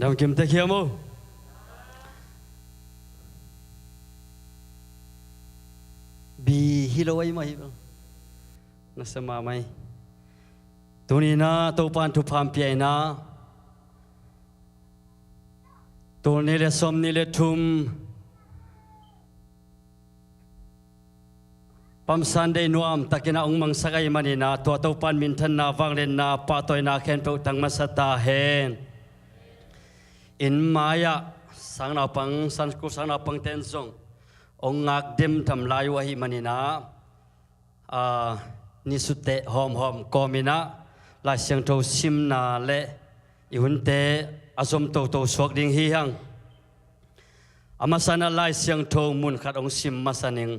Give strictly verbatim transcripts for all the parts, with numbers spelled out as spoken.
Damkim tek hiam o. Bi hi lo ahi mah hi bang. Nasa mahmah hi. Tuni-in ah Topa'n thupha hong pia-in ah, tul nih le sawmnih le thum Palm Sunday nuamtakin ah hong mangsak ahih manin ah, tua Topa'n minthanna, vangliatna, pahtawina khempeuh tang masa ta hen. Inn mai-ah sangnaupang, Sunday school sangnaupangte'n zong hong ngak demdam lai uh ahih manin ah, aa, ni suteh hawmhawm kawmin ah Lai Siangtho simna le i hunte a zom toto suak ding hi hang. A masa-in ah Lai Siangtho mun khat hong sim masa ning.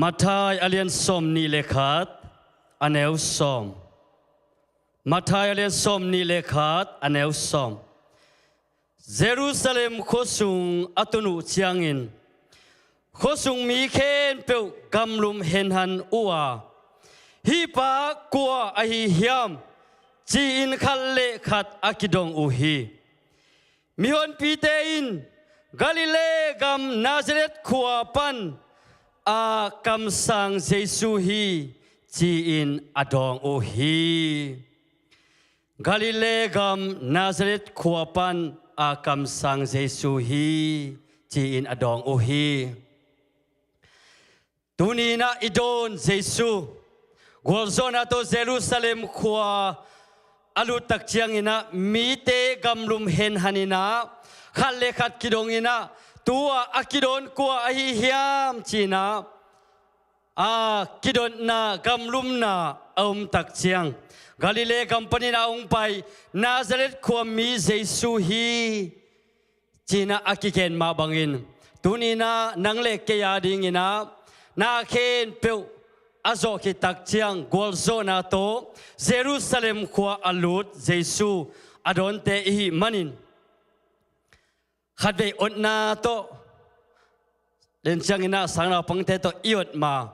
Matthai a lian sawmnih le khat, a neu sawm. Matthai a lian sawmnih le khat, a neu sawm. Jerusalem khuasung a tun uh ciangin, khuasung mi khempeuh gamlum henhan uh a, "Hih pa kua ahi hiam?" ci-in khat le khat a kidong uh hi. Mihonpite in Galilee gam Nazareth khua pan a kamsang Jesu hi, ci-in a dawng uh hi. Galilee gam Nazareth khua pan a kamsang Jesu hi, ci-in a dawng uh hi. Tuni-in ah i dawn Jesu gualzawhna tawh Jerusalem khua a lut tak ciangin ah, mite gamlum henhan in ah, khat le khat kidong in ah, "Tua a kidawn kua ahi hiam?" ci-in ah, a kidotna, gamlumna a om tak ciang, "Galilee gam panin a hong pai Nazareth khuami Jesu hi," ci-in ah a kigen mah bangin, tuni-in ah nang le kei a dingin ah na khempeuh a zawh khit tak ciang, gualzawhna tawh Jerusalem khua a lut Jesu a dawnte i hih manin, khatvei otna tawh, len ciangin ah sangnaupangte tawh i ot ma,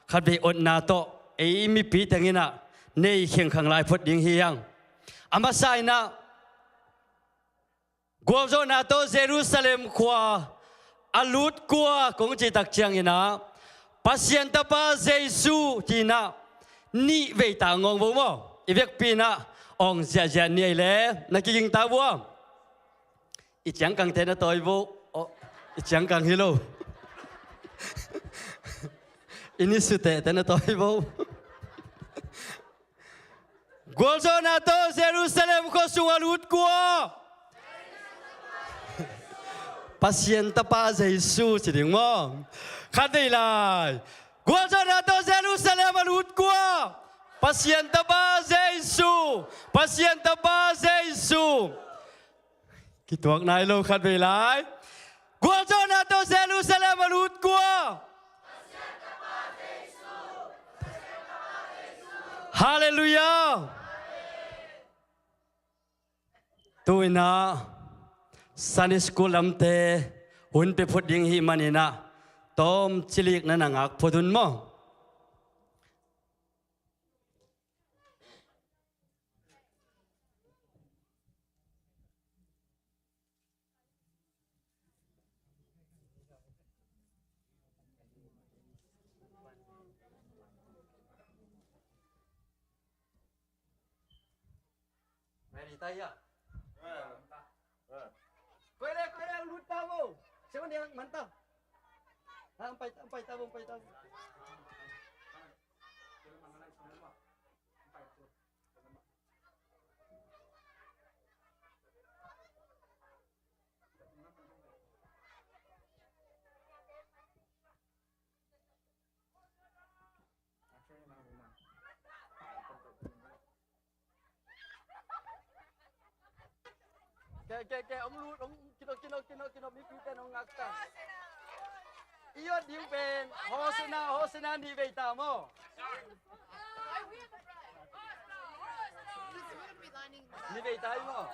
khatvei otna tawh ei mipi teng in ah nei khengkhang lai phot ding hi hang. A masa-in ah, gualzawhna tawh Jerusalem khua a lut kua kong cih tak ciangin ah, "Pasian Tapa Jesu," ci-in ah nih vei ta ngawng vo maw. I vekpi-in ah awng ziahziah ni ei le na kiging ta vua. I ciangkangte na tawi vo. Oh, i ciangkang hi lo. I ni sutehte na tawi vo. Gualzawhna tawh Jerusalem khuasung a lut kua? Pasian Tapa Jesu ci ding maw? Khatvei lai. Gualzawhna tawh Jerusalem a lut kua? Pasian Tapa Jesu. Pasian Tapa Jesu. Kituak nai lo, khatvei lai. Gualzawhna tawh Jerusalem a lut kua? Halleluiah. Tu-in ah Sunday school lamte hun pia phot ding i hih manin ah, tawm cilik na na ngak phot un maw. Ready ta hia? Koi le, koi le, lut ta vo. Siapa dia mantap? Ha, ang pai, ang pai ta vo, ang pai ta vo. Ke, ke, ke, ong lut, ong kinop, kinop, kinop, kinop, mipite ong ngak ta. I ot ding pen Hosanna, Hosanna ni vei ta maw. Ni vei ta hi maw.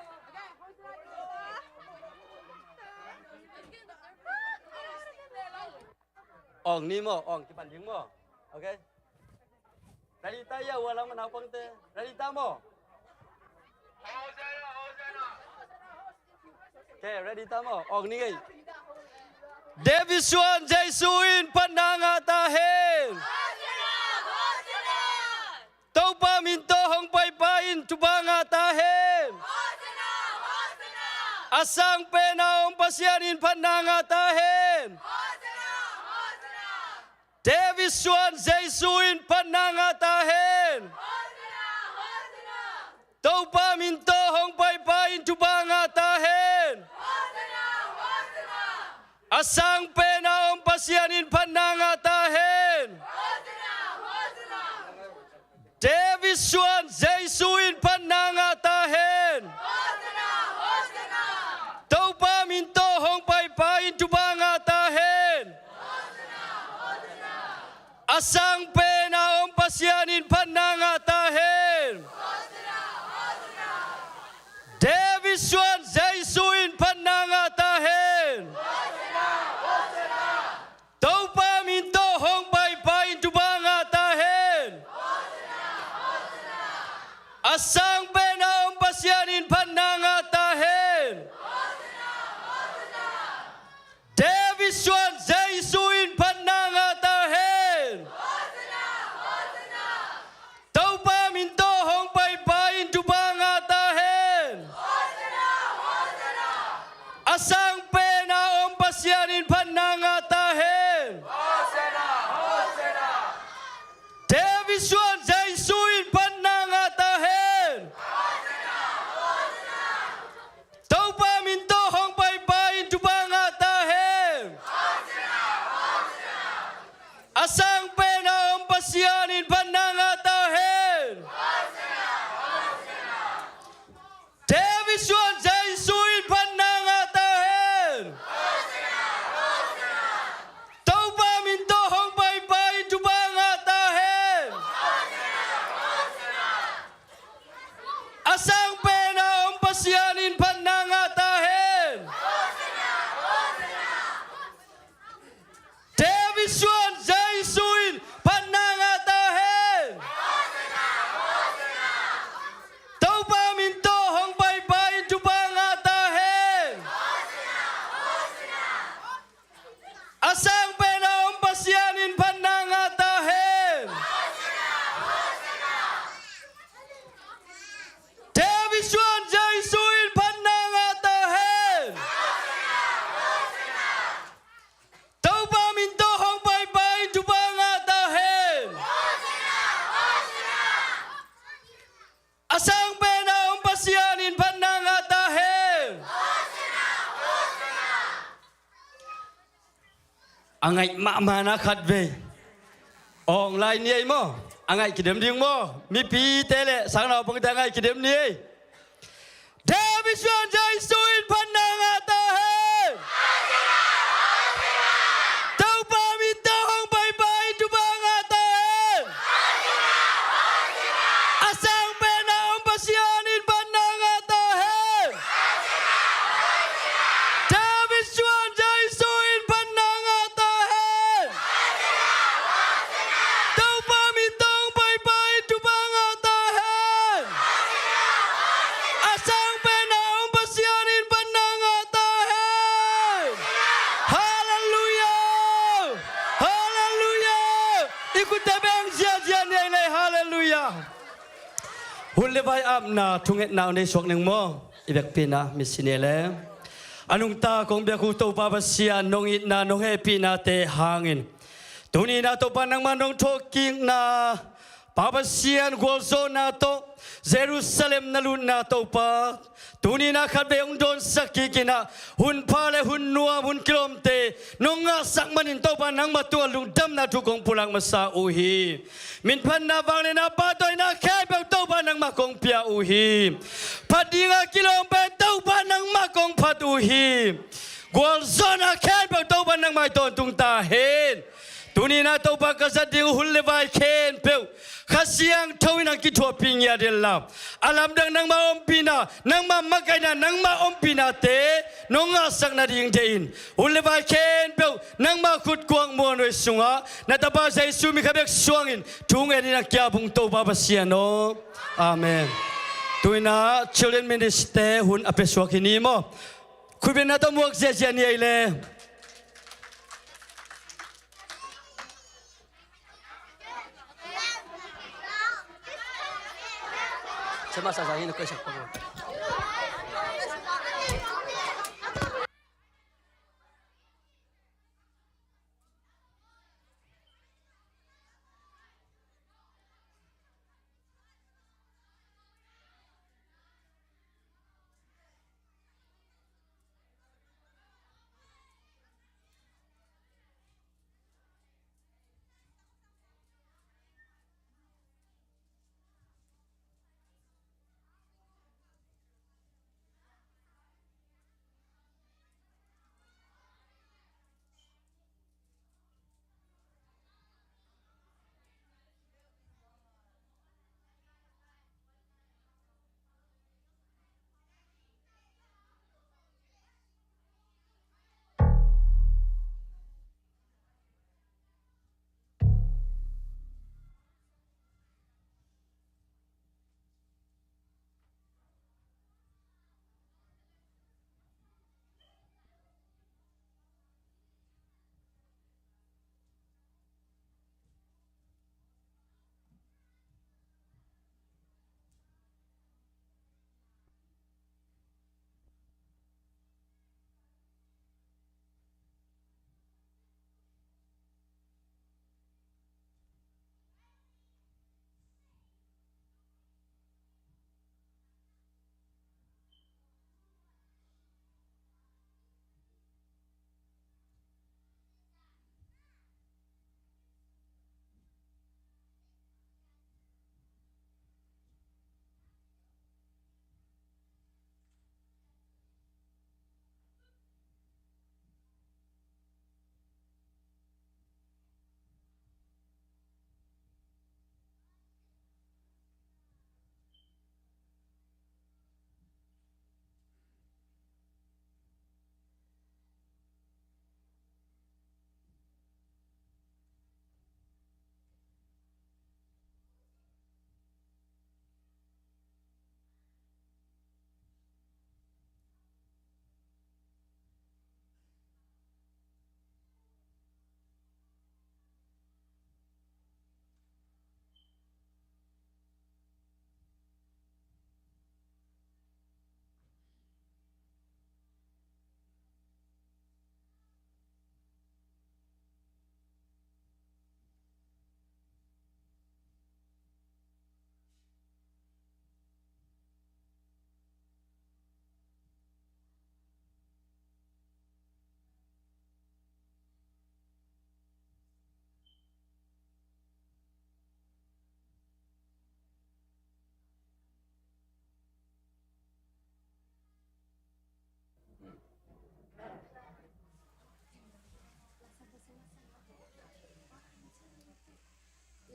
Ong ni maw, ong kipan ding maw. Okay. Ready ta hia, ua lam a naupangte? Ready ta maw? Okay, ready, tamo? Ong ni ngei. David suan Jesu in phatna ngah ta hen. Topa min tawh hong paipa in thupha ngah ta hen. A sang pen a om Pasian in phatna ngah ta hen. David suan Jesu in phatna ngah ta hen. Topa min tawh hong paipa in thupha ngah ta hen. A sang pen a om Pasian in phatna ngah ta hen. David suan Jesu in phatna ngah ta hen. Topa min tawh hong paipa in thupha ngah ta hen. A sang pen a om Pasian in phatna ngah ta hen. David suan Jesu in phatna ngah ta hen. Topa min tawh hong paipa in thupha ngah ta hen. A sang pen a om Pasian in phatna ngah ta hen. David suan Jesu in phatna ngah ta hen. Topa min tawh hong paipa in thupha ngah ta hen. A sang pen a om Pasian in phatna ngah ta hen. David suan Jesu in phatna ngah ta hen. Topa min tawh hong paipa in thupha ngah ta hen. A sang pen a om Pasian in phatna ngah ta hen. David suan Jesu in phatna ngah ta hen. Topa min tawh hong paipa in thupha ngah ta hen. A sang pen a om Pasian in phatna ngah ta hen. David suan Jesu in phatna ngah ta hen. Topa min tawh hong paipa in thupha ngah ta hen. A sang pen a om Pasian in phatna ngah ta hen. David suan Jesu in phatna ngah ta hen. Topa min tawh hong paipa in thupha ngah ta hen. A sang pen a om Pasian in phatna ngah ta hen. A ngaih mahmah na khat vei. Ong lai ni ei maw? A ngaih kidem ding maw? Mipite le sang naupangte a ngaih kidem ni ei. David suan Jesu in phatna ngah ta hen. Topa min tawh hong paipa in thupha ngah ta hen. A sang pen a om Pasian in phatna ngah ta hen. David suan Jesu in phatna ngah ta hen. Topa min tawh hong paipa in thupha ngah ta hen. A sang pen a om Pasian in phatna ngah ta hen. Halleluiah. Halleluiah. I khutte beng ziazia ni ei le. Halleluiah. Hun le vai apna thungetna hong nei suak ning maw? I vekpi-in ah misi ni le. A nungta kong biak uh Topa Pasian, nong itna nong hehpihnate hangin tuni-in ah Topa nangmah nong thawhkikna, Pa Pasian gualzawhna tawh Jerusalem na lutna Topa, tuni-in ah khatvei hong dawnsak kik in ah, hun pha le hun nuam, hun kilawmte nong ngahsak manin Topa nangmah tungah lungdamna thu kong pulak masa uh hi. Minphatna, vangliatna, pahtawina khempeuh Topa nangmah kong pia uh hi. Phat ding a kilawm pen Topa nangmah kong phat uh hi. Gualzawhna khempeuh Topa nangmah i tawntung ta hen. Tuni-in ah Topa ka zat ding uh hun le vai khempeuh Kha Siangtho in hong kithuahpih ngiat inla, a lamdang nangmah ompihna, nangmah makaihna, nangmah ompihnate nong ngahsak nading deih in, hun le vai khempeuh nangmah khutkuang muanhuai sungah na Tapa Jesu min khat bek suangin thu ngen in hong kiap ung Topa Pasian aw. Amen. Tu-in ah Children Ministry te hun a pia suak hi ni maw. Khutbetna tawh muak ziahziah ni ei le.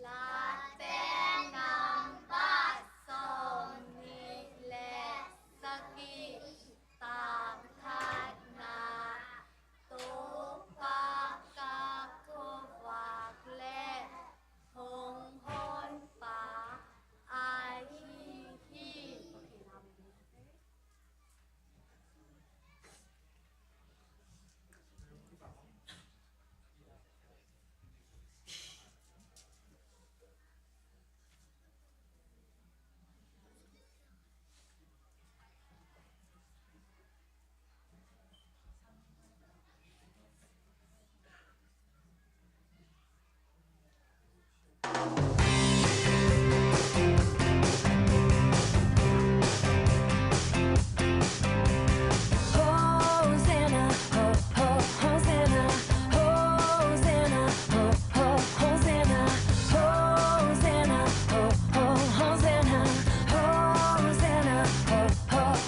Late nambat sawmnih le sagih, tang khatna, Topa ka khuavak le hong honpa ahi hi.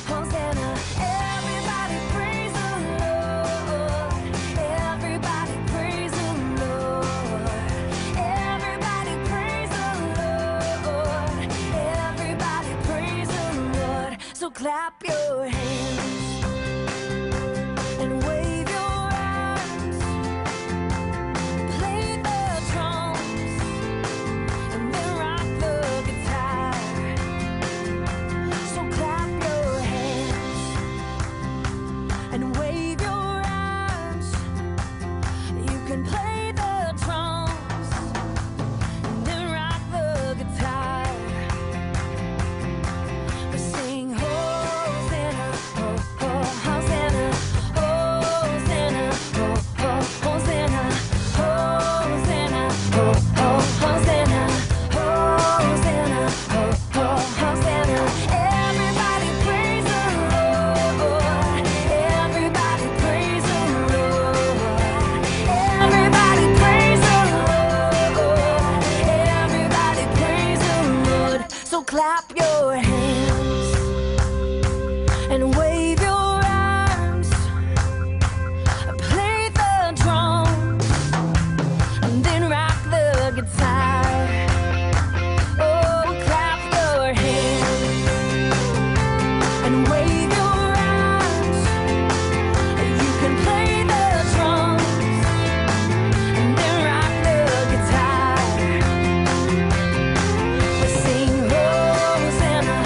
Hosanna, everybody praise the Lord. Everybody praise the Lord. Everybody praise the Lord. Everybody praise the Lord. So clap your hands and wave your arms. Play the drums and then rock the guitar. So clap your hands and wave your arms. Play the drums and then rock the guitar. Oh, clap your hands and wave your arms. You can play the drums and then rock the guitar. Sing Hosanna.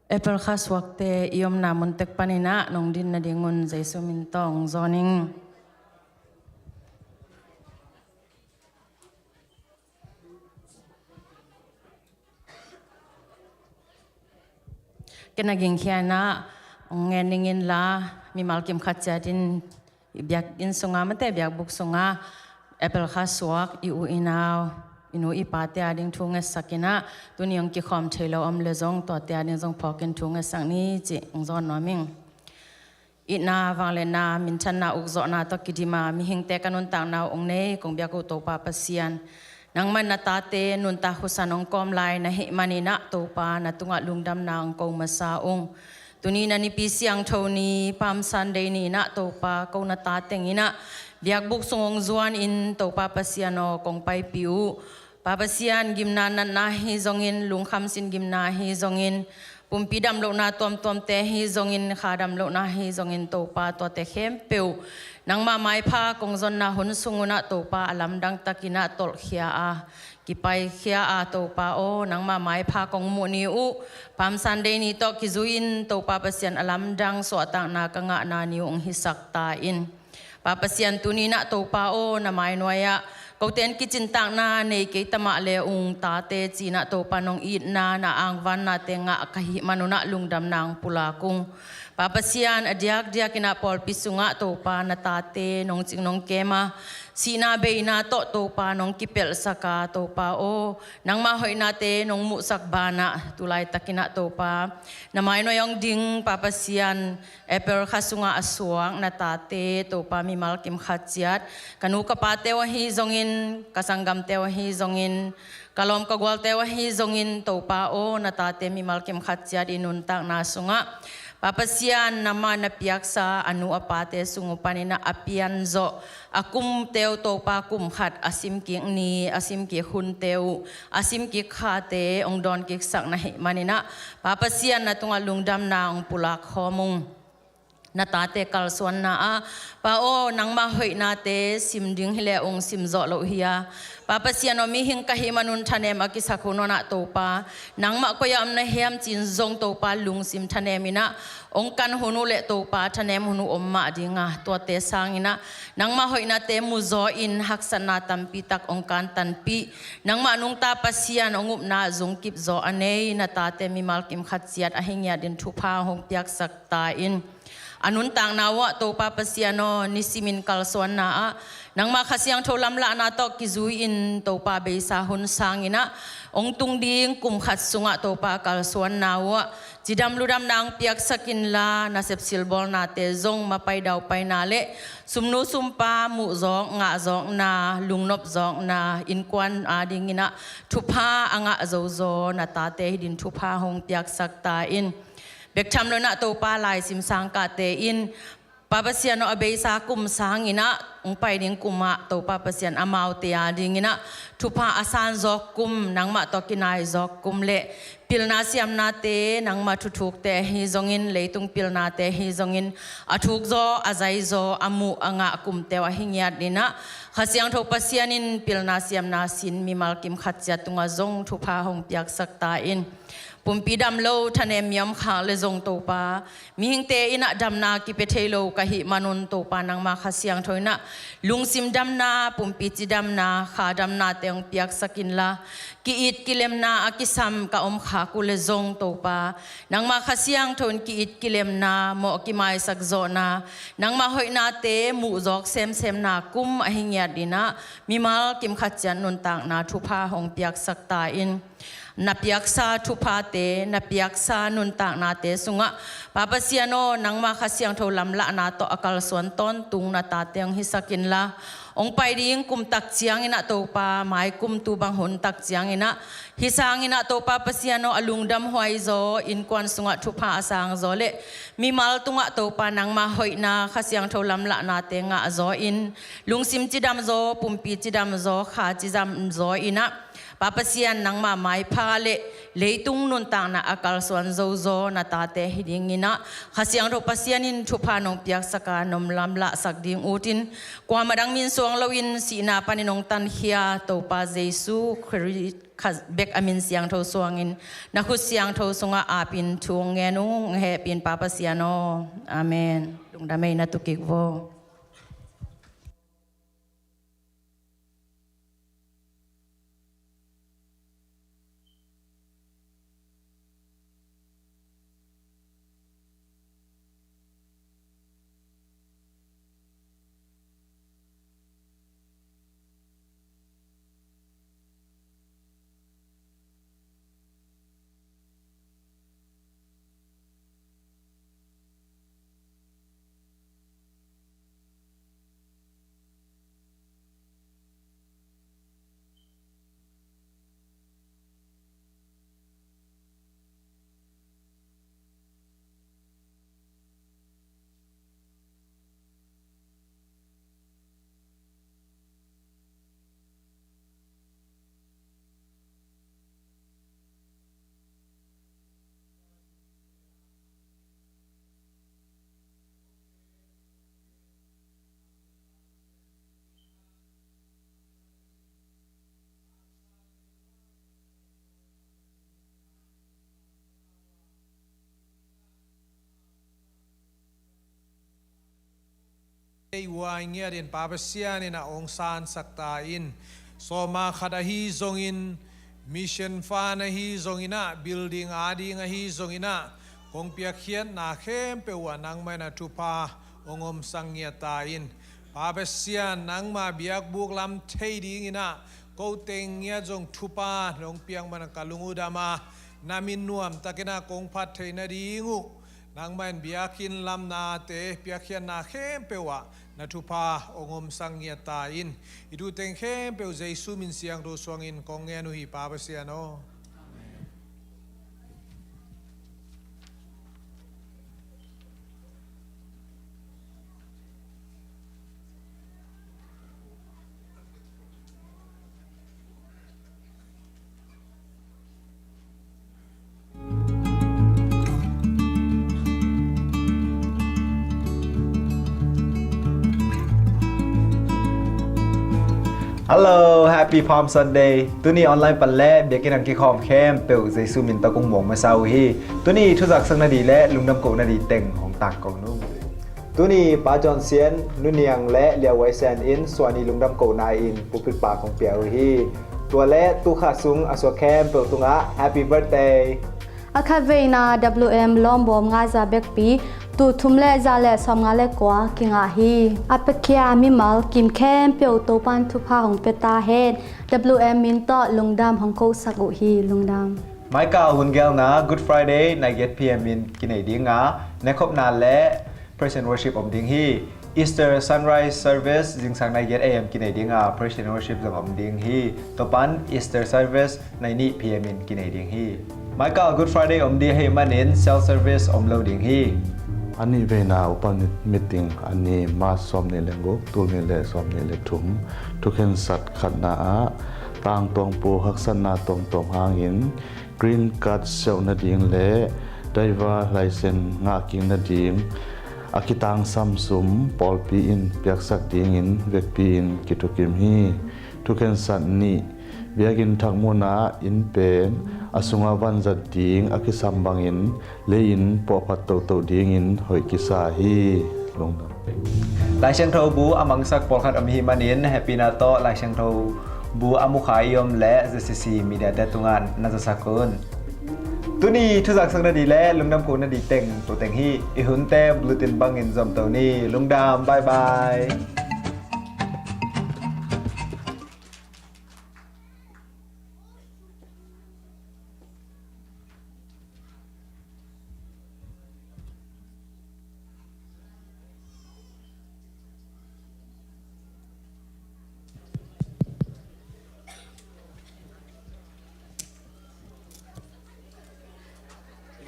April kha suakte i omna mun tek panin ah nong din nadingun Jesu min tawh hong zawn ing. Ken a gingkhia in ah hong ngen ning inla, mimal kim khat ciat in biakinn sunga, mate biakbuk sunga April kha suak i u i nau, i nu i pate ading thu ngetsak in ah, tuni hong kikhawm thei lo om le zong tuate ading zong phawkin thu ngetsak ni cih hong zawn nuam ing. Itna, vangliatna, minthanna, ukzawhna tawh kidim a mihingte ka nuntakna uh hong nei kong biak uh Topa Pasian, nangmah na tate nuntak husan hong kawm lai na hih manin ah Topa, na tungah lungdamna hong ko masa ung. Tuni na nipi siangtho ni, Palm Sunday ni-in ah Topa, ko na ta teng in ah biakbuk sung hong zuan in Topa Pasian aw, kong paipih uh. Pa Pasian, gimna natna hi zongin, lungkham sin gimna hi zongin, pumpi damlohna tuamtuamte hi zongin, kha damlohna hi zongin Topa, tuate khempeuh nangmah maipha kong zonna hun sung un ah Topa, a lamdang takin ah tolhkhia a, kipaikhia a Topa aw, nangmah maipha kong muh ni uh. Palm Sunday ni tawh kizui-in Topa Pasian, a lamdang suahtakna ka ngahna ni uh hong hisak ta in. Pa Pasian, tuni-in ah Topa aw, na mainuai-ah kote in kicintakna nei kei ta mah le ung, tate ci-in ah Topa, nong itna na angvannate ngah ka hih manun ah lungdamna hong pulak ung. Pa Pasian, a diakdiakin ah pawlpi sungah Topa, na tate nong cing nong kem a, sihna beina tawh Topa nong kipelhsak a, Topa aw, nangmah hoihnate nong muhsak banah tu laitakin ah Topa, na mainuai hong ding, Pa Pasian, April kha sungah a suak na tate Topa, mimal kim khat ciat, ka nu ka pate uh ahi zongin, ka sanggamte uh ahi zongin, ka lawm ka gualte uh ahi zongin Topa aw, na tate mimal kim khat ciat i nuntakna sungah, Pa Pasian, nangmah na piaksa a nu a pate sung uh panin ah a pianzawh a kumte uh Topa, kum khat a simkik ni, a simkik hunte uh, a simkik khate hong dawnkiksak na hih manin ah, Pa Pasian, na tungah lungdamna hong pulak khawm ung. Na tate kalsuanna ah, Pa aw, nangmah hoihnate sim ding hi le ung, sim zawh loh hi a, Pa Pasian aw, mihing ka hih manun thanem a kisak hun un ah Topa, nangmah koi-ah om na hiam ci-in zong Topa, lungsim thanem in ah hong kan hun uh le Topa, thanem hun uh om mah ding a, tuate sangin ah nangmah hoihnate muzaw in haksatna tampi tak hong kantanpih, nangmah nungta Pasian, hong upna zungkip zaw a nei na tate mimal kim khat ciat ahi ngiat in thupha hong piaksak ta in. A nuntakna uh ah Topa Pasian aw, nisimin kalsuanna ah nangmah Kha Siangtho lamlahna tawh kizui-in Topa, beisa hun sangin ah hong tung ding kum khat sungah Topa, kalsuanna uh ah cidam ludamna hong piaksak inla, nasep silbawlnate zong mapai daupaina le sumnu sumpa muhzawk ngahzawkna, lungnopzawkna, innkuan adingin ah thupha a ngah zozaw na tate hi ding thupha hong piaksak ta in. Bek tham loin ah Topa, laisim sangkahte in, Pa Pasian aw, a beisa kum sangin ah hong pai ding kum ah Topa Pasian, amaute adingin ah thupha a sanzawk kum, nangmah tawh kinaizawk kum le pilna siamnate nangmah thuthukte ahi zongin, leitung pilnate ahi zongin, a thukzaw, a zaizaw, a muh a ngah kumte uh ahi ngiat in ah, Kha Siangtho Pasian in pilna siamna sin mimal kim khat ciat tungah zong thupha hong piaksak ta in. Pumpi dam lo, thanem mi om khak le zong Topa, mihingte in ah damna kipia thei lo ka hih manun Topa, nangmah Kha Siangtho in ah lungsim damna, pumpi cidamna, kha damnate hong piaksak inla, ki-it kilemna a kisam ka om khak uh le zong Topa, nangmah Kha Siangtho in ki-it kilemna, mawh kimaisak zawhna, nangmah hoihnate muhzawk semsemna kum ahi ngiat in ah, mimal kim khat ciat nuntakna thupha hong piaksak ta in. Na piaksa thuphate, na piaksa nuntaknate sungah, Pa Pasian aw, nangmah Kha Siangtho lamlahna tawh a kalsuan tawntung na tate hong hisak inla, hong pai ding kum tak ciangin ah Topa, mai kum tu bang hun tak ciangin ah, hih sangin ah Topa Pasian aw, a lungdam huai zaw, innkuan sungah thupha a sang zaw le mimal tungah Topa, nangmah hoihna, Kha Siangtho lamlahnate ngah zaw in, lungsim cidam zaw, pumpi cidam zaw, kha cidam zaw in ah, Pa Pasian, nangmah maipha le leitung nuntakna a kalsuan zozaw na tate hi dingin ah, Kha Siangtho Pasian in thupha nong piaksak a, nong lamlahsak ding ut in, kuamah dang min suang loin sihna panin hong tankhia Topa Jesu Khrih khat bek a min siangtho suangin, na khut siangtho sungah apin thu hong ngen ung, hong hehpih in Pa Pasian aw. Amen. Lungdam ei, na tu kik vo. Ei ua i ngiat in Pa Pasian in a hong sansak ta in, sawma khat ahi zongin, mission fund ahi zongin ah, building ading ahi zongin ah, kong piakkhiatna khempeuh ah nangmah in a thupha hong omsak ngiat ta in. Pa Pasian, nangmah biakbuk lam thei dingin ah, ko teng ngiat zong thupha nong piak man ka lung uh dam a, na min nuamtakin ah kong phat theih nading uh, nangmah in biakinn lamnate, piakkhiatna khempeuh ah na thupha hong omsak ngiat ta in. I thu teng khempeuh Jesu min siangtho suangin kong ngen uh hi, Pa Pasian aw. Hello, happy Palm Sunday. Tuni online pan le biakinn ah kikhawm khempeuh Jesu min tawh kong muang masa uh hi. Tuni thuzaksak nading le lungdam koh nading teng hong tangko ning. Tuni Pa John Sian, Nu Niang le Liau Wai Sian in suahni lungdam kohna in pulpit pa kong pia uh hi. Tua le tukha sung a suak khempeuh tungah happy birthday. A khatveina W M lawmbawm ngahza bekpi tul thum le za le sawmnga le kua kingah hi. A piakhia mimal kim khempeuh Topan thupha hong pia ta hen. W M min tawh lungdam hong kosak uh hi. Lungdam. Maika hun gelna Good Friday nai giat P M in kinei ding a, nekhopna le Praise and Worship om ding hi. Easter Sunrise Service zingsang nai giat A M kinei ding a, Praise and Worship zong om ding hi. Topan Easter Service nai nih P M in kinei ding hi. Maika Good Friday om ding ahih manin cell service om lo ding hi. A nihveina upa meeting a ni March sawmnih le guk, tul nih le sawmnih le thum, thukhensat khatna ah tangtuangpu haksatna tuamtuam hangin green card siauh nading le driver license ngahkik nading a kitangsam sum pawlpi in piaksak dingin vekpi in kithukim hi. Thukhensat nih, biakinn thak munah inn pen a sungah vanzat ding a kisam bangin lei-in pawhphat tohtoh dingin hoih kisa hi. Lungdam. Laisiangtho bu a mangsak pawlkhat om ahih manin hehpihna tawh Laisiangtho bu a mukha i om leh Z C C media te tungah na zasak un. Tuni thuzaksak nading le lungdam koh nading teng tua teng hi. I hunte bulletin bangin zom to ni. Lungdam, bye bye.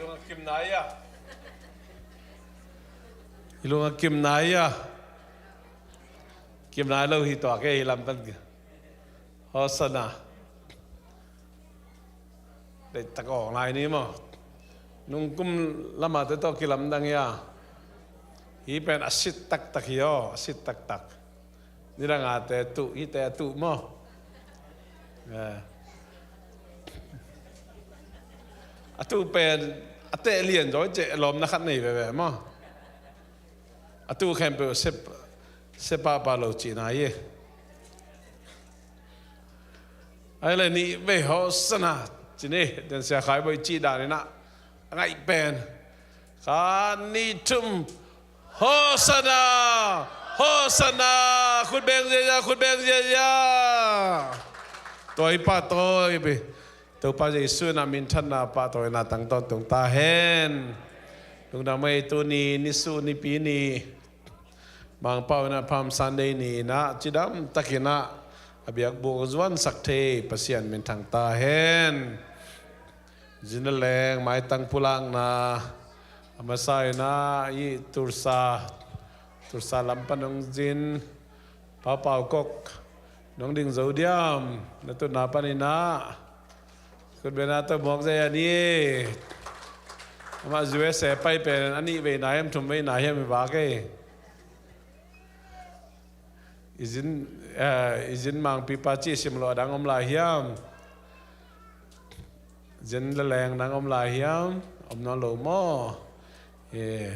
I lung a kim nai a. I lung a kim nai a. Kim nai lo hi tua kei hi lam pan. Hosanna. Dei tak awng lai ni maw. Nungkum lama te tawh kilamdang hi a. Hih pen a sit taktak hi aw, a sit taktak. Nidang a te tuh, hih te a tuh maw. Eh. A tu pen a teh lian zaw i ceh lawmna khat nei veve maw. A tu khempeuh sep, sepahpah lo cihna hi. Ai le nih vei Hosanna ci ni, den sia khai boi cih dan inah a ngaih pen. Kha nih thum Hosanna! Hosanna! Khut beng ziazia, khut beng ziazia. Tua i pahtawi pi. Topa Jesu inah minthanna pahtawina tang tawntung ta hen. Lungdam ei, tuni nisu nipi ni Mangpau inah Palm Sunday ni inah cidam takinah a biakbuk zuansak thei Pasian minthang ta hen. Zin le leng maitang pulakna a masa inah i Tulsa, Tulsa lam pan hong zin Pau Pau Kok nong ding zo diam, na tutna pan inah khutbena tawh muak zai a ni. Amah U S A pai pen a nih veina hiam thum veina hiam i vak ei. I zin, eh, i zin mangpipa cih sim lo a dang om lai hiam? Zin le leng dang om lai hiam? Om nawn lo maw? Eh,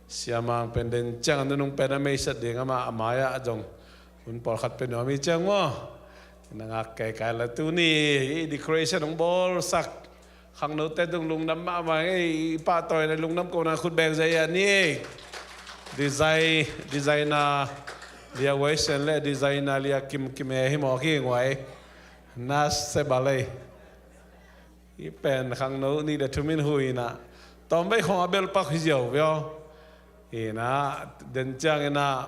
siamang pen den ciang a nunung pen a meisat ding amah a mai-ah zong hun pawlkhat pen nuam hi ciang maw? Na ngak keikai la tuni i decoration hong bawlsak khangnote tung lungdam mahmah ei, i pahtawina lungdam kohna khut beng zai a ni. Design, designer Lia Wei Sian le designer Lia Kim Kim e hi mawk hi nguai. Na se balei. I pen khangno nih le thum in hui inah tawm vei khong a belpak hi ziau vio. Inah den ciang inah,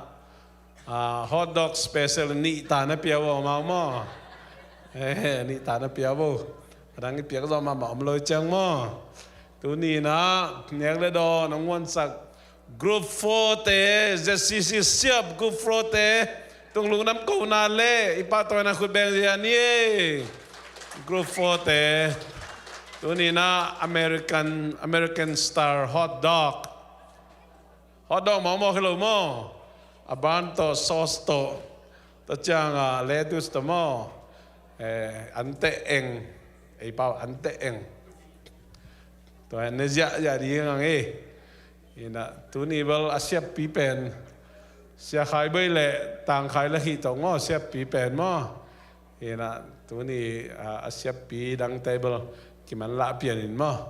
ah, hot dog special nih ta na pia vo mau maw? Eh, nih ta na pia vo. A dang i piak zawh mahmah om lo i ciang maw? Tuni inah nek le dawn hong muansak Group four te, Z C C siap Group four te tung lungdam kohna le i pahtawina khut beng zia ni ei. Group four te. Tuni inah American, American Star hot dog. Hot dog mawkmawk hi lo maw? A bun tawh sauce tawh, tua ciangah lettuce tawh maw? Eh, an teh eng. Ei pau an teh eng. Tua ne ziahziah ding ang ei. Inah tuni bel a siappi pen Sia Khai Boi le Tang Khai La Khih tawh maw, siappi pen maw? Inah tuni a, a siappi dangte bel kiman lah pian in maw?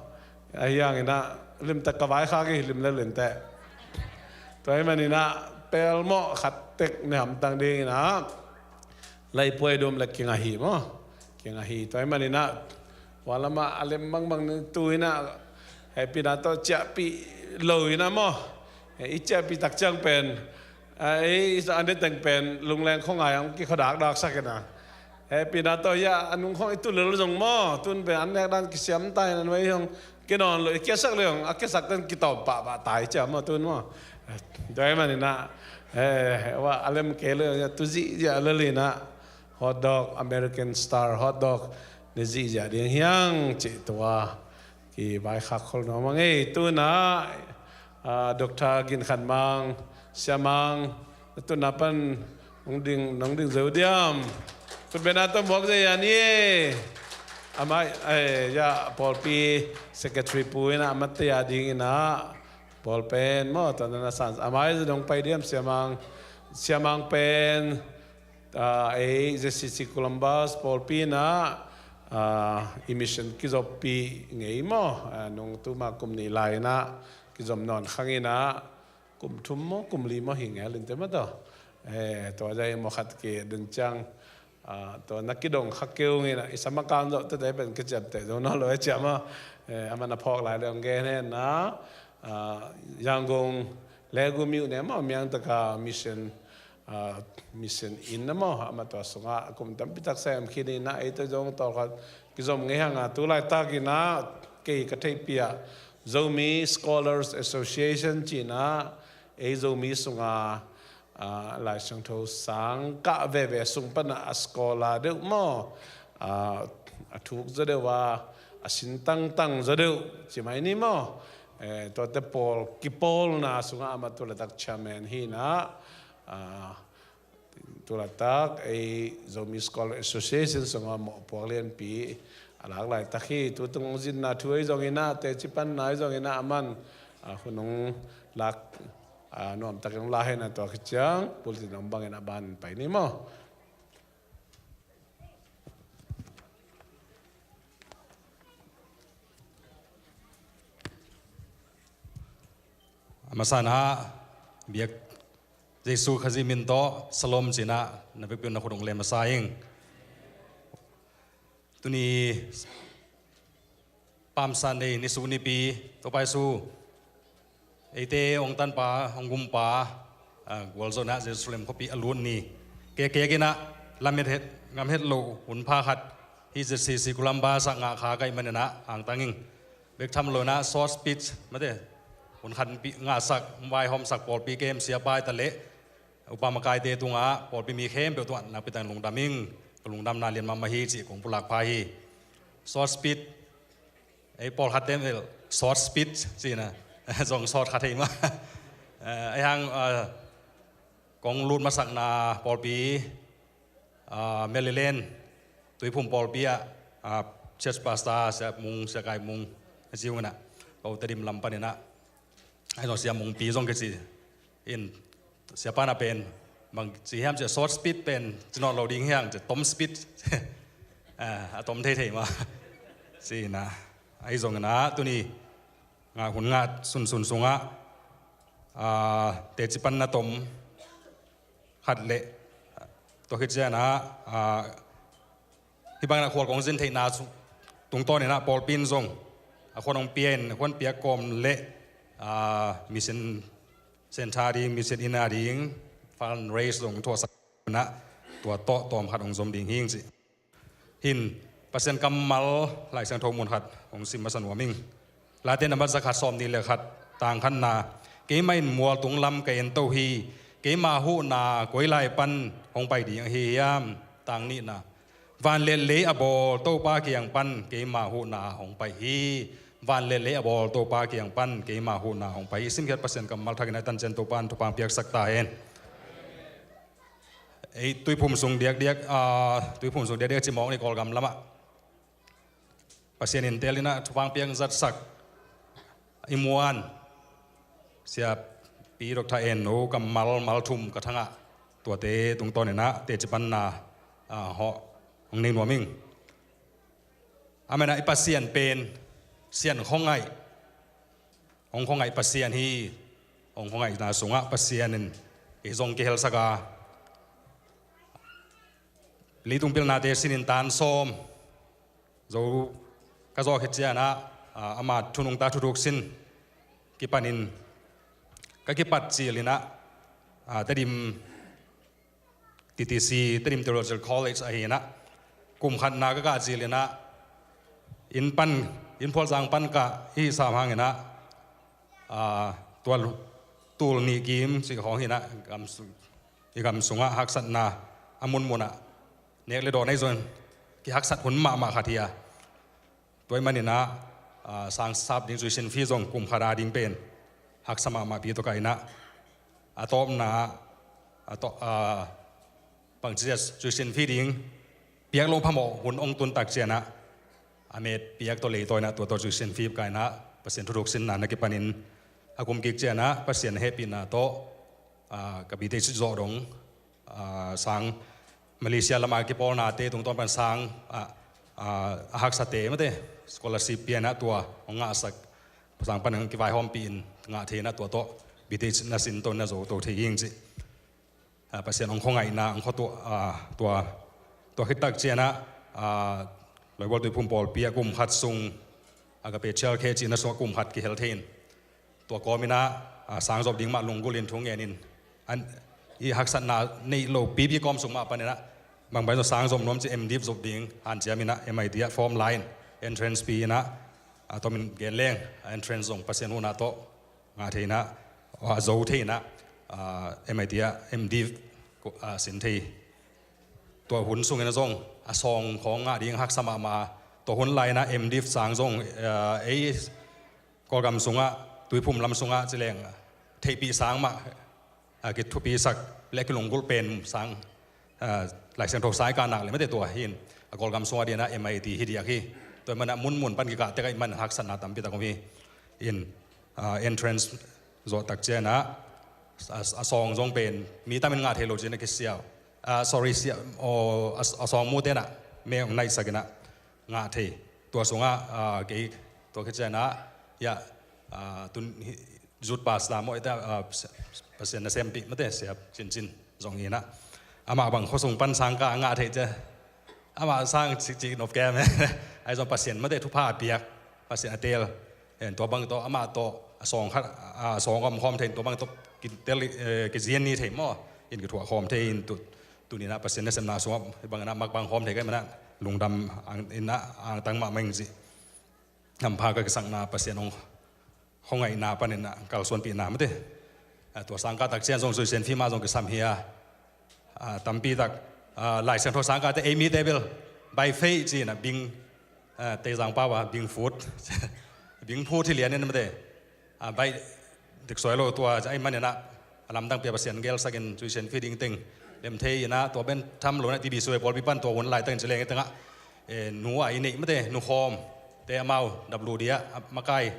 Ahi hang inah limtak ka vaikhak hi, lim le linteh. Tua ahih man inah pelmawh khat tek ne hamtang ding inah laipuai dum le kinga hi maw? Kinga hi. Tua ahih man inah tua lamah a lem bangbang tu inah hehpihna tawh ciahpih lo inah maw? I ciahpih tak ciang pen, a, ei i sa an dei teng pen lungleng khuangai ang kikhua dakdaksak inah. Hehpihna tawh hiah a nung khong i tu lel zong maw, tun pen an nek dan kisiam ta inah nuai hong kinawn lo, i kiasak le hong a kiasak ten kitawm pahpah ta i ciah maw tun maw? Tua ahih man inah, eh, wa a lem kei le hong tu zihziah lel inah hot dog, American Star hot dog ne zihziah ding hiang cih tua kivaikhak khol nuam a ngei. Tuna, ah, Doctor Gin Khan Mang, Sia Mang, na tuna pan nong ding, nong ding zo diam? Khutbena tawh muak zia ni. Amah, eh, ya, pawlpi secretary pu inah amah te a ding inah pawl pen maw, tua na na san. Amah dong pai diam Sia Mang? Sia Mang pen ah, ei Z C C Columbus pawlpi inah, ah, i mission kizoppih ngei maw? Ah, nung tuma kum nih lai inah kizom nawn khang inah kum thum maw, kum li maw hi ngel in te maw tawh. Eh, tua zai maw khat ki den ciang, ah, tua na kidong kha keu ngei inah i samakang zawh tete pen kiciapteh zo nawn lo e ciah maw? Eh, amah na phawk lai le hong gen hen na, ah, Yangon le gumih ne maw, miang taka mission ah, mission inn a maw, amah tua sungah a kum tampi tak sem khin inah ei tawh zong tawlkhat kizom ngei hang a, tu laitak inah kei ka theihpih ah Zomi Scholars Association ci inah ei Zomi sungah, ah, Lai Siangtho sang kah veve sung panah a scholar deuh maw, ah, a thuk zaw deuh a, a sin tangtang zaw deuh ci mai ni maw? Eh, tuate pawl kipawlna sungah amah tu laitak chairman hi inah, ah, tu laitak ei Zomi Scholar Association sungah mawhpuak lianpi a lak laitak hi. Tutung zinna thu ahi zongin ah, teci panna ahi zongin ah, aman a hun hong lak a nuamtakin hong la hi na, tua khit ciang pulpit hong bangin a ban pai ni maw. A masa-in ah biak Jesu Khazih min tawh salom ci-in ah na vekpi un na khut hong lem masa ing. Tuni Palm Sunday, ni suk nipi, Topa Jesu eite hong tanpa, hong gumpa, a, gualzawhna Jerusalem khuapi a lut ni. Kekek in ah lamet het, ngam het loh hun pha khat, hih Z C C Columbus ah ngah kha ka hih manin ah hangtang ing. Bek tham lo in ah short speech, mate, hun khat pi ngahsak, vaihawmsak pawlpi kem siapa hi ta leh, upa makaite tungah pawlpi mi khempeuh tungah nakpi takin lungdam ing. Ka lungdamna lian mahmah hi cih kong pulak pha hi. Short speech, ei pawlkhatte bel short speech ci-in ah zong short kha thei mah. Eh, ei hang, eh, kong lut masakna pawlpi, ah, Maryland, Tuiphum pawlpi ah, ah, church pastor Sia Mung, Sia Kai Mung, a zi ung in ah, ko Tedim lam panin ah, ahi zong Sia Mungpi zong kici in, siapa na pen bang ci hiam ci, short speech pen ci nawn lo ding hi hang ci, tom speech, ah, a tom theithei mah ci-in ah, ahi zongin ah tuni ngah hun ngah sunsun sungah, ah, teci panna tom khat leh, tua khit ciangin ah, ah, hih bangin ah khual kong zin theihna tungtawn in ah pawlpi in zong a khuan hong pia in, a khuan piak kawm leh, ah, mission center ding, mission inn a ding fundraise zong thuaksak in ah, tua tawh tawm khat hong zom ding hi ing ci. Hin, Pasian kammal Lai Siangtho mun khat hong sim masa nuam ing. Late nambat zakhat sawmnih le khat, tang khatna. Keimah in mualtung lam ka ento hi. Keima huhna koi lai pan hong pai ding ahi hiam? Tang nihna. Van le lei a bawl Topa kiang pan keima huhna hong pai hi. Van le lei a bawl Topa kiang pan keima huhna hong pai hi. Simkhiat Pasian kammal thakin a tancian Topa in thupha piaksak ta hen. Ei, Tuiphum sung diakdiak, ah, Tuiphum sung diakdiak ci mawk ni, Kawlgam lamah Pasian in tel in ah thupha piak zatsak i muan Siapi Doctor En No kammal mal thum ka thangah, tuate tungtawn in ah teci panna, ah, hawh hong nei nuam ing. Amen. Ah, i Pasian pen Sian khuangaih, hong khuangaih Pasian hi. Hong khuangaihna sungah Pasian in ei zong kihelsak a, leitung pilnate sinin tan sawm zo ka zawh khit ciangin ah, ah, ama thunungta thuthuk sin kipanin ka kipat cil in ah, ah, Tedim T T C, Tedim Theological College ahi in ah, kum khatna ka kah cil in ah, inn pan, inn phualzang pan kah i sam hang in ah, ah, tua tul nih kim cih khawng hi in ah, gam sung, i gam sungah haksatna a munmun ah nek le dawn ahi zongin kihaksat hun mahmah khat hi a. Tua ahih manin ah, ah, sang sap ding tuition fee zong kum khat a ding pen haksa mahmah pi tawh ka in ah, a tawpna ah, a tawp, ah, bangci a tuition fee ding piak lo phamawh hun hong tun tak ciangin ah, a met piak tawh lei tawh in ah, tua tawh tuition fee ka in ah, Pasian thuthuk sinna na kipanin a kum kik ciangin ah Pasian hehpihna tawh, ah, ka B.Th zawh dong, ah, sang Malaysia lamah kipawlnate tungtawn pan sang, ah, ah, a haksate mate scholarship pia in ah, tua hong ngahsak, sang pan hong kivaihawmpih in ngah thei in ah, tua tawh B.Th na sin to, na zo to thei hi ing ci. Ah, Pasian hong khuangaihna hong khuatuah, ah, tua, tua khit tak ciangin ah, ah, Loibol Tuiphum pawlpi ah kum khat sung Agape Childcare cihna sungah kum khat kihel thei in, tua kawm in ah, ah, sang zop ding mah lunggulh in thu ngen in, an, i haksatna nei lo pipi kawm sung mah pan in ah, bangbang zong sang zop nuam ci, M.Div zop ding hanciam in ah, M.I.T ah form la in, entrance pia in ah, a tomin gen leng, entrance zong Pasian huhna tawh ngah thei in ah, a zo thei in ah, ah, M.I.T ah M.Div, ah, sin thei. Tua hun sungin ah zong a sawng khawng ngah ding haksa mahmah. Tua hun lai in ah M.Div sang zong, ah, ei Kawlgam sungah, Tuiphum lam sungah ci leng, theihpih sang mah, ah, kithupisak le kilunggulh pen sang, ah, Lai Siangtho sang i kah nak le mate, tua hi in, a Kawlgam sungah ding in ah M.I.T hi diak hi. Tua hi manah munmun pan kikah tek ahih man haksatna tampi tak om hi. In, ah, entrance zawh tak cianah a, a sawng zong pen mi tamin ngah thei lo ci-in a kisiau. Ah, sorry, sia, aw, a, a sawng mu tenah meng hong naihsak inah ngah thei. Tua sungah, ah, kei tua khit cianah, ya, ah, tun hi, youth pastor maw, ita, ah, Pasian nasempi mate, siap cincin zong hi inah. Amah bang khuasung pan sangkah a ngah thei cia. Amah sang cikcik nop kem. Ahi zong Pasian mate thupha a piak, Pasian a teel. En, tua bang tawh, amah tawh a sawng khat, a sawng om khawm thei in, tua bang tawh kitel, eh, kizian ni thei maw. In kithuah khawm thei in tu, tuni inah Pasian nasemna sungah hih bang inah mak bang khawm thei ka hih manah lungdam ang, inah angtang mahmah ing ci. Hampha ka kisakna Pasian hong, hong ngaihna panin ah kalsuanpihna mate. Ah, tua sangkah tak ciang zong Zuisian fim ah zong kisam hi a. Ah, tampi tak, ah, Lai Siangtho sangkahte ei mite bel by faith ci-in ah bing, ah, Teizang pau ah bing phut. Bing phut hi lian in mate. Ah, by diksuai lo tua ahih manin ah a lamdang pia Pasian gelsakin Zuisian fim ding teng lem thei inah tua bek tham lo inah T B C Y pawlpi pan tua hun laitakin ci leng hi tengah, eh, nu a i neih mate, nu khawm te amau W D ah a makai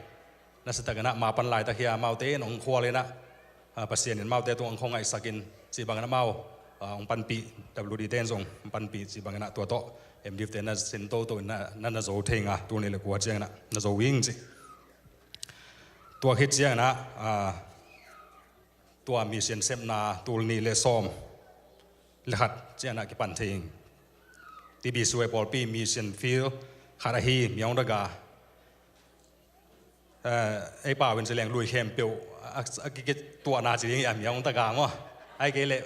nasiatakin ah ma pan laitak hi a, amaute in hong khual inah, ah, Pasian in amaute tung hong khual ngaihsakin cih bangin amau, ah, hong panpih, W D te in zong hong panpih cih bangin ah tua tawh M Div te na sin toto in na, na, na zo thei ing a, tul nih le kua ciangin ah na zo ing cih. Tua khit ciangin ah, ah, tua mission sepna tul nih le sawm le khat ciangin ah kipan thei ing. T B C Y pawlpi mission field khat ahi Myaung Daga. Eh, ei pau in ci leng lui khempeuh a, a, a ki, kituahna ci ding hi a, Myaung Daga maw. Ahih kei leh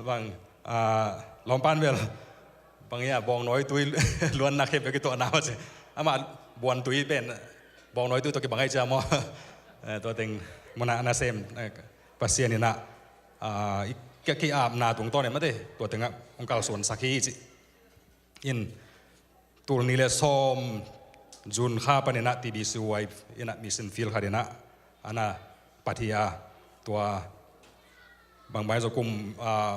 bang, ah, lawmpan bel bang hi a, bawngnawi tui luanna khempeuh kituahna maw ci. Amah buan tui pen bawngnawi tui tawh kibang ahih ciang maw. Eh, tua teng munah nasem, eh, Pasian inah, ah, i, ki, ki-apna tungtawn in mate tua tengah hong kalsuansak hi ci. In, tul nih le sawm June kha panin ah T B C Y inah mission field khat inah a na pat hi a, tua bangbang hi zong kum, ah,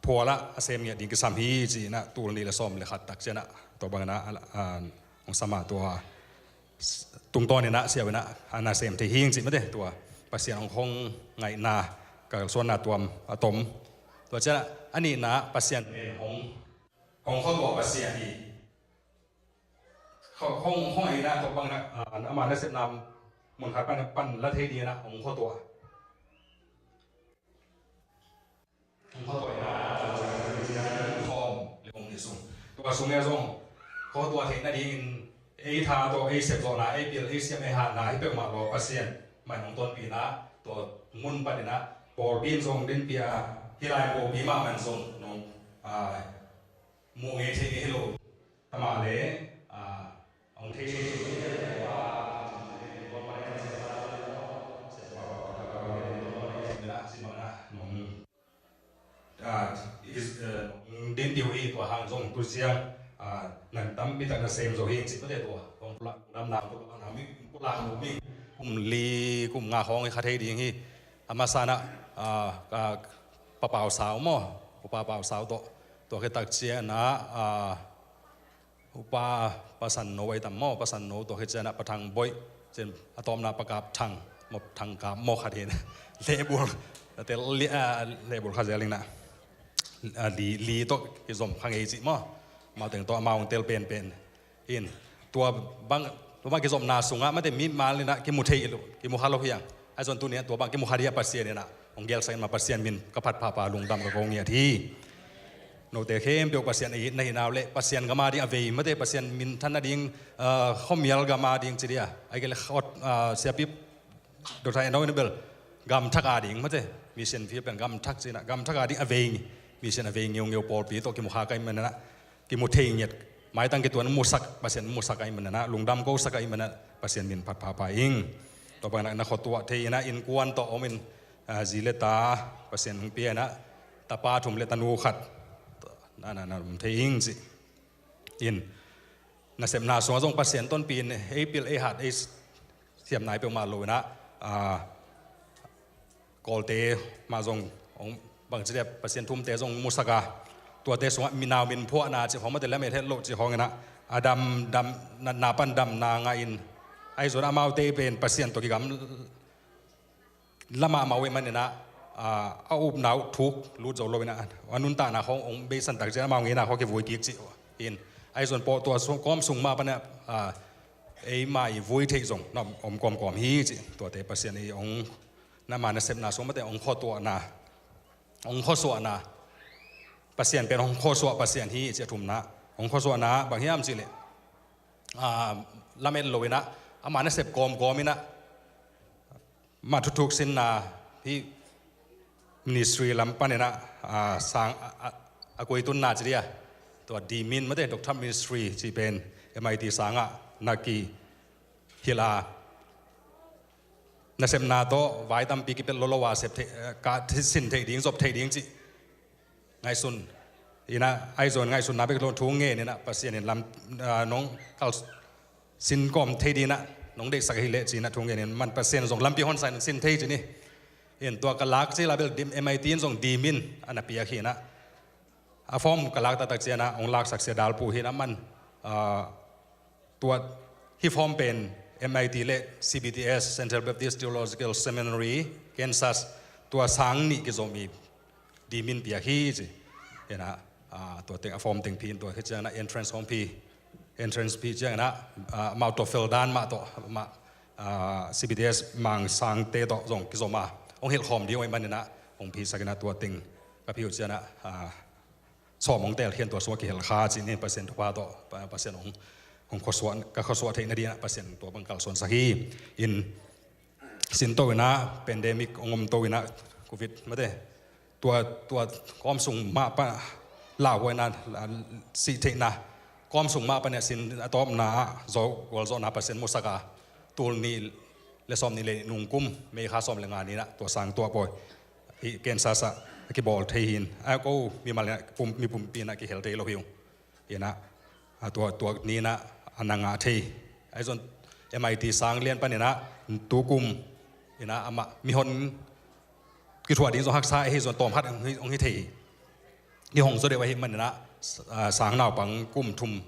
phual ah a sem ngiat ding kisam hi ci inah tul nih le sawm le khat tak ciangin ah tua bangin ah, ah, hong sam a, tua tungtawn inah siau inah a na sem thei hi ing ci mate, tua Pasian hong, hong ngaihna kalsuanna tuam a tom. Tua ciangin ah a nihna Pasian pen hong hong khuatuah Pasian hi. Hong, hong, hong ahi na, tua bang na, ah, amah nasepna mun khat pan, pan la thei ding na, hong khuatuah. Hong khuatuah hi na, tua khawm le hong ni sung. Tua sung e zong, khuatuah theih nadingin, ei tha tawh, ei sep zawhna, ei pil, ei siam, ei hatna, hi peuhmah lo Pasian mah in hong tonpih na, tua mun pan in na, pawlpi in zong dinpih a, hih lai pawlpi mahmah in zong, nong, ah, muh ngei thei ngei hi lo. Amah le, ah, hong thei thei. Ah, is, eh, nong din diu hi tua hang zong tu siang, ah, nan tampi tak na sem zo hi cih mate tua. Hong pulak, dam nang pulak, nang mi, pulak nang mi. Kum li, kum nga hong hi kha thei ding hi. A masa na, ah, ah, Pa Pau Sau maw, Pa Pau Sau tawh. Tua khit tak ciang na, ah, Upa Pa San No ai tam maw, Pa San No tua khit ciang na Pa Thang Boih, ciang a tawpna Pa Kap Thang, maw Thang Kap maw khat hi na. Lebul, tel li, ah, lebul kha zel ing na. Ah, li, li tawh kizom kha ngei cih maw. Amau teng tawh amau hong tel penpen. In, tua bang, tua bang kizopna sungah, mate mimal in na kimu thei lo, kimu kha lo hi hang. Ahi zong tuni tua bang kimu kha ding a Pasian in na. Hong gelsak in mah Pasian min ka phat phapha lungdam ka ko ngiat hi. Note khempeuh Pasian a it na hi nau leh, Pasian gam a ding a vei, mate Pasian minthan nading, ah, khuamial gam a ding ci ding a. Ahih kei leh, ah, siapi Doctor Eno in bel, gam thak a ding, mate, mission field pen gam thak ci na, gam thak a ding a vei, mission a vei ngeungeu pawlpi tawh kimu kha ka hih manin na, kimu thei ngiat, maitang kituak musak, Pasian musak ahih manin na, lungdam ko sak ahih manin na, Pasian min phat phapha ing. Tua bang na, na khuatuah thei in na, innkuan tawh om in, ah, zi le ta, Pasian hong pia in na, tapa thum le tanu khat, na, na, na, om thei ing ci. In, nasepna sungah zong Pasian tonpih in, ei pil, ei hat, ei siam nai peuhmah lo in na, ah, Kawlte mah zong, hong bangci dia, Pasian thumte zong musak a, tuate sungah minau min phuahna cih khawng, mate, lamet het loh cih khawng inah, a dam, dam, na, na pan damna ngah in, ahi zong amaute pen Pasian tawh kigam lamah amau ahih maninah, a, a upna uh thuk lut zo lo inah, a nuntakna khawng hong beisan tak ciang amau ngeina khawng kivui kik cih in, ahi zong pawh tua sung, kawm sung mah panah, a, eima i vui theih zong na om kawmkawm hi cih, tuate Pasian i hong, na ma nasepna sung, mate, hong khuatuahna, hong khuasuahna, Pasian pen hong khuasuah Pasian hi cih a thumna, hong khuasuahna bang hiam cihleh, a, lamet lo inah, ama nasep kawmkawm inah, mah thuthuk sinna hih ministry lam paninah, a, sang, a, a, a kuitunna ci dia, tua Dimin, mate, Doctor Ministry cih pen M I T sangah na kihilh a, nasepna tawh vai tampi kipelh lolo a sep theih, eh, ka, sin theih ding, zop theih ding cih ngaihsun inah, ahi zong ngaihsunna bek lo, thu ngen inah, Pasian in lam, ah, nong kal sin kawm thei dinah nong deihsak hileh cinah thu ngen in, man Pasian zong lampi honsak in sin thei ci ni. In tua ka lak cila bel dim, M I T in zong Dimin a na piak hinah, a form ka lak taktak cianah hong laksak sia dalpu hinah, man, ah, tua hih form pen M I T le C B T S, Central Baptist Theological Seminary, Kansas, tua sang nih kizom i Dimin piak hi ci. Inah, a, tua teng a form teng phi in, tua hi cianginah entrance hong phi, entrance phi cianginah, a, amau TOEFL dan mah tawh, mah, a, C B T S mang sangte tawh zong kizom a, hong hilhkhawm ding uh ahih maninah hong phisakinah tua teng ka phi uh cianah, a, sawm hong telkhian, tua sungah kihel kha ci ni. Pasian thupha tawh, pa-, Pasian hong, hong khuasuah, ka khuasuah theih nadinah Pasian tua bang kalsuansak hi. In sinto inah, pandemic hong omto inah, covid, mate, tua, tua kawm sung mah pa lauhuaina, sih theihna, kawm sung mah panah sin a tawpna ah zo, gualzawhna Pasian musak a, tul nih le sawm nih le nungkum, May kha sawm le nga ninah tua sang tuah pawi hih Kansas ah a kibawl thei hin, a ko mimal inah pum, mi pumpi inah kihel thei lo hi ung. Inah, a tua, tua ninah a na ngah thei. Ahi zong M I T sang lian paninah tukum inah amah mihon kithuah ding zong haksa ahi zong tawm khat hong hi, hong hi thei hi. Ni hong zaw deuh ahih maninah, a, sang naupang kum thum,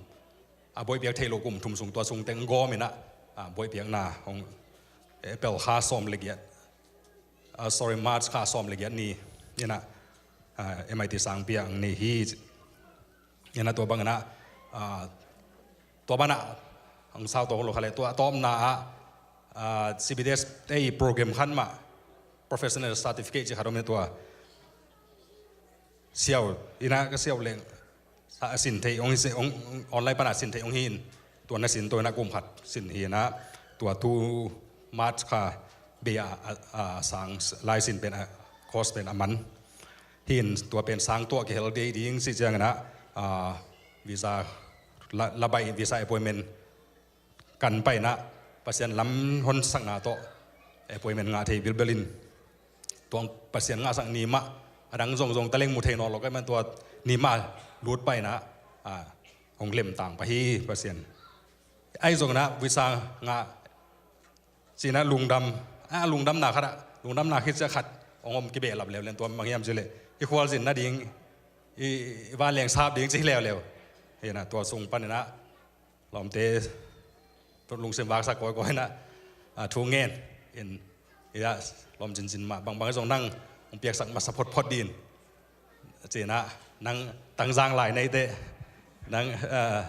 a, buaih piak thei lo kum thum sung, tua sung teng gawm inah, a, buaih piakna hong, April kha sawm le giat, a, sorry, March kha sawm le giat ni inah, a, M I T sang piak ang nei hi. Inah tua bang inah, a, tua banah ang sau tawh lo kha le, tua tawpna ah, a, C B T S ei program khan mah professional certificate ci khat om inah, tua siau inah ka siau leng sa a sin thei hong hi, hong, online panah sin thei hong hi in, tua na sin tua inah kum khat sin hi inah, tua tu March kha bei a, a, a sang lai sin pen a, course pen a man hi in, tua pen sang tuah kihel dei ding ci cianginah, a, visa la, la baih, visa appointment kan painah Pasian lam honsakna tawh appointment ngah thei bilbel in, tua Pasian ngahsak ni mah, a dang zongzong taleng mu thei nawn lo ka hih man, tua ni mah lut painah, a, hong lemtang pah hi Pasian. Ahi zonginah visa ngah cinah lungdam, a, lungdamna khatah, lungdamna khit ciah khat hong om kibehlap leuleu, tua bang hiam cihleh i khualzin nading, i, i vanleng sap ding ci leuleu. Hinah tua sung paninah lawmte tut lungsim vaksak kawikawi inah, a, thu ngen in, inah lawm cincin mah, bangbang zong nang hong piaksak masa photphot din cinah, nang Tangzang lai neite, nang, a,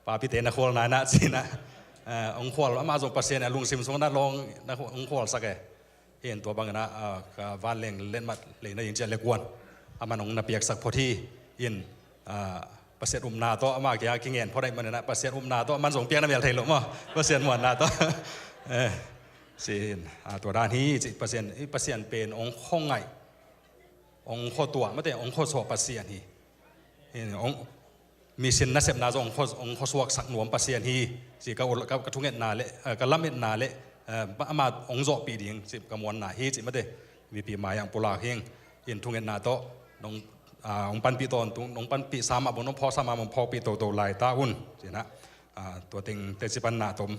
papite na khualna inah cinah, a, hong khual, amah zong Pasian a lungsim sung na lawng na hong khualsak e. Hi in tua bangin ah, ah, ka vanleng letmat leina ding ciah lekuan a man hong na piaksak phot hi. In, ah, Pasian upna tawh ama kia kingen phot ahih manin ah Pasian upna tawh a man zong piak na mel thei lo maw, Pasian muanna tawh. Eh, sin, ah, tua dan hi cih Pasian, Pasian pen hong khuangaih, hong khuatuah, mate, hong khuasuah Pasian hi. Hi, hong, mission nasepna zong hong khua, hong khuasuaksak nuam Pasian hi, cih ka, ka, ka thungetna le, eh, ka lametna le, eh, ama hong zawhpih ding cih ka muanna hi cih, mate, mipi mai-ah pulak hing. In thungetna tawh nong, ah, hong panpih tawntung, nong panpih sa mah bang, nong phawk sa mah bang, phawkpih toto lai ta un. Cih na, ah, tua teng teci panna tom.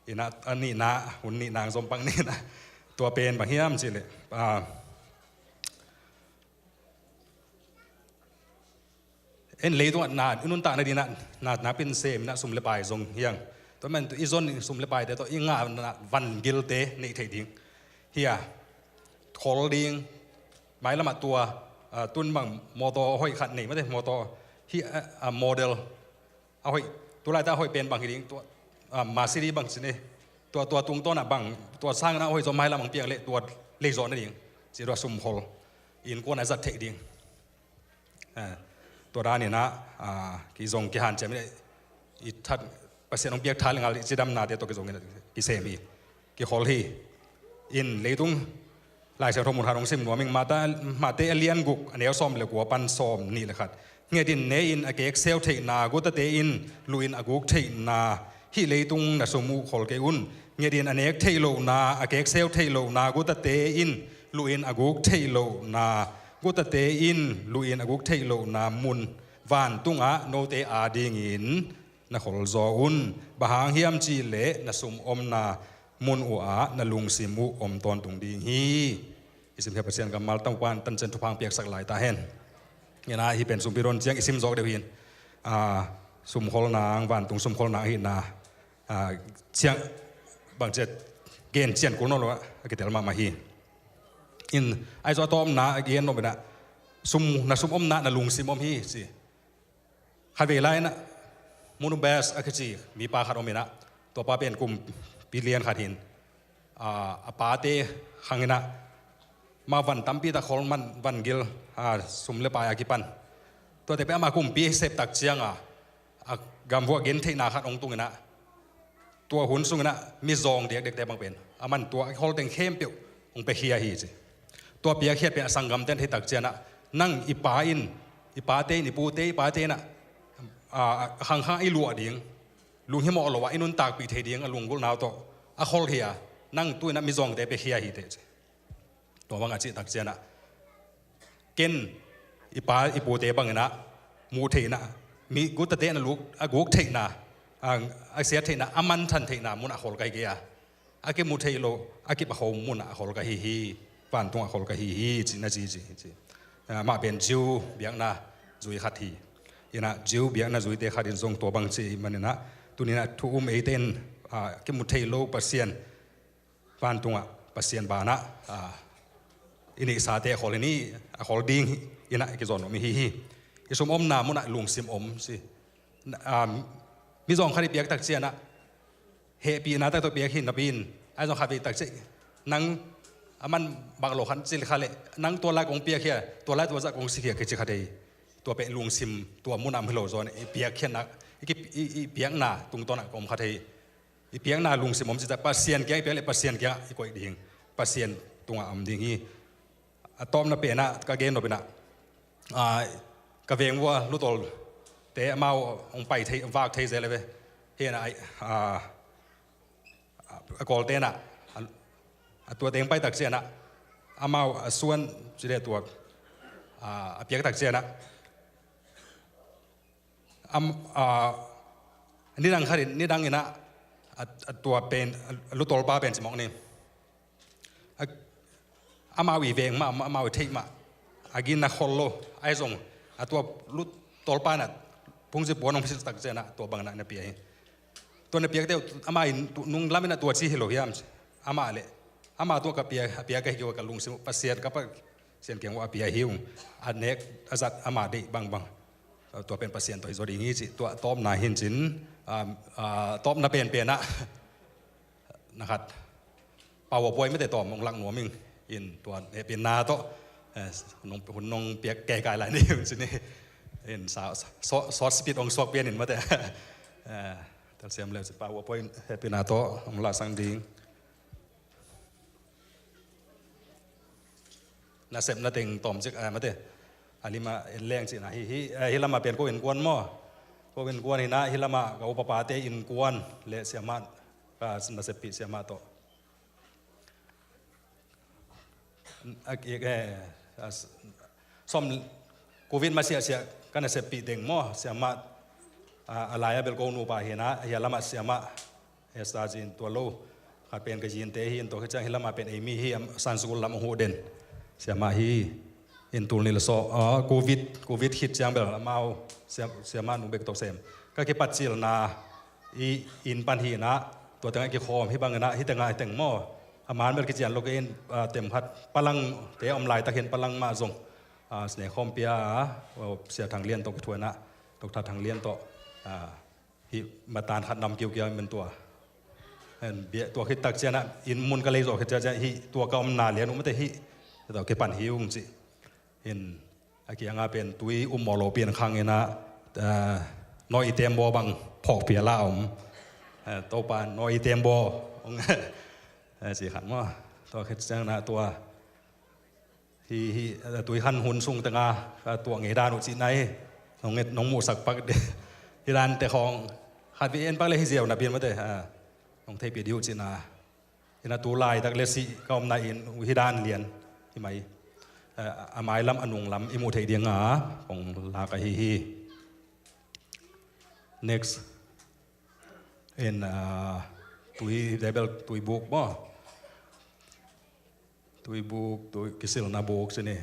In a, a nihna, hun nihna zom pang nihna. Tua pen bang hiam cih leh, ah, En leitungah na i nuntakna dingin ah na, na pin sem in ah sum le pai zong hi hang. Tua man tu i zon sum le paite tawh i ngahna van gilte neih theih ding hi a, khol ding. Mailamah tua, ah, tun bang mawtaw a hoih khat nei mate, mawtaw hi a, ah, model a hoih, tu laita a hoih pen bang hi ding, tua, ah, Mercedes bang ci ni, tua, tua tungtawnah bang, tua sangin a hoih zaw mailam bang piang leh tua lei zawh nading ci, tua sum khol, innkuan a zat theih ding. Ah, tua danin ah, ah, kizong kihanciam in ah i that, Pasian hong piak tha le ngal i cidamnate tawh kizong in ah kisem hi, kikhol hi. In leitung Lai Siangtho mun khat hong sim nuam ing. Mate, Mate a lian guk, a neu sawm le kua pan sawm nih le khat. Nget in, ne in, a kekseu theihna, gutate in luh in a guk theihna, hih leitung na sum uh khol kei un. Nget in, a nek theih lohna, a kekseu theih lohna, gutate in luh in a guk theih lohna, gutate in luh in a guk theih lohna mun vantungah note adingin na kholzaw un. Bang hang hiam cihleh na sum omna mun uhah na lungsim uh om tawntung ding hi. I simkhiat Pasian kammal tangpan tancian thupha piaksak lai ta hen. Ngen a, hih pen sumpi don ciang i sim zawk deuh hi in, ah, sumkholna, vantung sumkholna ahihna, ah, ciang bang ciat gen cian kul nawn lo a kitel mahmah hi. In, ahi zong a tawpna a gen nop in ah, sum, na sum omna na lungsim om hi ci. Khatvei lai in ah, Munu Best a kici mipa khat om in ah, tua pa pen kumpi lian khat hi in, ah, a pate khang in ah, amah van tampi tak khol man, van gil, ah, sum le pai a kipan. Tuate pen amah kumpi sep tak ciang a, a gam vuah gen theihna khat hong tung in ah, tua hun sungin ah mizawng diakdiakte bang pen, aman tua a khol teng khempeuh hong piakhia hi ci. Tua piakkhiat pen a sanggamte'n thei tak ciang ah, nang i pa in, i pate in, i pute, i pate in ah, ah, khangkhang i luah ding, lunghimawh lo ah i nuntakpih thei ding a lunggulhna uh tawh a khol hi a, nang tu in ah mizawngte piakhia hi teh ci. Tua bang a cih tak ciang ah, ken i pa i pute bangin ah muh theihna, mi gutate in a luk, a guk theihna, a, a siat theihna, a manthan theihna munah khol ka hi kei a, a kimu thei lo, a kipakho munah khol ka hi hi. Vantungah khol ka hi hi, ci na ci, ci, ci. Ah, amah pen Jew biakna zui khat hi. In ah Jew biakna zuite khat in zong tua bang ci ahih manin ah, tuni in ah thu um eite in, ah, kimu thei lo Pasian, vantungah Pasian banah, ah, i neihsate a khol hi ni, a khol ding hi in ah i kizawn nuam hi hi. I sum omna munah lungsim om ci. Ah, mizawng khat i piak tak ciang ah, hehpihna tak tawh piak hi napi in, ahi zong khatvei tak ciang, nang aman bang lo khan cil kha leh, nang tua lai kong piakhia, tua lai tua zah kong sikhia kici kha thei. Tua pen lungsim, tua munah om hi lo zaw in i piakkhiatna, i ki, i, i piakna tungtawnah ka om kha thei. I piakna lungsim om cih tak, Pasian kiang i piak leh Pasian kiangah i koih ding, Pasian tungah om ding hi. A tawpna pen ah ka gen nop in ah, ah, ka veng vua lutawlte amau hong pai thei, vak thei zel a ve. Hi in ah, ah, a Kawlte in ah, a, a tua teng pai tak ciang ah, amau a suan ci leh tua, ah, a piak tak ciang ah, am, ah, nidang khat in, nidang in ah, a, a tua pen, a lutawlpa pen ci mawk ni. A, amau i veng mah, amau i theih mah, a gina khol lo, ahi zong a tua lutawlpa in ah phungzi puan hong silh tak ciang ah, tua bangin ah na pia hi. Tua na piak deuh, amah in tu, nung lam in ah tua ci hi lo hiam ci. Amah leh, amah tua ka pia, a pia ka hi kei ua, ka lungsim uh Pasian, ka Pasian kiang ua a pia hi ung. A nek a zat amah deih bangbang, tua pen Pasian tawh hi zaw ding hi ci. Tua tawpna hi in cin, ah, ah, tawpna penpen ah na khat, PowerPoint mate tawm hong lak nuam ing. In tua hehpihna tawh, eh, nong, hun nong piak keikai lai ni hun ci ni. In sa, so, short speech hong suak pian in mate. Eh, telsiam leu ci, PowerPoint hehpihna tawh hong lasang ding. Nasepna teng tawm cik, eh, mate. A lim ah en leng cihna hi, hi, eh, hih lamah pen ko innkuan maw. Ko innkuan hi in ah, hih lamah ka upapate innkuan leh siamah, ka naseppih siamah tawh. A, eh, a, s-, sawm, Covid masiahsiah ka naseppih teng maw, siamah, a, a lai a bel ko nupa hi in ah, hih lamah siamah, Esther ci in tua lo. Khat pen ka zinte hi in, tua khit ciang hih lamah pen ei mi hi, am, Sunday school lam a huh den siamah hi. In tul nih le sawm, ah, covid covid khit ciang bel amau siam, siamah nu bek tawh sem. Ka kipat cilna i inn pan hi inah, tua tengah kikhawm hi bang inah, hi tengah hi teng maw. A man bel kician lo kei in, ah, tem khat palangte a om laitak hi in palang mah zong, ah, sine khawm pia a, oh, Sia Thang Lian tawh kithuah inah, Doctor Thang Lian tawh, ah, hih matan khat nam kiukiau in tua. En bia tua khit tak cianah inn mun ka lei zawh khit ciah ciah hih tua ka omna lian uh mate hih. Tua kipan hi ung cih. In a kianga pen tui um mawh lo pian khang inah, eh, nawi i tembaw bang phawk pia la om. Eh, Topa nawi i tembaw. Eh, ci khat maw. Tua khit cianah tua Hi, hi, eh, tui khan hun sung tengah, ah, tuah ngei dan uh cihna hi. Nong nget, nong muhsak pak dih. Hi dan te khawng khat vei en pak le hi ziau napi in mate, ah, nong theihpih dih uh cihna. Inah tu laitak le sih ka omna inn uh hi dan lian hi mai. Eh, a mailam a nunglam i muh theih dinga kong lak ahi hi. Next. In, ah, tui, table tui buk maw. Tui buk, tui kisilna buk sini.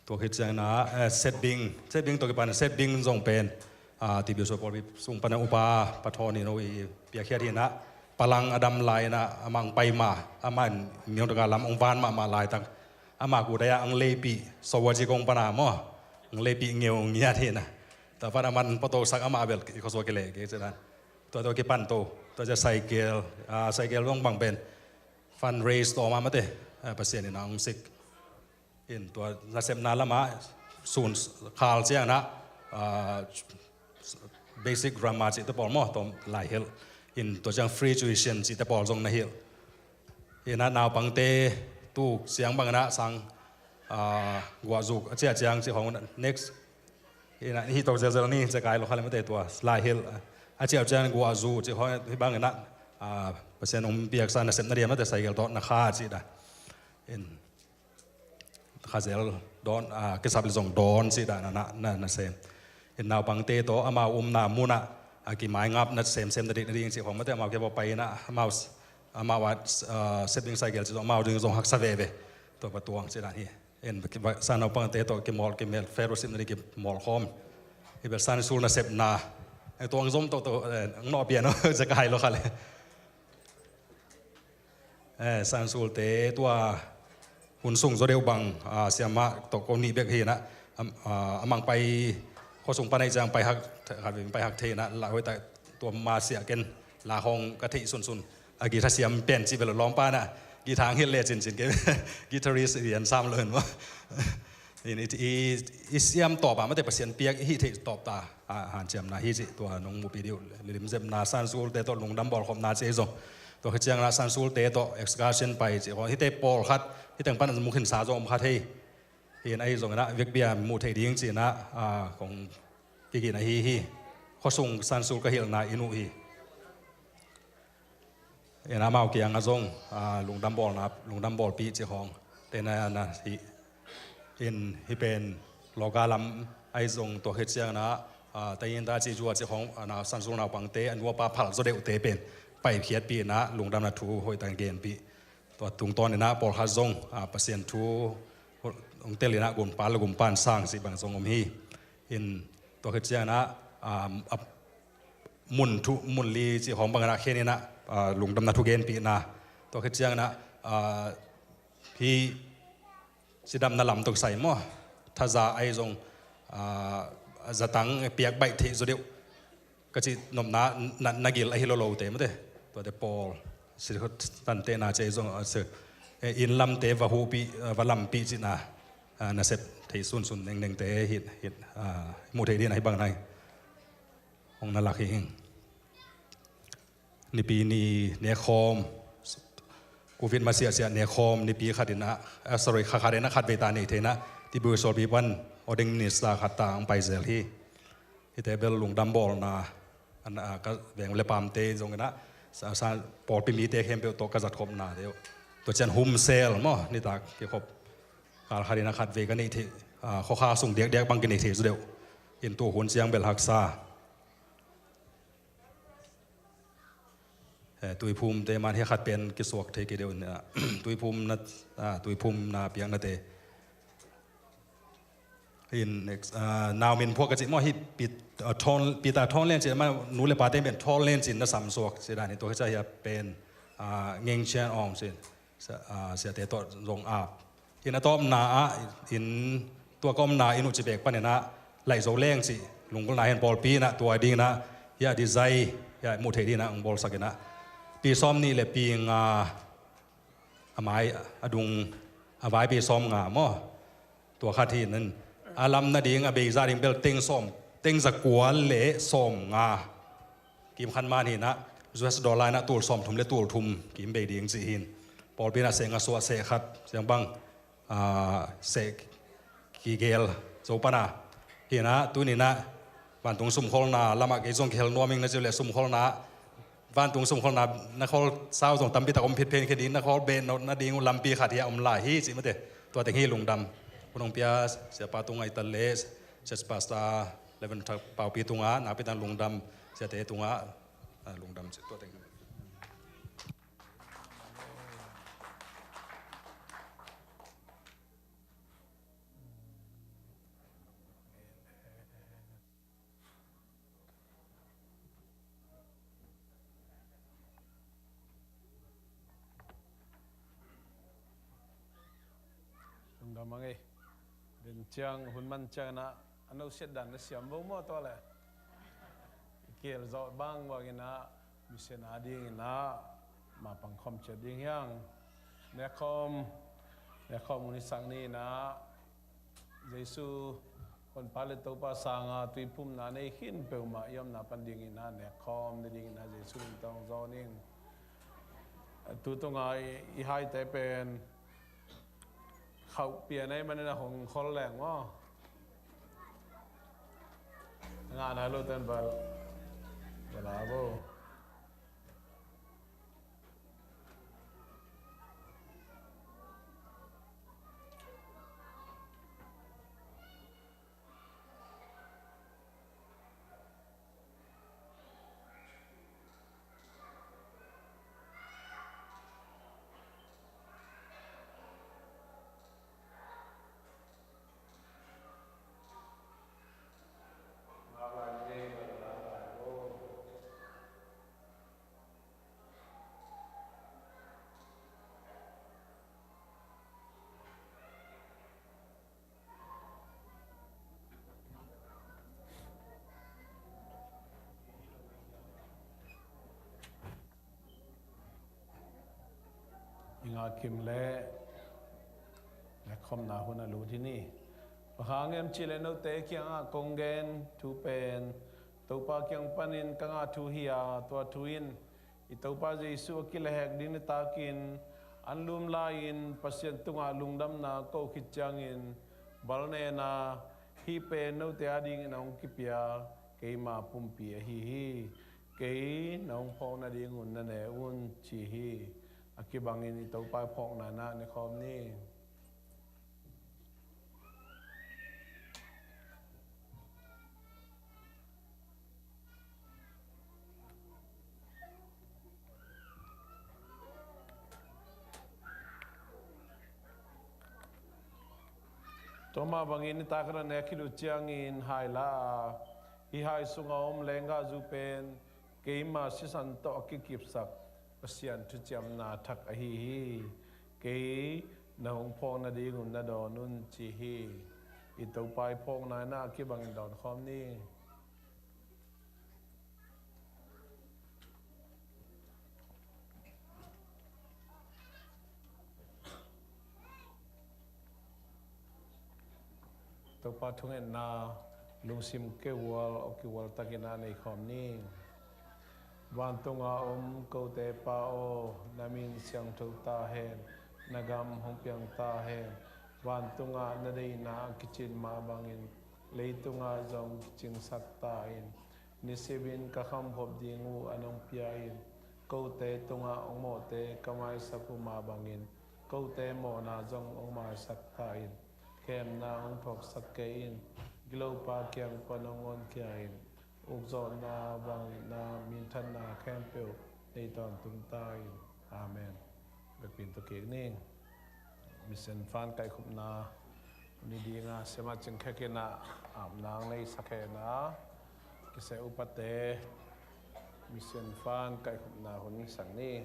Tua khit ciangin ah, eh, setbing, setbing tua kipan setbing zong pen, ah, tibiu suapawlpi sung pana upa pathawn in oh i piakhiat hinah, palang a dam lai inah, amang pai ma, amah in miong taka lam ong van mahmah laitak. Amah kudaya ang leipi, sawaji kong pana maw, ang leipi ngeu ngiat hinah. Tua pan aman patosak amah bel i khosua kile ke cidan. Tua tua kipan to, tua cia cycle, ah, cycle zong bang pen fundraise tawh mah mate, eh, Pasian in a hong sik. In tua nasepna lamah sun khal ciangna, ah, basic grammar cihte pawl maw, tawm lai hilh. In tua ciang free tuition cihte pawl zong na hilh. Inah naupangte tu siang bangna sang, ah, guahzuk a ciah ciang cih khawng next. Inah hih tawh zelzel ni, cia kai lo kha le mate tua lai hilh. A ciah ciang guahzuk cih khawng hih bangin ah, ah, Pasian hong piaksa nasepna diam mate cycle tawh na kha cih dah. In khazel dawn, ah, kisap le zong dawn cih dah na, na, na, na sem. In naupangte tawh amau umna munah a kimaingap na semsem na dik na ding cih khawng mate amau kibaw pai inah amau, amau a, ah, setbing cycle cih zong amau ding zong haksa veve. Tua pa tuang cih dan hi. In sa naupangte tawh kimawl kimel fellowship na ding kimawl khawm. I bel Sunday school nasepna. Eh, tuang zom tawh tawh, eh, ang nawh pian oh, cia kai lo kha le. Eh, Sunday school te tua hun sung zaw deuh bang, ah, siamah tawh ko nih bek hinah, am, ah, amang pai khuasung pan aih ciang pai hak, pai hak thei inah, la hoih tak tua ma siah ken la hong ka theih sunsun. A guitar siam pen cih bel lawmpa inah, guitar ang hilh le cincin ke, guitarist rian sam lo in maw. In i, i, i siam tawp a mate Pasian piak i hih theih tawp ta, a, hanciamna hi cih tua nong muhpih dih uh. Limzepna Sunday school te tawh lungdam bawlkhopna cih zong. Tua khit ciangin ah Sunday school te tawh excursion pai cih khawng. Hihte pawlkhat, hih teng pan mu khinsa zong om kha thei. Hi in ahi zongin ah vekpi a muh theih ding cih in ah, a, kong kigin ahi hi. Khuasung Sunday school ka hilhna inn uh hi. In amau kiangah zong, ah, lungdam bawlna, lungdam bawlpih cih khawng. Tena na hi in hi pen lawka lam ahi zong tua khit ciangin ah, ah, tayin ta cih zua cih khawng, ah, na Sunday school naupangte, a nu a pa phal zaw deuhte pen paiphiatpih in ah lungdamna thu hoih tak genpih. Tua tungtawn in ah pawlkhat zong, ah, Pasian thu hong tel in ah gumpa le gumpa in sang cih bang zong om hi. In tua khit ciangin ah, ah, a mun thu, mun li cih khawng bangin ah khen in ah, ah, lungdamna thu genpihna. Tua khit ciangin ah, ah, hi cidamna lam tawh kisai maw. Thaza ahi zong, ah, zatang piak baih theih zaw deuh. Ka cih nopna na, na gil ahi lo lote mate. Tuate pawl, si tantehna cih zong, ah, si, eh, inn lamte va huhpih, ah, va lampih cihna, ah, nasep thei sunsun nengnengte hi, hi, ah, muh theih ding ahi bang nai. Hong na lak hi ing. Nipi ni nekhawm, covid masiahsiah nekhawm, nipi khat in ah, ah, sorry, kha khat in ah khat vei ta nei thei in ah, Tibu Solpi pan ordaining minister khat ta ang pai zel hi. Hihte bel lungdam bawlna, an, ah, ka veng le pamte zong in ah, sa, sa, pawlpi mite khempeuh tawh ka zatkhopna deuh. Tua cian humsel maw, nitak kikhop. Kal khat in ah khat vei ka nei thei, ah, khawkha sung diakdiak bang ka nei thei zu deuh. In tu hun ciang bel haksa. Eh, tuiphumte man hi khat pen kisuak thei kei deuh in, ah, tuiphumna, ah, tuiphumna piaknate. Hin next, ah, nau min phuak ka cih maw, hi Pit-, ah, Thon, Peter Thon Len cih, amah nu le pa te pen Thon Len cih na sam suak cih dan hi. Tua hi cia hi a pen, ah, Ngeng Chian Aung cih, sia-, ah, siate tawh zong ap. Hin a tawpna ah, in tua ka omna in uh ci bek panin ah, Laih Zo Leng cih lunggulhna hin pawlpi in ah tua ding in ah, hi a design, hi a muh theih ding in ah hong bawlsak in ah. Pi sawm nih le pi nga, a mai, a dung, a vai pi sawm nga maw. Tua khat hi in, a lam nading, a bei za ding bel teng sawm, teng za kua le sawm nga kim khan man hi in ah, U S dollar in ah tul sawm thum le tul thum kim bei ding cih hi in. Pawlpi in ah seh nga suah, seh khat, siang bang, ah, seh kigel zo pan a. Hi in ah, tuni in ah, vantung sumkholhna lamah kei zong kihel nuam ing na ci uh leh sumkholhna, vantung sumkholhna na kholh sau zong tampi tak om phit phen khe ding, na kholh beh nawh nading uh lampi khat hi a om lai hi cih mate. Tua teng hi lungdam. Hun hong pia siapa tungah i tal le, Church Pastor Reverend Thang Pau Pi tungah, nakpi tak lungdam, siate tungah, ah, lungdam cih tua teng hi. Lungdam a ngei. Den ciang, hun man ciang in ah, a no siat dan na siam vo maw tua le. I kihel zawh bang bangin ah, mission a ding in ah, mapang khawm ciat ding hi hang. Nekkhawm, nekkhawm hun i sak ni in ah, Jesu Honpa le Topa sanga tuiphumna nei khin peuhmah i omna pan ding in ah nekkhawm ni ding in ah Jesu min tawh hong zawn ing. Tu tungah i, i haite pen khauh pian ahih manin a hong khol leng maw. Ngah nai lo ten bal, bal a bo. I ngah kim le, le khawmna hun a lut hi ni. Bang hang hiam cih leh note kiangah kong gen thu pen Topa kiang panin ka ngah thu hi a, tua thu in i Topa Jesu a kilehhek ding nitakin an lum lai-in Pasian tungah lungdamna ko khit ciangin bal nen a, hih pen note adingin a hong kipia keima pumpi ahi hi. Kei na hong phawk nadingun na ne un, ci hi. A kibangin i Topa i phawkna in ah ne khawm ni. Tua mah bangin nitak a na nek khit uh ciangin hai la a, hih hai sunga om lenggahzu pen keima sisan tawh a kikipsak Pasian thuciamna thak ahi hi. Kei na hong phawk nadingun na dawn un, ci hi. I Topa i phawkna in ah a kibangin dawn khawm ni. Topa thungetna lungsim keuhual, aw keuhual takin a nei khawm ni. Vantunga om kote Pa aw, na min siangtho ta hen, na gam hong piang ta hen. Vantungah na deihna a kicin mah bangin leitungah zong kicingsak ta in. Nisipin ka khamkhop ding uh a nong pia in, kote tungah hong mawhte ka maisak uh mah bangin, kote mawhna zong hong maisak ta in. Khemna hong thuaksak kei in, gilopa kiang pan hong honkhia in. Ukzawhna bangin na minthanna khempeuh nei tawntung ta in. Amen. Biakpiin tawh kik ni. Mission fund kaihkhopna Ni dinga siama cingkhek in ah apnang nei sak hen a, kiseh upate mission fund kaihkhopna hun sak ni.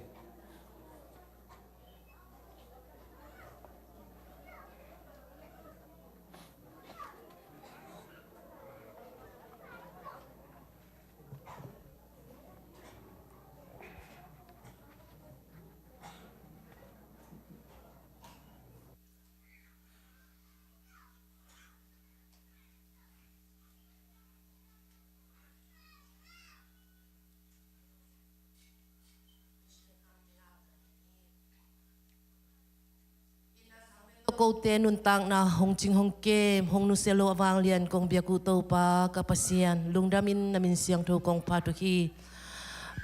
Kote nuntakna hong cing hong kem, hong nusia lo a vanglian kong biak uh Topa ka Pasian, lungdam in na min siangtho kong phat uh hi.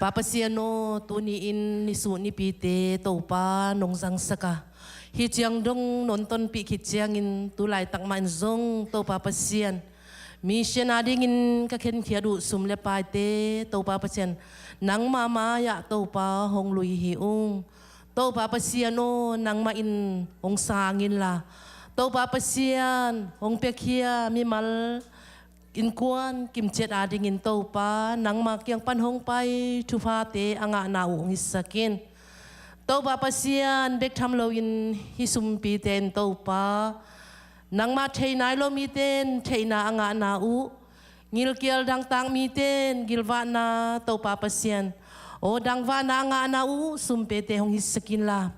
Pa Pasian aw, tuni-in nisuh nipite Topa nong zangsak a, hih ciang dong nong tonpih khit ciangin tu laitak mah in zong Topa Pasian, mission adingin ka khenkhiat uh sum le paite Topa Pasian, nangmah mai-ah Topa hong lui hi ung. Topa Pasian aw, nangmah in hong sang inla, Topa Pasian, hong piakhia mimal innkuan kimciat adingin Topa, nangmah kiang pan hong pai thuphate a ngahna uh hong hisak in. Topa Pasian, bek tham loin hih sumpite in Topa, nangmah thei nai lo mite in theihna a ngahna uh, gilkial dangtak mite in gilvahna, Topa Pasian aw, dangvahna a ngahna uh sumpite hong hisak inla,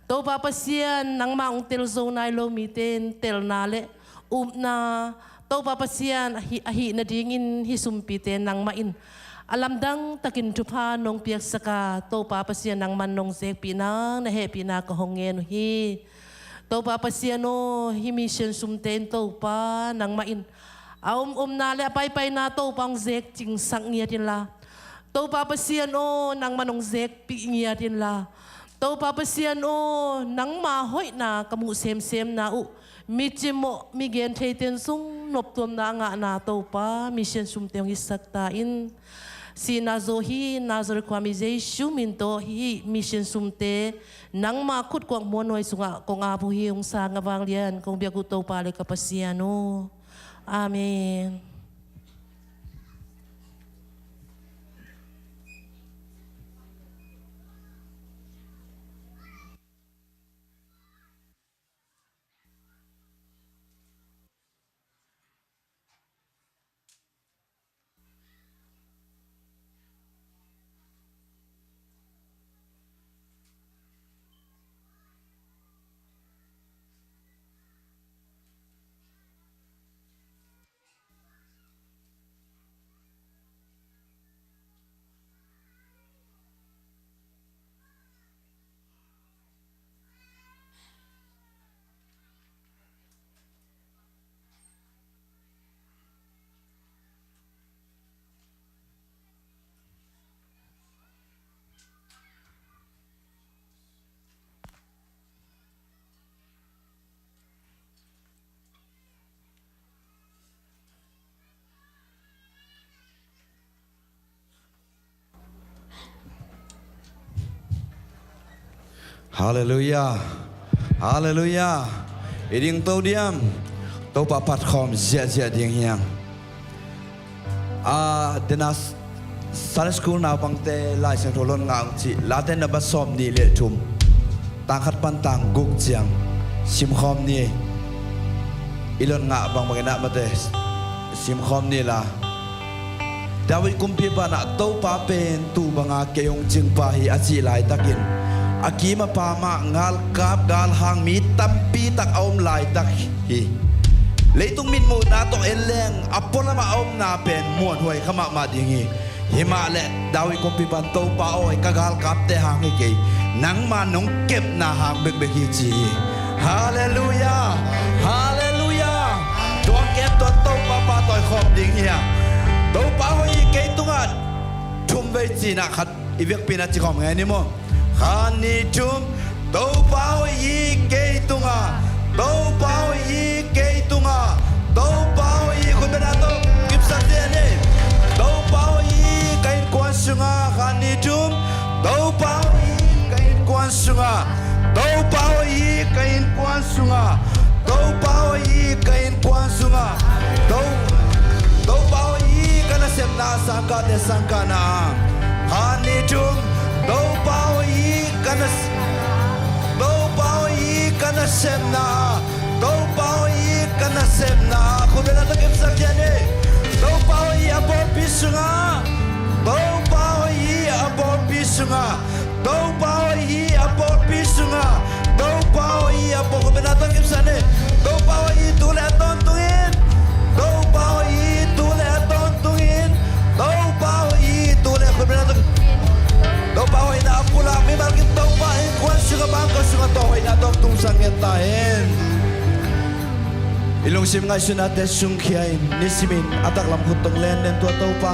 Topa Pasian, nangmah hong tel zo nai lo mite in telna le upna, Topa Pasian, a hih, a hih nadingin hih sumpite nangmah in a lamdang takin thupha nong piaksak a, Topa Pasian, nangman nong zekpih nang na hehpihna ka hong ngen uh hi. Topa Pasian aw, hih mission sumte in Topa, nangmah in a om omna le a paipaina Topa hong zek cingsak ngiat inla, Topa Pasian aw, nangman hong zekpih ngiat inla, Topa Pasian aw, nangma hoihna ka muh semsemna uh, mi cimawh, mi gentheite in zong noptuamna a ngahna Topa, mission sumte hong hisak ta in. Sihna zo hi, Nazareth khuami Jesu min tawh hih mission sumte nangma khutkuak muanhuai sungah kong ap uh hi. Hong sang a vanglian kong biak uh Topa le ka Pasian aw. Amen. Halleluiah. Halleluiah. I ding to diam. Topa phat khawm ziahziah ding hiam? A, dena Sunday School naupangte Lai Siangtho lon ngah ung cih Late number sawm nih le thum, tang khat pan tang guk ciang simkhawm ni. I lon ngah bangbang in ah mate simkhawm ni la. David kumpipa in ah Topa pen tuu banga kei hong cingpa hi a cih laitakin a kim a pam ah galkap galhang mi tampi tak a om laitak hi. Leitung mitmuhna tawh en leng a pualam ah a omna pen muanhuai kha mahmah ding hi. Himah leh David kumpipa in Topa aw, ka galkapte hang hi kei, nangma nong kepna hang bekbek hi ci hi. Halleluiah. Halleluiah. Tua kem tua Topa pahtawi khawm ding hi a. Topa hoih hi kei tungah thum vei ci-in ah khat i vekpi-in ah ci khawm ngai ni maw? Khat nih thum. Topa hoih hi kei tungah. Topa hoih hi kei tungah. Topa hoih hi, khut beng a tawh kipsak zen ni. Topa hoih hi ka innkuan sungah. Khat nih thum. Topa hoih hi ka innkuan sungah. Topa hoih hi ka innkuan sungah. Topa hoih hi Sangkahna, khat, nih, thum. Topa aw, hih ka na, Topa aw, hih ka nasepna, Topa aw, hih ka nasepna. Khut beng a tawh kipsak ciat ni. Topa aw, hih a pawlpi sungah, Topa aw, hih a pawlpi sungah, Topa aw, hih a pawlpi sungah, Topa aw, hih a pawl, khut beng a tawh kipsak ni. Topa aw, hih tu le a tawntungin, Topa aw, hih tu le a tawntungin, Topa aw, hih tu le, khut beng a tawh. Topa hoihna a pulak mimal kim, Topa innkuan sungah, bangkua sungah tawh hoihna tawntung sang ngiat ta hen. I lungsim ngaihsutnate sungkhia in, nisimin a taklam khut tawh lenden, tua Topa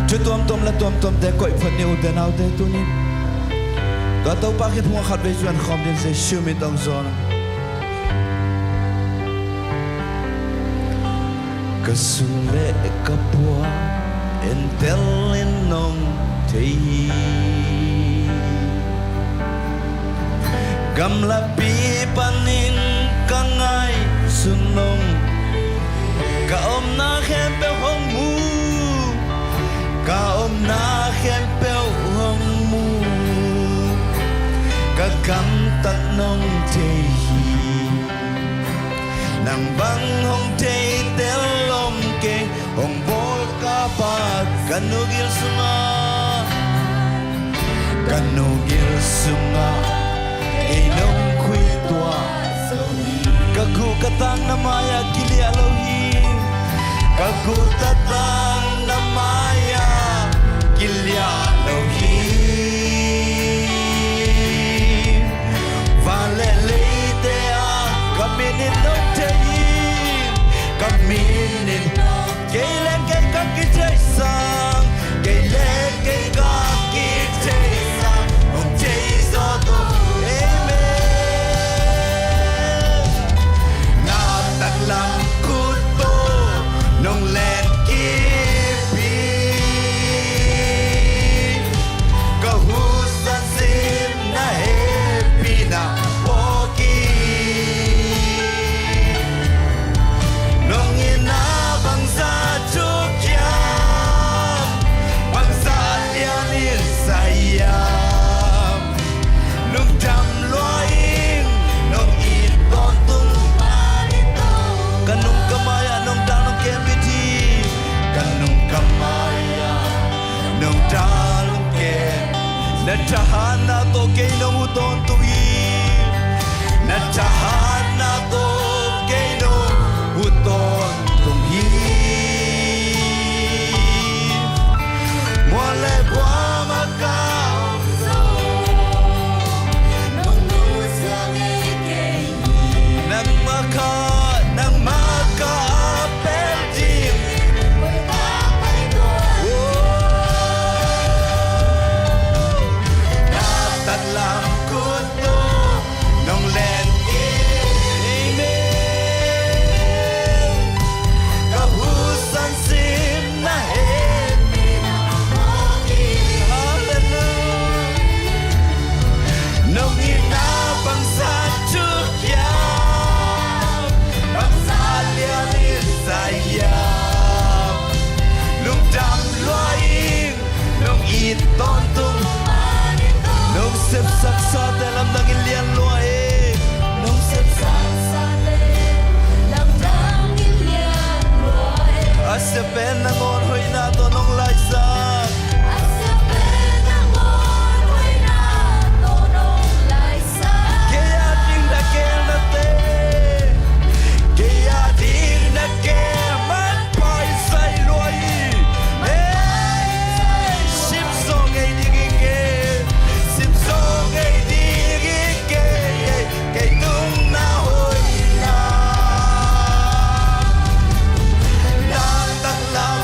thu tuamtuam le tuamtuamte koih phot ni, ute naute, tuni. Tua Topa kiang phungah khatvei zuan khawm ding, Jesu min tawh hong zawn. Ka sum le ka puan entel in nong thei hi. Gamlapi panin ka ngaihsun nong, ka omna khempeuh hong mu, ka omna khempeuh hong mu, ka gamtat nong thei hi. Nang bang hong thei tel om kei, hong bawl ka Pa, ka nu gil sungah, ka nu gil sungah ei nong khuituah zo hi. Ka guh ka tang na mai-ah kiliah lo hi. Ka guh ka tang na mai-ah kiliah lo hi. Van le leite ah ka min in nong thei hi. Ka min in kei le kei ka kitheisang, kei le kei ka kitheisang, hong thei zawh tung. Amen. Na taklam khut tawh nong len kip hi. Ka husan sim na hehpihna phawk hi. Nong itna bangzah thuk hiam, bangzah lian in sa hiam, lungdam lua ing, nong it tawntung. Ka nung ka mai-ah nong dal nong kem bit hi. Ka nung ka mai-ah nong dal nong kem. Na thahatna tawh kei nong huh tawntung hi. Na thahatna tawh kei nong huh tawntung hi. Mual le buam ah ka om zong nong nusia ngei kei hi. Nangmah kha, nangmah kha a pel ding. Na taklam khut tawh nong len kip. Amen. Ka husan sim na hehpihna phawk hi. Hallelujah. Nong itna bangzah thuk hiam, bangzah lian in sa hiam, lungdam lua ing, nong it tawntung. Nong sepsaksate lamdang in lian lua ing. Nong sepsaksate lamdang in lian lua ing. A sia pen nangawn hoihna tawh nong laisan. A sia pen nangawn hoihna tawh nong laisan. Kei a ding na gelnate, kei a ding na gelh man paisai lua hi. Ei, sim zawh ngei ding hi kei, sim zawh ngei ding hi kei, kei tung na hoihna. Na taklam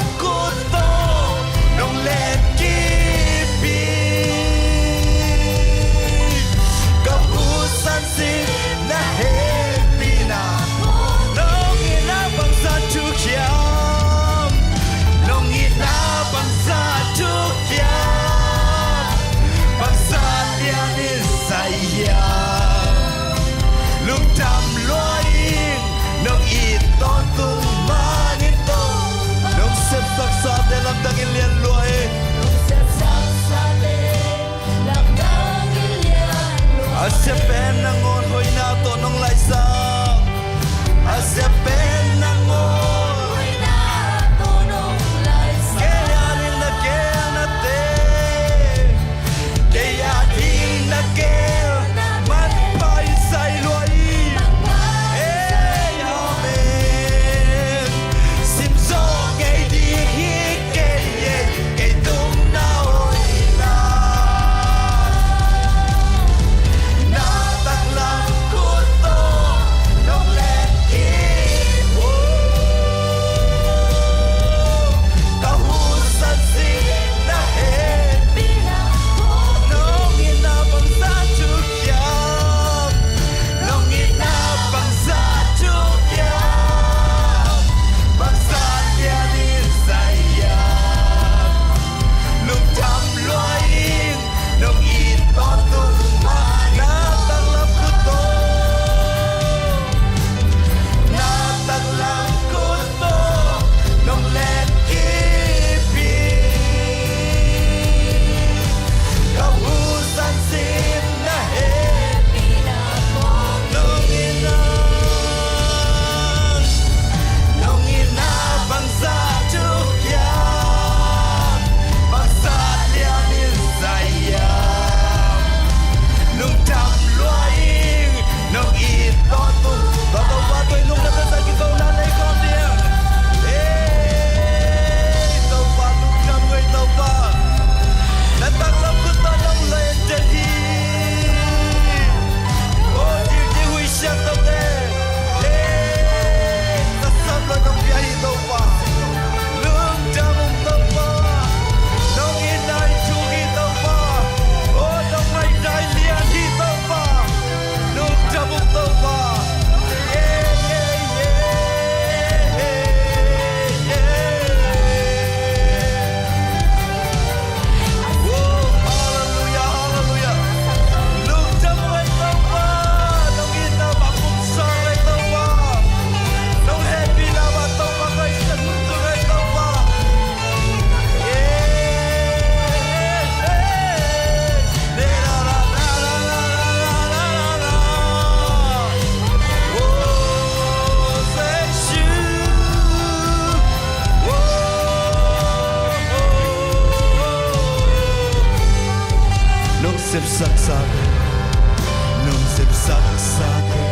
Nong sepsaksate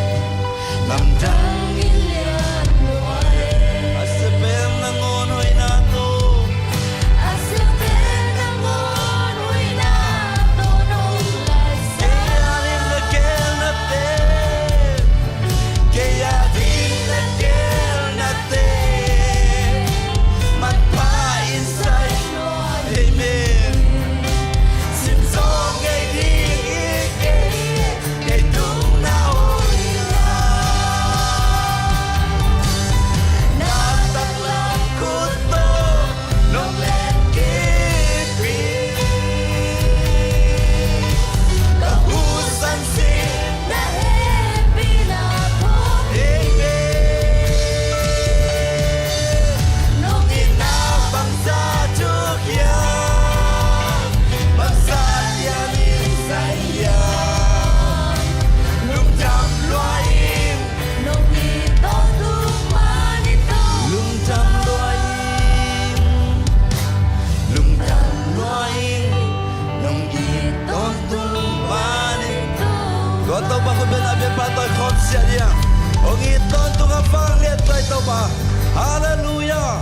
namdang i lian lua e. A sepel nangawn hoihna tawh, a sepel nangawn hoihna tawh nong laisan. Kei adingin na gelnate, kei adingin na gelnate manpha in sai. Amen. Sim zawng ngei ding hi kei, kei tungah hoih la. Na taklam khut tawh nong len kip hi. Ka hu sansin na hehpihna tawh. Amen. Nong itna bangzah thuk hiam, bangzah lian in sai hiam, lungdam lua ing. Nong it tawntung man in tawh. Lungdam lua ing, lungdam lua ing. Nong it tawntung man in tawh. Tua Topa khut bengah biakpa tawi khawm siah ding. Hong it tawntung a vanglian tawi Topa. Halleluiah.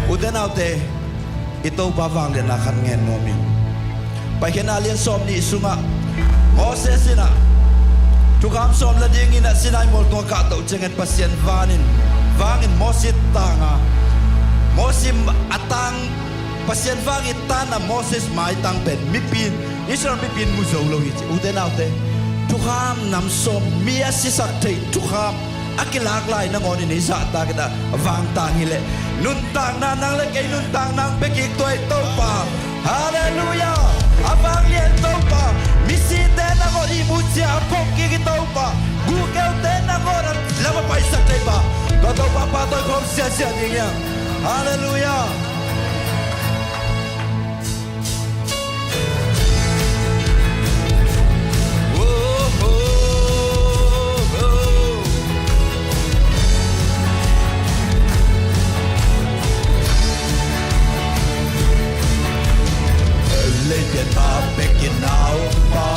Ute naute, i Topa vangliatna khat ngen nuam ing. Paikhiatna lian sawm nih sungah Moses in ah thukham sawm la dingin ah Sinai mual tungah kahtoh ciangin Pasian vanin, vangin Moses tang a, Moses a tang, Pasian vangin tan a Moses maitang pen mipi in, Israel mipi in mu zo lo hi ci. Ute naute, thukham nam sawm, mi a sisak theih thukham a kilak lai nangawn in i zahtak in ah vangtang hileh, nuntakna nang le kei nuntakna hong pia kik tua i Topa. Halleluiah. A vanglian Topa. Misite nangawn ihmu ciang a phawk kik i Topa. Gulkeute nangawn a lam a paisak thei pa. Tua Topa pahtawi khawm siasia ding hiam? Halleluiah. Leipian pa pekin na om pa,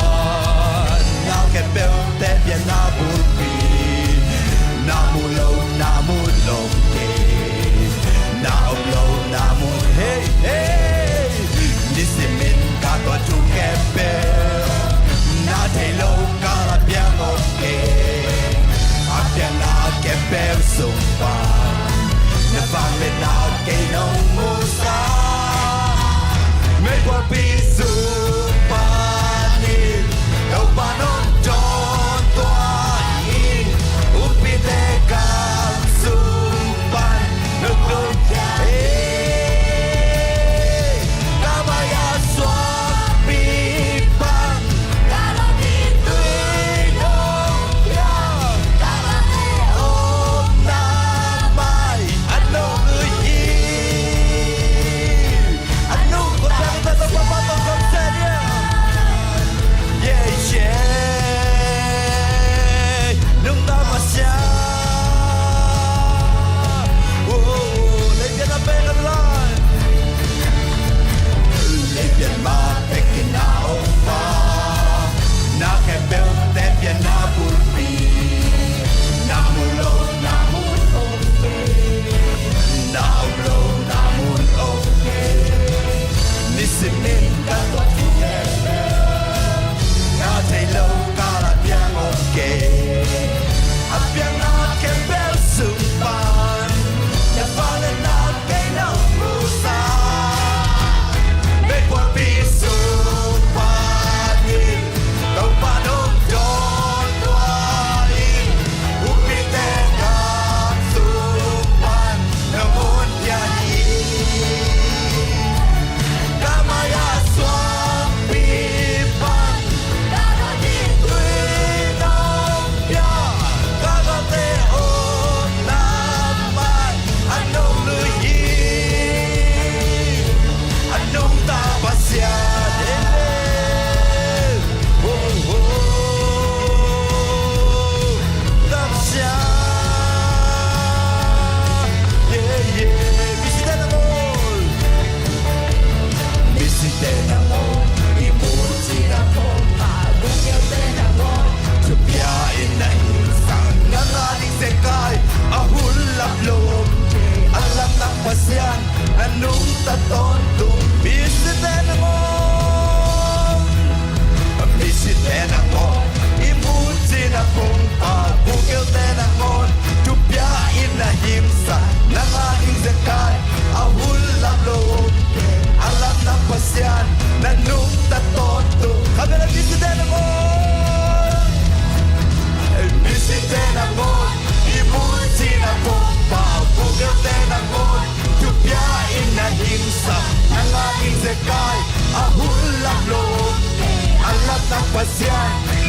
na khempeuhte pian na bulpi, na mu lo, na mu lo kei, na om lo, na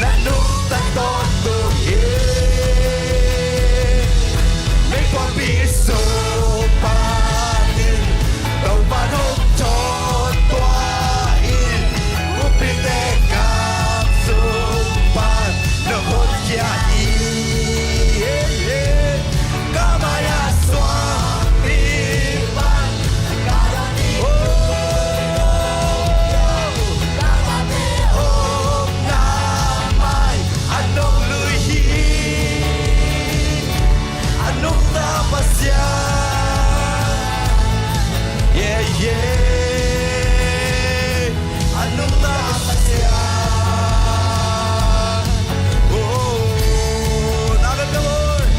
Na nungta tawntung hi. Meikuangpi sung panin Topa hong thawh tua in, kumpite gam sung pan na hotkhiat hi. Ka mai-ah suangpi pan, ka dang hi. Oh, ka dang hi. Hong na mai a nong lui hi. A nungta Pasian. Yeah, yeah. A nungta Pasian. Oh, na khempeuh hoih,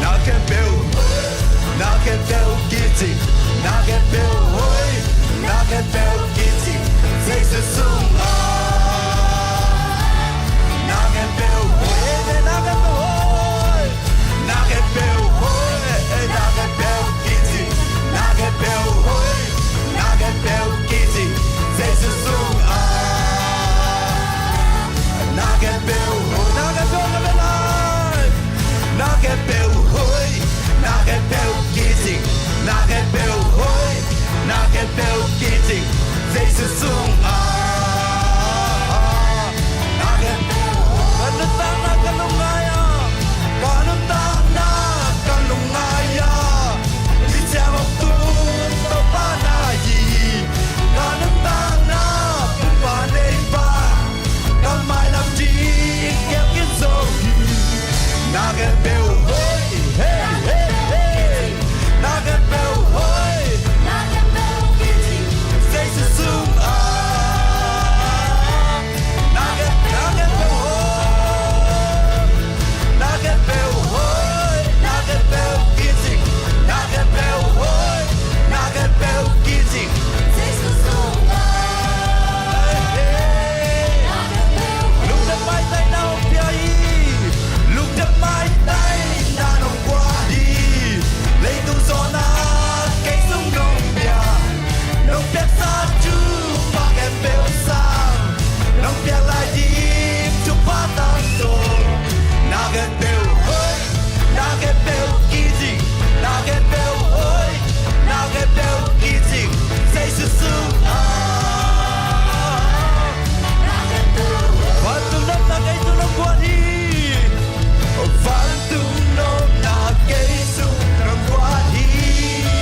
na khempeuh hoih, na khempeuh kicing, na khempeuh hoih, na khempeuh kicing Jesu sungah. Na khempeuh hoih, na khempeuh hoih, na khempeuh hoih, na khempeuh kicing, na khempeuh hoih, na khempeuh kicing Jesu sungah. Na khempeuh hoih, na khempeuh hoih, na khempeuh hoih, na khempeuh kicing, na khempeuh hoih, na khempeuh kicing Jesu sungah. Na khempeuh hoih. Ka nuntakna ka lungngai a, ka nuntakna ka lungngai a, hih ciang hong tung Topa na hi. Ka nuntakna pumpa nei pa, ka mailam ding kiam khin zo hi. Na khempeuh hoih, hey, hey, hey. Na khempeuh hoih, na khempeuh kicing Jesu sungah. Na khempeuh, na khempeuh hoih, na khempeuh hoih, na khempeuh kicing, na khempeuh hoih, na khempeuh kicing Jesu sungah. Lungdam maitaina hong pia hi. Lungdam maitaina nong guan hi. Leitung zawhna kei sung nong pia, nong piaksa thupha khempeuh sang, nong piak lai ding thupha tangthu. Na khempeuh hoih, na khempeuh kicing, na khempeuh hoih, na khempeuh kicing Jesu sungah. Vantung nopna kei sung nong guan hi. Vantung nopna kei sung nong guan hi.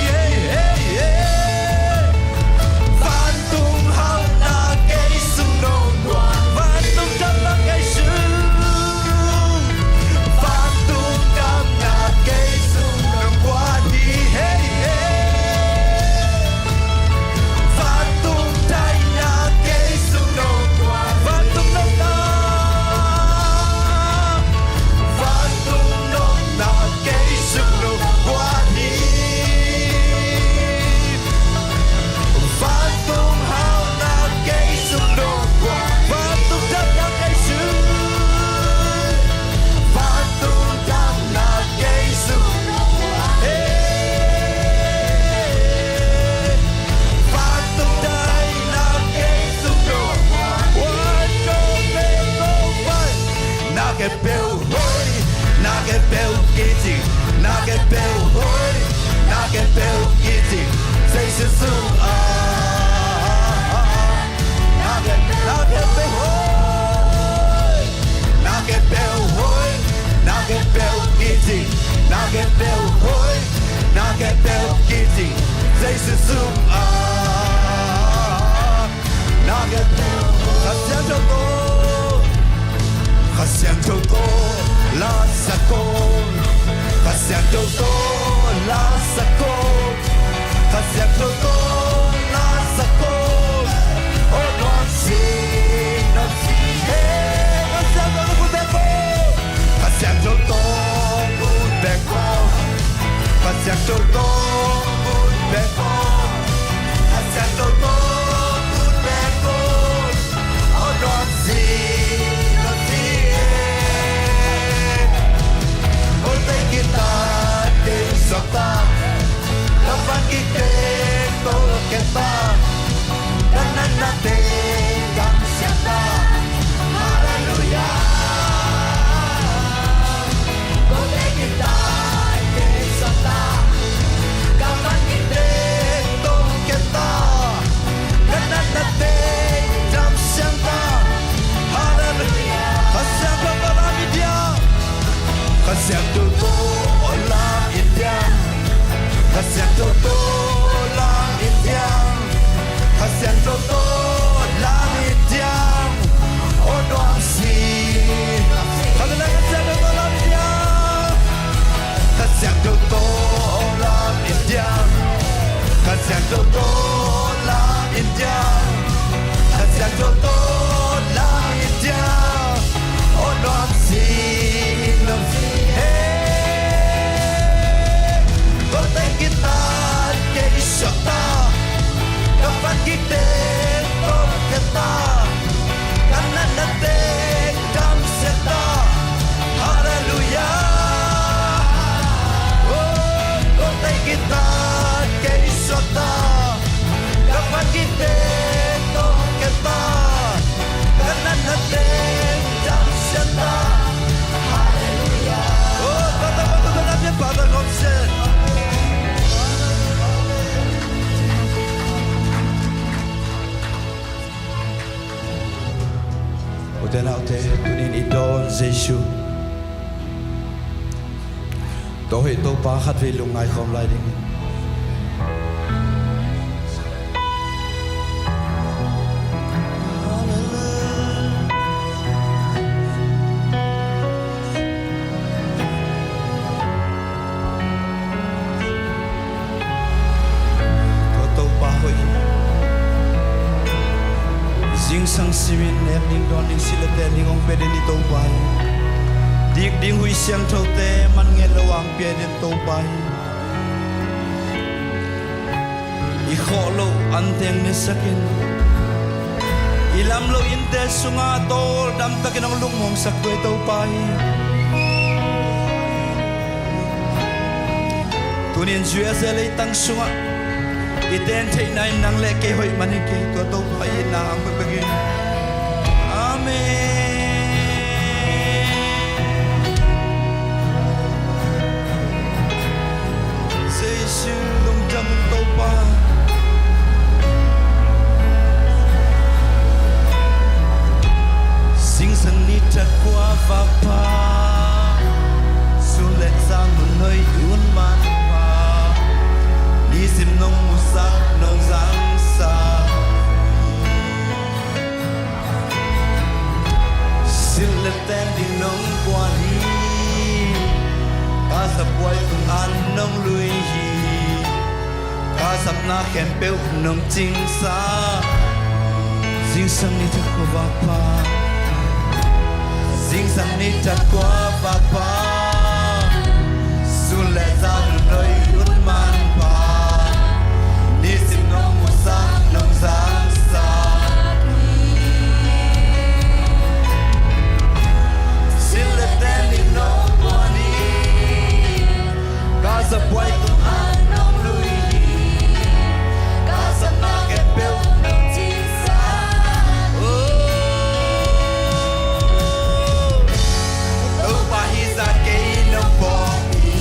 Hey, hey, hey. Vantung hauhna kei sung nong guan. Vantung damna kei sung. Vantung damna kei sung nong guan hi. Hey, hey. Vantung daihna kei sung nong guan. Vantung nopna, vantung nopna kei sung nong guan hi. Vantung hauhna kei sung nong guan. Vantung damna kei sung. Vantung damna kei sung nong guan. Hey. Vantung daihna kei sung nong guan. One, two, three, four, five. Na khempeuh hoih, na khempeuh kicing, na khempeuh hoih, na khempeuh kicing Jesu sungah. Na khempeuh, na khempeuh hoih, na khempeuh hoih, na khempeuh kicing, na khempeuh hoih, na khempeuh kicing Jesu sungah. Na khempeuh hoih. Kha Siangtho tawh, Kha Siangtho tawh la sak o. Kha Siangtho tawh la sak o. Kha Siangtho tawh la sak o. Aw nuamsi, nuamsi e. Kha Siangtho tawh khut beng o. Kha Siangtho tawh khut beng o. Kha Siangtho tawh khut beng o. Kha Siangtho tawh khut beng o. Aw nuamsi, nuamsi e. Aw tei kita, tei suak ta. Ka van kik tei tawh la kek ta. Tawh tawh lam i dia, aw nuam sing nuam sing he. Kote kitat kei suakta, ka pan kikte tawh keta, ka natna teng damsiata. Halleluiah. Oh, kote kitat kei suakta, ka pan kikte tawh keta, ka natna teng damsiata. Halleluiah. Oh, tata patu ka na pia pata kong sen. Ute naute, tunin i dawn Jesu tawh hei Topa khatvei lungngai khawm lai ding. Tua Topa hoih hi. Zingsang simin nek ding dawn ding silate ning hong pia ding i Topa hi. Dik ding huih siangthote man ngen lo ang pia ding Topa hi. I khawh loh anteng nesakin, i lam loh innte sungah tawldamtakin hong lungmuangsak tua i Topa hi. Tunin U S A leitang sungah i ten theihna in nang le kei hoih man hi kei, tua Topa i itna hang pekpek in. Amen. Jesu lungdam Topa. Zingsang ni tat kua vak pha, sun le zan hun hoih hun man pha, nisim nong musak nong zangsak. Silh le ten ding nong guan hi, ka sapbuai tung an nong lui hi, ka sapna khempeuh nong cingsa. Zingsang ni tat kua vak pha, zingsang ni tat kua vak pha, sun le zan hun hoih hun man pha, nisim nong musak nong zangsak. Silh le ten ding nong guan hi, ka sapbuai tung an nong lui hi, ka sapna khempeuh nong cingsa. Oh, Topa hi zah kei nong phawk hi.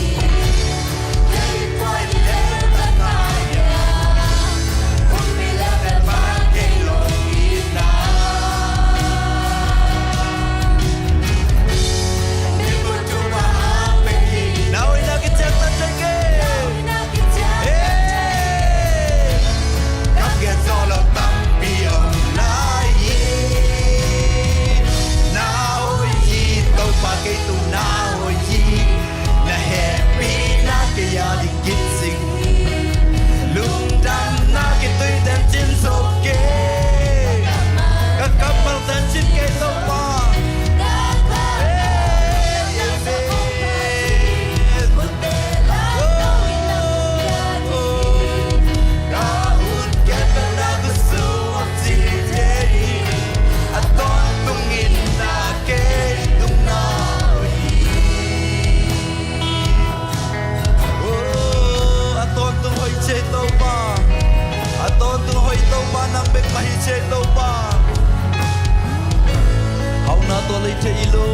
Kei tung na hoih hi, na hehpihna kei a ding kicing hi. Lungdamna kituite in cin zo kei, ka kammalte in cin kei Topa. Ka hun khempeuh na khutsung hong cite hi, a tawntungin na kei tung na hoih hi. Oh, a tawntung hoih ci Topa, a tawntung hoih Topa, nang bek mah hi ci Topa. Hauhna tawh lei thei hi lo.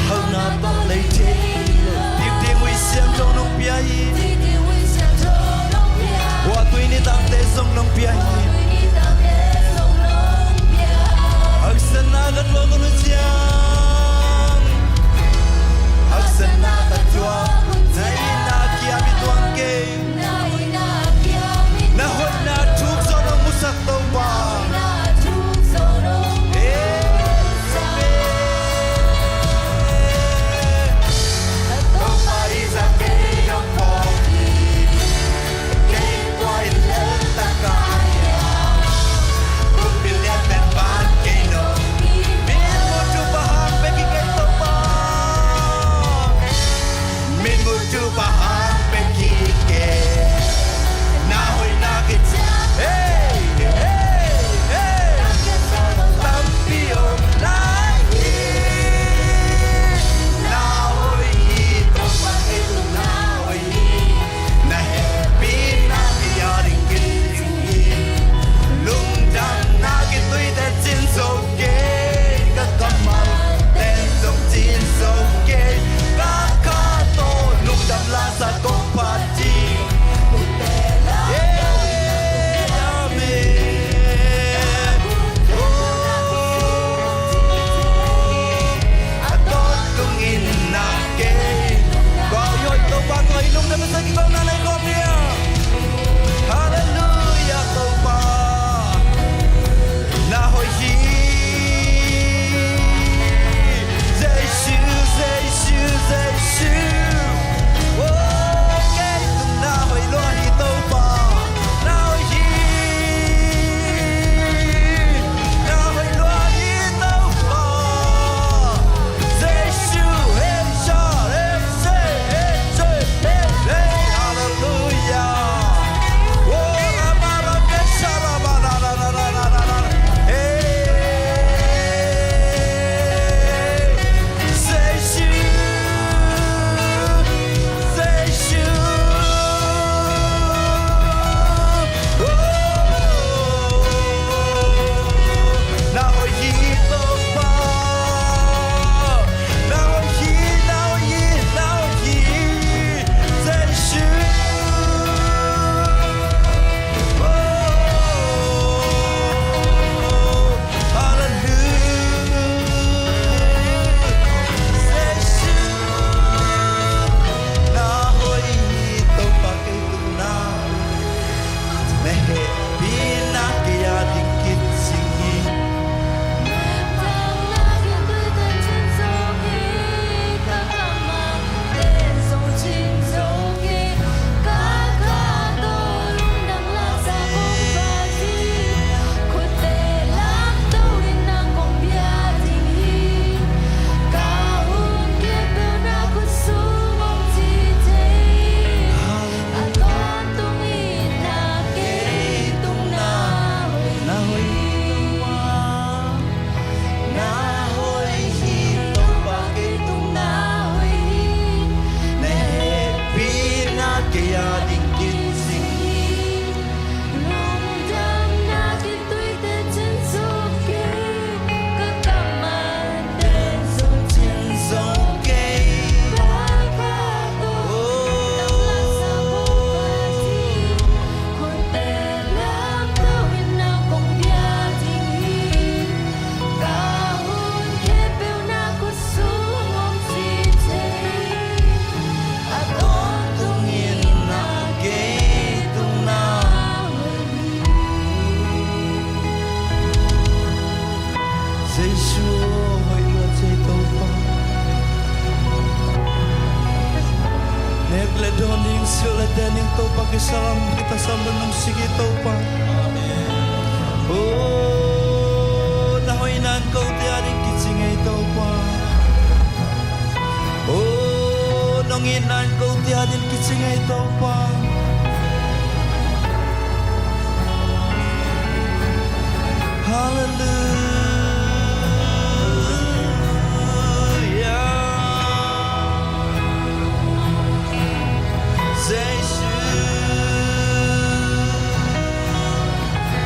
Hauhna tawh lei thei hi lo. Dik ding huih siangtho nong pia hi. Guahtui nidangte zong nong pia hi. Haksatna ka tuak hun uh ciang, haksatna ka tuak hun ciang, na itna kiam i tuang kei. Na hoihna thuk zawh nong musak Topa. Amen. Topa i zah kei nong phawk hi. Kei tua in leltak a hi a, Jesu hoih lua ci ei Topa. Nek le dawn ding, silh le ten ding Topa, kisalam kitasam lo nong sik ei Topa. O, na hoihna in kote ading kicing ei Topa. O, nong itna in kote ading kicing ei Topa. Halleluia. Jesu.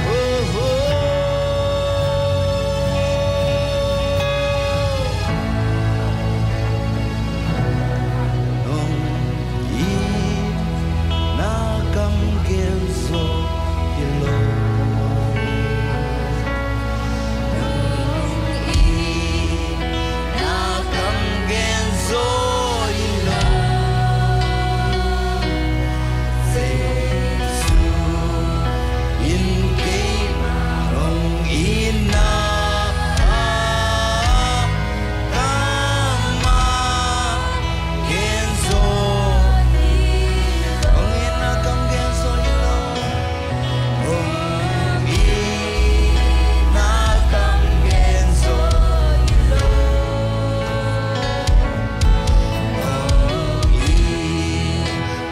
Oh, oh. Nong itna kam gen zaw hi lo. Nong itna kam gen zaw hi lo. Jesu in keimah nong itna kam gen zaw hi lo. Hong itna kam gen zaw hi lo. Hong itna kam gen zaw hi lo. Hong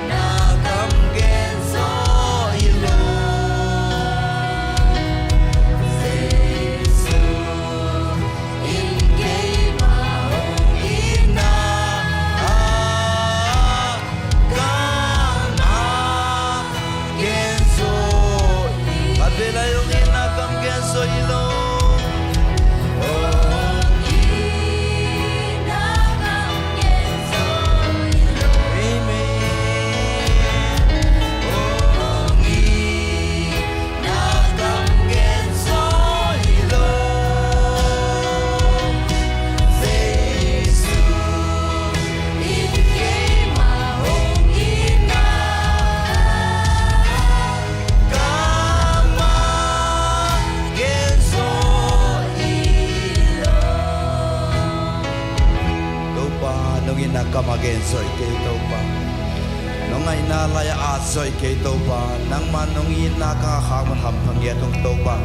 itna kam gen zaw hi lo. Jesu in keimah hong itna kam gen zaw hi. Khat vei lai, hong itna kam gen zaw hi lo. Hong itna kam gen zaw hi lo. Amen. Hong it na kam gen zaw hi lo. Jesu in keimah hong itna kam gen zaw hi lo. Topa, nong itna kam gen zaw hi kei Topa. Nong ngaihna lai-ah at zaw hi kei Topa, nangmah nong itna ka ngah khak man hampha ngiat ung Topa.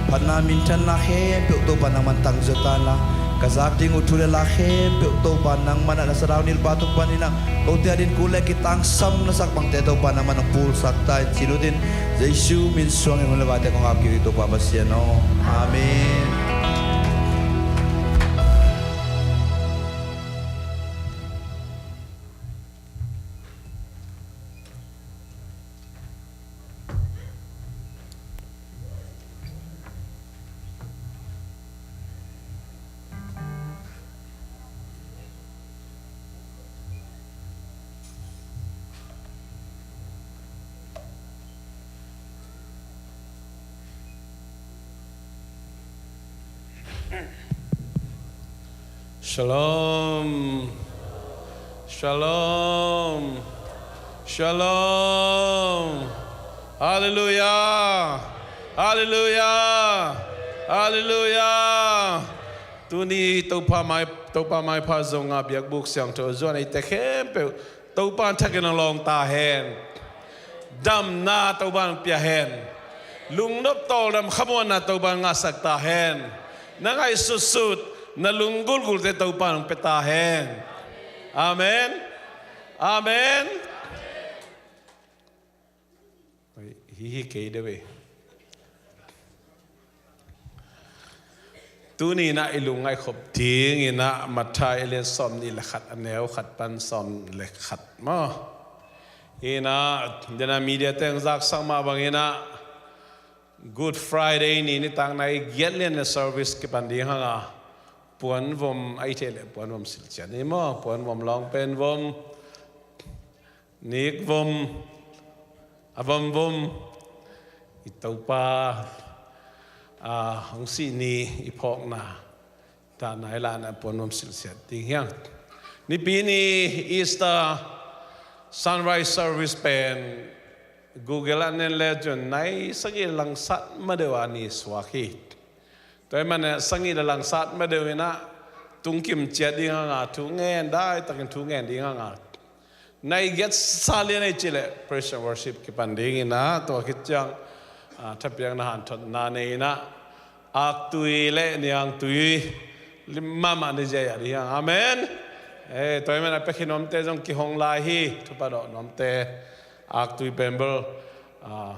Phatna minthanna khempeuh Topa nangman tangzaw ta in la, ka zak ding uh thu le la khempeuh Topa nangman ah na Sathau nilhpa tung panin ah kote adingin kul le kitangsam na sak bangte Topa nangman hong pulsak ta in, ci-in uh din Jesu min suangin hun le vaite kong ap kik hi Topa Pasian aw. Amen. Shalom. Shalom. Shalom. Halleluia. Halleluia. Halleluia. Tuni Topa mai, Topa maipha zong a biakbuk siangtho zuan eite khempeuh Topa thakin hong lawng ta hen. Damna Topa hong pia hen. Lungnop tawldam khamuanna Topa hong ngahsak ta hen. Na ngaihsutsut, na lunggulhgulhte Topa hong pia ta hen. Amen. Amen. Hi hi kei deuh e. Tuni in ah i lungngaih khop dingin ah Matthai a lian sawmnih le khat, a neu khat pan sawm le khat maw. Hi in ah, den a media teng zaksak mah bangin ah Good Friday ni nitakna i giat lian le service kipan ding hang a, puanvom a i theih leh puanvom silhciat ni maw, puanvom lawng pen vom. Nik vom, a vom vom, i Topa, a, hong sih ni i phawkna, dahna i lahna puan vom silhsiat ding hi hang. Nipi ni Easter sunrise service pen Google ah nen le cun nai sagih langsat madeuh a ni suak hi. Tua ahih manin sang nih le lang sat ma deuh in ah tungkim ciat ding hang a, thu ngen, daitakin thu ngen ding hang a, nai giat sa lian ei cih leh praise and worship kipan ding in ah, tua khit ciang, ah, thapiakna hanthotna nei in ah, aktui le niangtui lim mahmah ni ziahziah ding hang. Amen. Eh, tua ahih manin a pia khin nuamte zong kihong lai hi, thupha dawh nuamte, aktui pen bel, ah,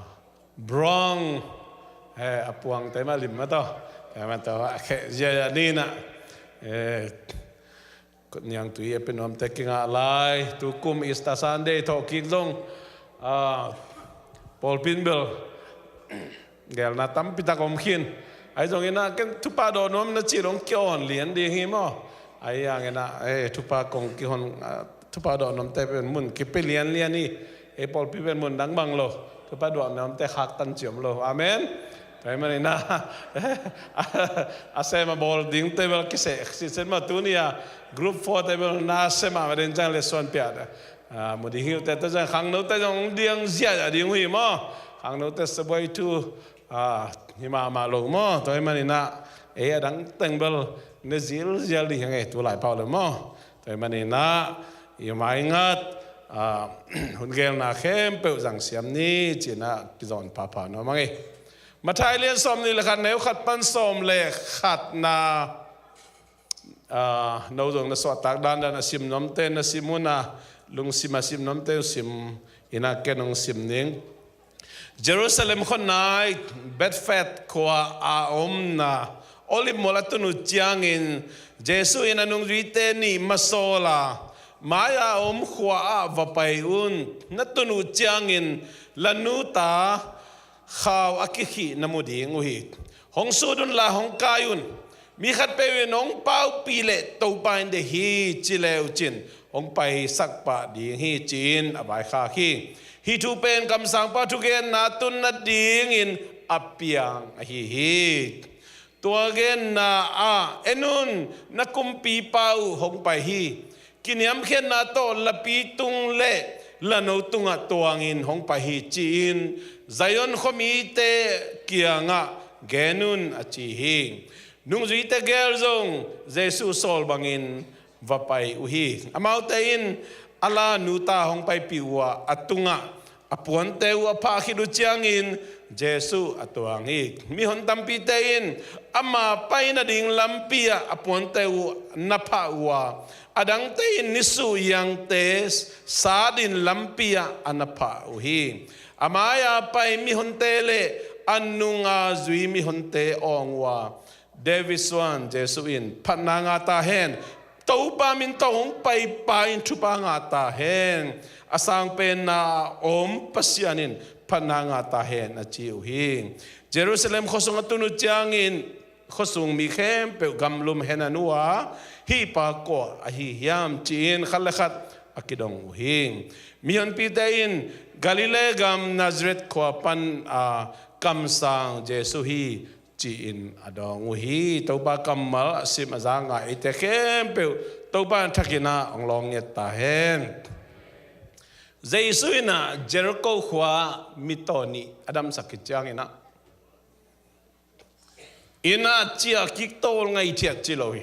Brown, eh, a puangte mah lim mah tawh, eh, mah tawh a kheh ziahziah ni in ah, eh, niangtui a pia nuamte kingah lai. Tukum Easter Sunday thawhkik zong, ah, pawlpi in bel gelna tampi tak om khin. Ahi zongin ah ken thupha dawh nuam na cih dong kiawn lian ding hi maw. Ahi hangin ah, eh, thupha kong kihon, ah, thupha dawh nuamte pen mun kipia lianlian hi. Ei pawlpi pen mun dang bang lo, thupha dawh nuamte khaktan ci om lo. Amen. Tua ahih manin ah, a sem a bawl dingte bel kiseh sitset mah. Tuni a group four te bel na sem a va den ciang le suan pia, ah, mu ding hi uh teh, tua ciang khangnote zong diang ziahziah ding uh hi maw. Khangnote sabuai thu, ah, hi mahmah lo maw. Tua ahih manin ah ei a dang teng bel ne zilzial ding hi hang e, tu lai pau le maw. Tua ahih manin ah i maingat, ah, hun gelna khempeuh zang siam ni ci-in ah kizawn phapha nuam hang e. Matthai lian sawmnih le khat, neu khat pan sawm le khatna, ah, no zong na suahtak dandan a sim nuamte na sim un a, lungsim a sim nuamte uh sim in ah ken hong sim ning. Jerusalem khuanai Bethphage khua a omna Olive mual a tun uh ciangin Jesuh in a nungzuite nih masawl a, mai-a om khua ah va pai un. Na tun uh ciangin la nuta khau a kikhih na mu ding uh hi. Hong sut unla hong kai un. Mi khatpeuh in hong paupih leh Topa in deih hi ci le uh cin hong paisak pah ding hi, ci-in a vaikhak hi. Hih thu pen kamsangpa thugenna tun nadingin a piang ahi hi. Tua genna ah, en un, na kumpipa uh hong pai hi. Kiniamkhiatna tawh lapi tung le lano tungah tuangin hong pai hi, ci-in Zion khuamite kiangah gen un, a ci hi. Nungzuite gel zong Jesuh sawl bangin va pai uh hi. Amaute in a la nuta hong paipih uh a, a tungah a puante uh a phah khit uh ciangin Jesuh a tuang hi. Mihon tampite in ama pai nading lampi ah a puante uh na phah uh a, a dangte in nisuh yangte satin lampi ah a na phah uh hi. A mai-a pai mihonte le a nunga zui mihonte awng uh a, David suan Jesuh in phatna ngah ta hen. Topa min tawh hong paipa in thupha ngah ta hen. A sangpenna a om Pasian in phatna ngah ta hen, a ci uh hi. Jerusalem khuasung a tun uh ciangin khuasung mi khempeuh gamlum henan uh a, hih pa kua ahi hiam, ci-in khat le khat a kidong uh hi. Mihonpite in Galilee gam Nazareth khua pan a kamsang Jesuh hi, ci-in a dawng uh hi. Topa kammal a sim a za ngah eite khempeuh Topa in a thakin ah hong lawng ngiat ta hen. Jesuh in ah Jericho khua mi tawh nih a damsak khit ciangin ah, inn ah ciah kik tawlnga i thiat ci lo hi.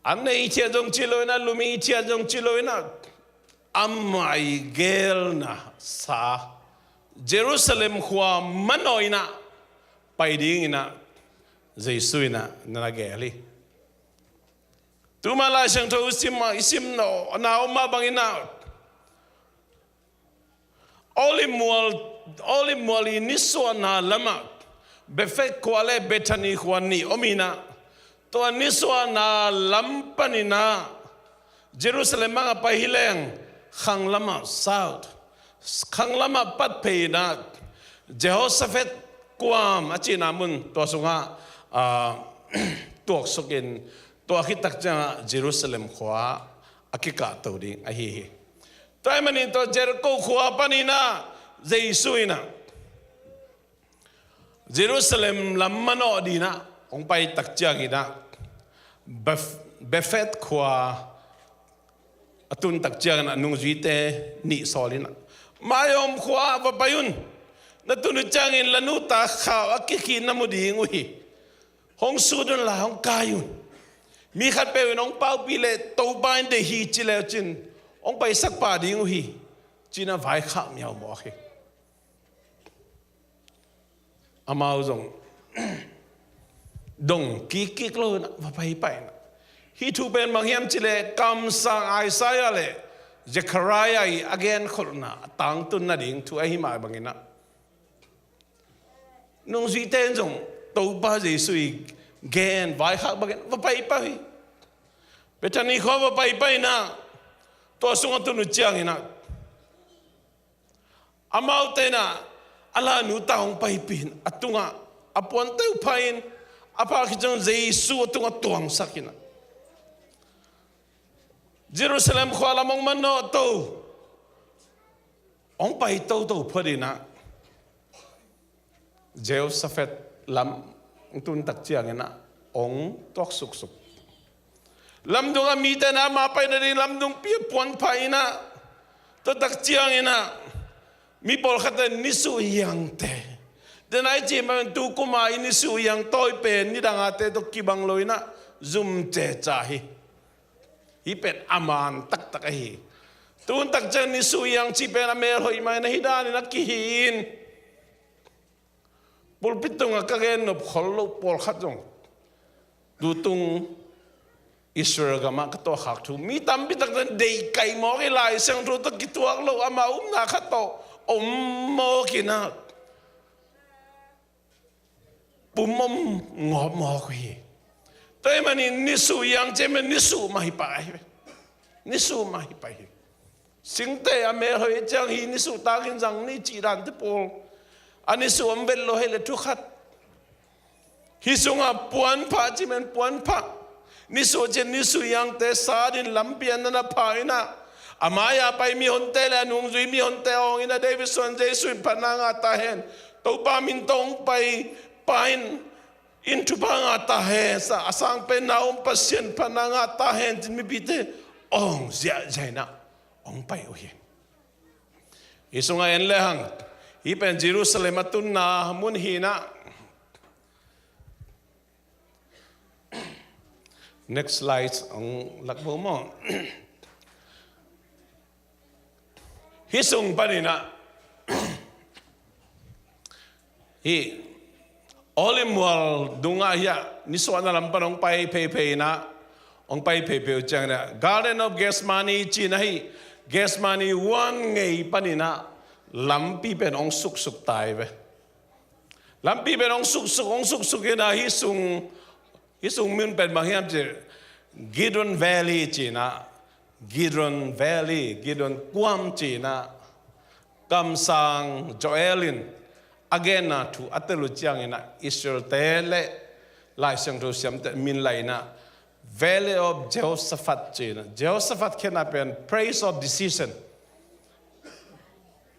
An nei thiat zong ci lo in ah, lum i thiat zong ci lo in ah, amah i gelna sa Jerusalem khua manawh in ah pai dingin ah Jesuh in ah na na gel hi. Tuma Lai Siangtho i sim, i simna om mah bangin ah, Olive mual, Olive mual i nisuahna lamah Bethphage khua le Bethany khua nih om in ah, tua nisuahna lam panin ah Jerusalem bang a pai hi leng, khang lamah south, khang lamah pat phei in ah Jehoshaphat kuam a cihna mun, tua sungah, ah, tuaksukin, tua khit tak ciangah Jerusalem khua a kikahto ding ahi hi. Tua ahih manin tua Jericho khua panin ah Jesuh in ah Jerusalem lam manawh dingin ah hong pai tak ciangin ah, Beth-, Bethphage khua a tun tak ciangin ah nungzuite nih sawl in ah, mai-a om khua ah va pai un. Na tun uh ciangin la nu ta khau a kikhin na mu ding uh hi. Hong sut un la, hong kai un. Mi khatpeuh in hong paupih leh Topa in deih hi ci lecin hong paisak pah ding uh hi, ci-in a vaikhak miaumawk hi. Amau zong dong kikkik lo in a va paipah in a. Hih thu pen bang hiam cih leh kamsang Isaiah le Zechariah i a genkholhna a tangtun nading thu ahi mah bangin a, nungzuite in zong Topa Jesuh i gen vaikhak bangin va paipah hi. Bethany khua va paipah in a, tua sung a tun uh ciangin a, amaute in a, a la nu ta hong paipih in a, a tungah a puante uh phah in, a phah khit ciang Jesuh a tungah tuangsak in a, Jerusalem khua lam hong man nawn to, hong pai toto phot in a, Jehoshaphat lam hong tun tak ciangin a, hong tuak suksuk. Lamdung a mite in a, ama pai nading lamdungpi a puanphah in a, tua tak ciangin a, mi pawlkhatte in nisuh hiangte, den a i cih mah in tu kum a i nisuh hiang tawi pen nidang a te tawh kibang lo in a, zum ceca hi. Hih pen a man taktak ahi. Tun tak ciang nisuh hiang cih pen a melhoih mah in a, hih dan in a kihi in. Pulpit tungah ka gen nop khol loh pawlkhat zong, tu tung Israel gamah ka tuahkhak thu, mi tampi takte in deih kaih mawk hi, Lai Siangtho tawh kituak lo, ama upna khat tawh om mawk in a, pum om ngawp mawk uh hi. Tua ahih manin nisuh hiang cih pen nisuh mah hi pah hi. Nisuh mah hi pah hi. Singteh a melhoih ciang hi, nisuh takin zang ni cih dante pawl, a nisuh om vet lo hi leh thu khat. Hih sungah puanphah cih pen puanphah. Nisuh cih nisuh hiangte sat in lampi ah na na phah in a, a mai-a pai mihonte le a nungzui mihonte awng in a, David suan Jesuh in phatna ngah ta hen. Topa min tawh hong pai pa in, in thupha ngah ta hen, sa a sang pen na om Pasian phatna ngah ta hen, ci-in mipite awng ziahziah in a hong pai uh hi. Hih sungah en lehang, hih pen Jerusalem a tunna mun hi in a. Next slide hong lak bo maw. Hih sung panin a, hih Olive mual dungah hiah nisuahna lam pan hong pai pheiphei in a, hong pai pheiphei uh ciangin a, Garden of Gethsemane ci-in a, hih Gethsemane huan ngei panin a lampi pen hong suksuk ta hi ve. Lampi pen hong suksuk, hong suksuk in a, hih sung, hih sung min pen bang hiam cih leh Kidron Valley ci-in a, Kidron Valley, Kidron kuam ci-in a, kamsang Joel in a genna thu a tel uh ciangin a, Israel-te le Lai Siangtho siamte min lai in a, Valley of Jehoshaphat ci-in a, Jehoshaphat khenna pen place of decision.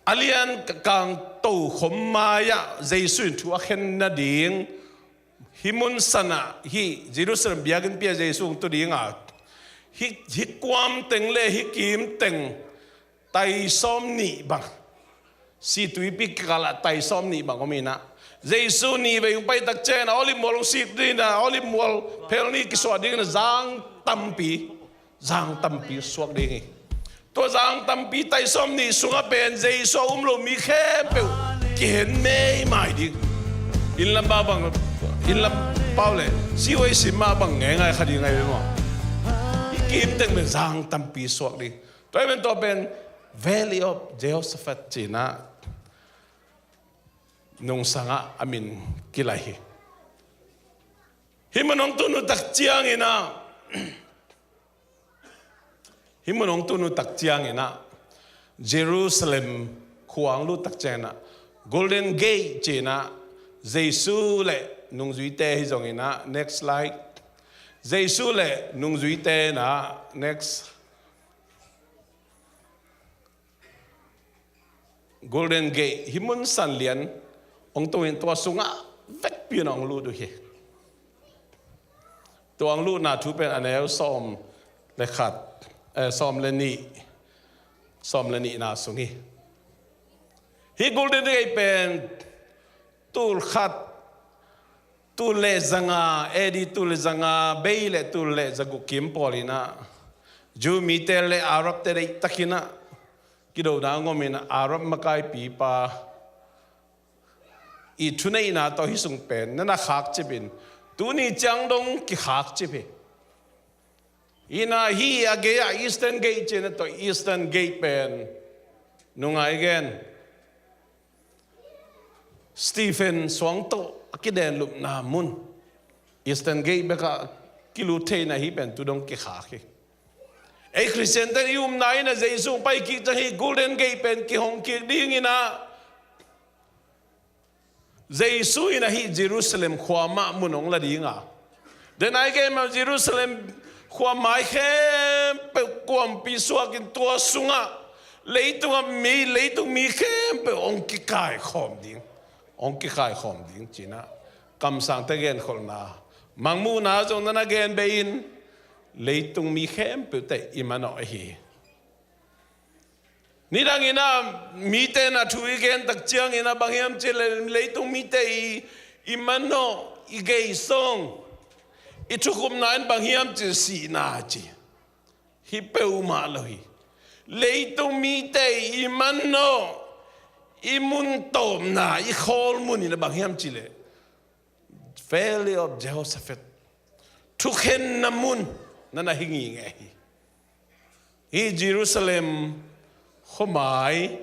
A lian kang tokhom mai-ah Jesuh in thu a khen nading, hih mun san ah, hih Jerusalem biakinnpi ah Jesuh hong tu ding a, hih, hih kuam teng le hih kim teng tai sawmnih bang, si tuipi kikal ah tai sawmnih bang om in a, Jesuh nih vei hong pai tak ciangin a, Olive mual hong sik ding in a, Olive mual phel nih kisuah ding in a, zang tampi, zang tampi suak ding hi. Tua zang tampi tai sawmnih sungah pen Jesuh a um lo mi khempeuh kihen meimai ding. Inn lam pau bang, inn lam pau le sihuai sim mah bang ngeingai kha ding ahi ve maw. Hih kim teng pen zang tampi suak ding. Tua ahih manin tua pen Valley of Jehoshaphat ci-in a nungsang ah a min kilai hi. Hih mun hong tun uh tak ciangin a, hih mun hong tun uh tak ciangin a, Jerusalem khua hong lut tak ciangin a, Golden Gate ci-in a, Jesuh le nungzuite hi zongin a, next slide. Jesuh le nungzuite in a, next. Golden Gate, hih mun san lian hong tung in, tua sungah vekpi in hong lut uh hi. Tua hong lutna thu pen a neu sawm le khat, eh, sawm le nih, sawm le nihna sung hi. Hih Golden Gate pen tul khat, tul le zanga, A D tul le zanga bei le tul le zaguk kim pawl inah Jew mite le Arab te deihtakinah kidona ngawmin Arab makaipipa i thuneihna tawh hih sung pen nana khak cipin tuni ciang dong kikhak cip hi. Inah hih a gei-ah Eastern Gate cina tawh Eastern Gate pen nungai gen Stephen suang tawh a kidenlupna mun Eastern Gate bekah kilut theihna hih pen tu dong kikhak hi. Ei Khristian ten i upna inah Jesu pai kik ciang hih Golden Gate pen kihong kik dinginah Jesu inah hih Jerusalem khua mah mun hong la dinga, den ai kei mah Jerusalem khua mai khempeuh kuampi suakin tua sungah leitungah mi, leitung mi khempeuh hong kikaikhawm ding, hong kikaikhawm ding cinah kamsangte genkholhna, mangmuhna zong nana gen bei in leitung mi khempeuhte i manawh ahi hi. Nidangin ah mite na thu i gen tak ciangin ah bang hiam cih leh leitung mite i, i manawh i geisong i thukhupna in bang hiam cih leh sihna ci hi peuhmah lo hi. Leitung mite i manawh i mun tawpna i khawl mun in ah bang hiam cih leh Valley of Jehoshaphat, thukhenna mun nana hi ngingei hi. Hih Jerusalem khuamai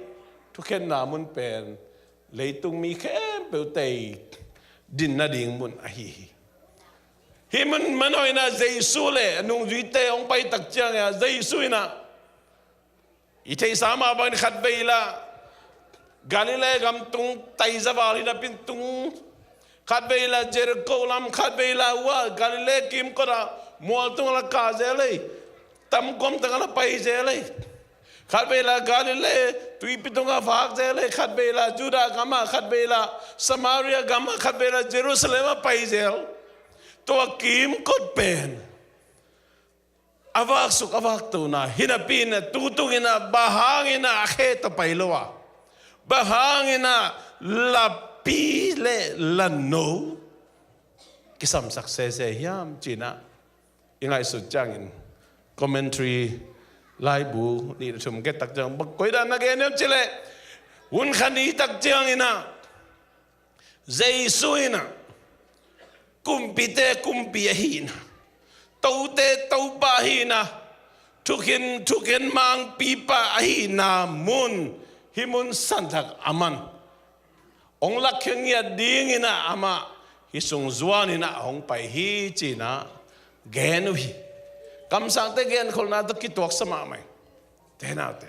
thukhenna mun pen leitung mi khempeuhte i dinna ding mun ahi hi. Hih mun manawh inah Jesu le a nungzuite hong pai tak ciangin ah Jesu inah i theihsa mah bangin khatvei lah Galilee gam tung taizaval hi napi in tung, khatvei lah Jericho lam, khatvei lah uah Galilee kimkot ah mual tungah lah kah zel ei, tamkuam tungah lah pai zel ei. Khatvei lah Galilee tuipi tungah vak zel ei, khatvei lah Judah gam ah, khatvei lah Samaria gam ah, khatvei lah Jerusalem ah pai zel. Tua kimkot pen a vaksuk a vaktona hi napi inah tu tung inah bang hangin ah a khe tawh pai lo a, bang hangin ah lapi le lano kisamsak sese hiam cinah i ngaihsut ciangin commentary laibu nih le thum gen tak ciang bang koidan na gen hiam cih leh hun khat ni tak ciangin ah Jesu inah kumpite kumpi ahihna, tote topa ahihna, thukhen thukhen mangpipa ahihna mun, hih mun santhak a man hong lakkhia ngiat dingin ah amah hih sung zuanin ah hong pai hi cinah gen uh hi. Kamsangte genkholhna tawh kituaksa mahmah hi. Te naute,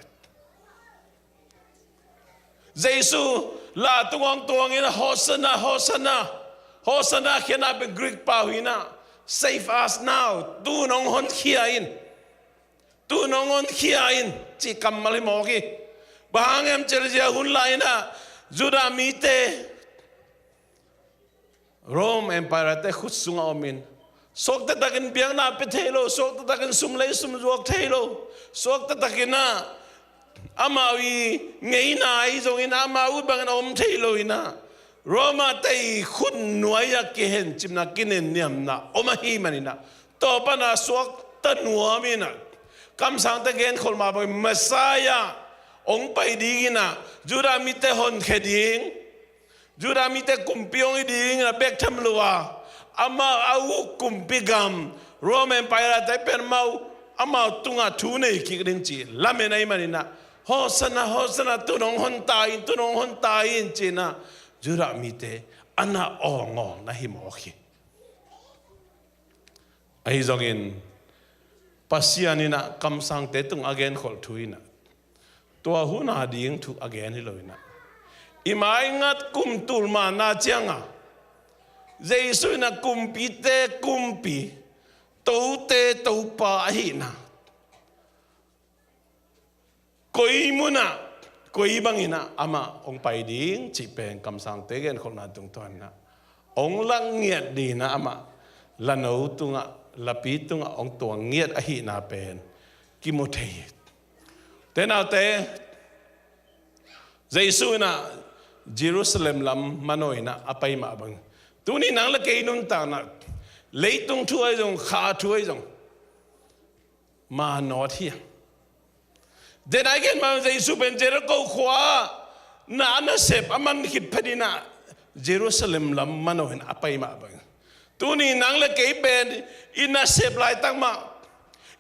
Jesu la tungah hong tuangin Hosanna, Hosanna, Hosanna khiatna pen Greek pau hi inah save us now, tu-in hong honkhia in, tu-in hong honkhia in cih kammal hi mawk hi. Bang hang hiam cih leh zia hun lai inah Judah mite Rome Empire te khut sungah omin suakta takin biakna pia thei lo, suakta takin sum lei sum zuak thei lo, suakta takin ah amau i ngeina ahi zongin amau bangin a om thei lo inah Roma te i khut nuai-ah kihencipna kinenniamna om ahih manin ah tua panah suakta nuam inah kamsangte genkholh mah bangin Messiah hong pai dingin ah Judah mite honkhia ding, Judah mite kumpi hong hi dingin a bek tham lo a, amau a uk kumpi gam Rome Empire te pen amau, amau tungah thu nei kik ding ci lamen ahih manin ah Hosanna, Hosanna, tu-in hong hon ta in, tu-in hong hon ta in ci-in ah Judah mite a na awngawng na hi mawk hi. Ahi zongin Pasian in ah kamsangte tung a genkholh thu in ah tua hun a ding thu a gen hi lo in ah i maingat kum tul manna ciangah Jesu in ah kumpite kumpi, tote topa ahihna koi munah koi bangin ah amah hong pai ding cih pen kamsangte genkholhna tungtawn in ah hong lak ngiat ding in ah amah lano tungah, lapi tungah hong tuang ngiat ahihna pen kimu thei hi. Te naute, Jesu in ah Jerusalem lam manawh in ah a pai mah bang, tuni nang le kei nuntakna, leitung thu ahi zong, kha thu ahi zong, manawh hi. Denai gen mah Jesu pen Jericho khua na a nasep a man khit phet in ah Jerusalem lam manawh in a pai mah bang, tuni nang le kei pen i nasep laitak mah,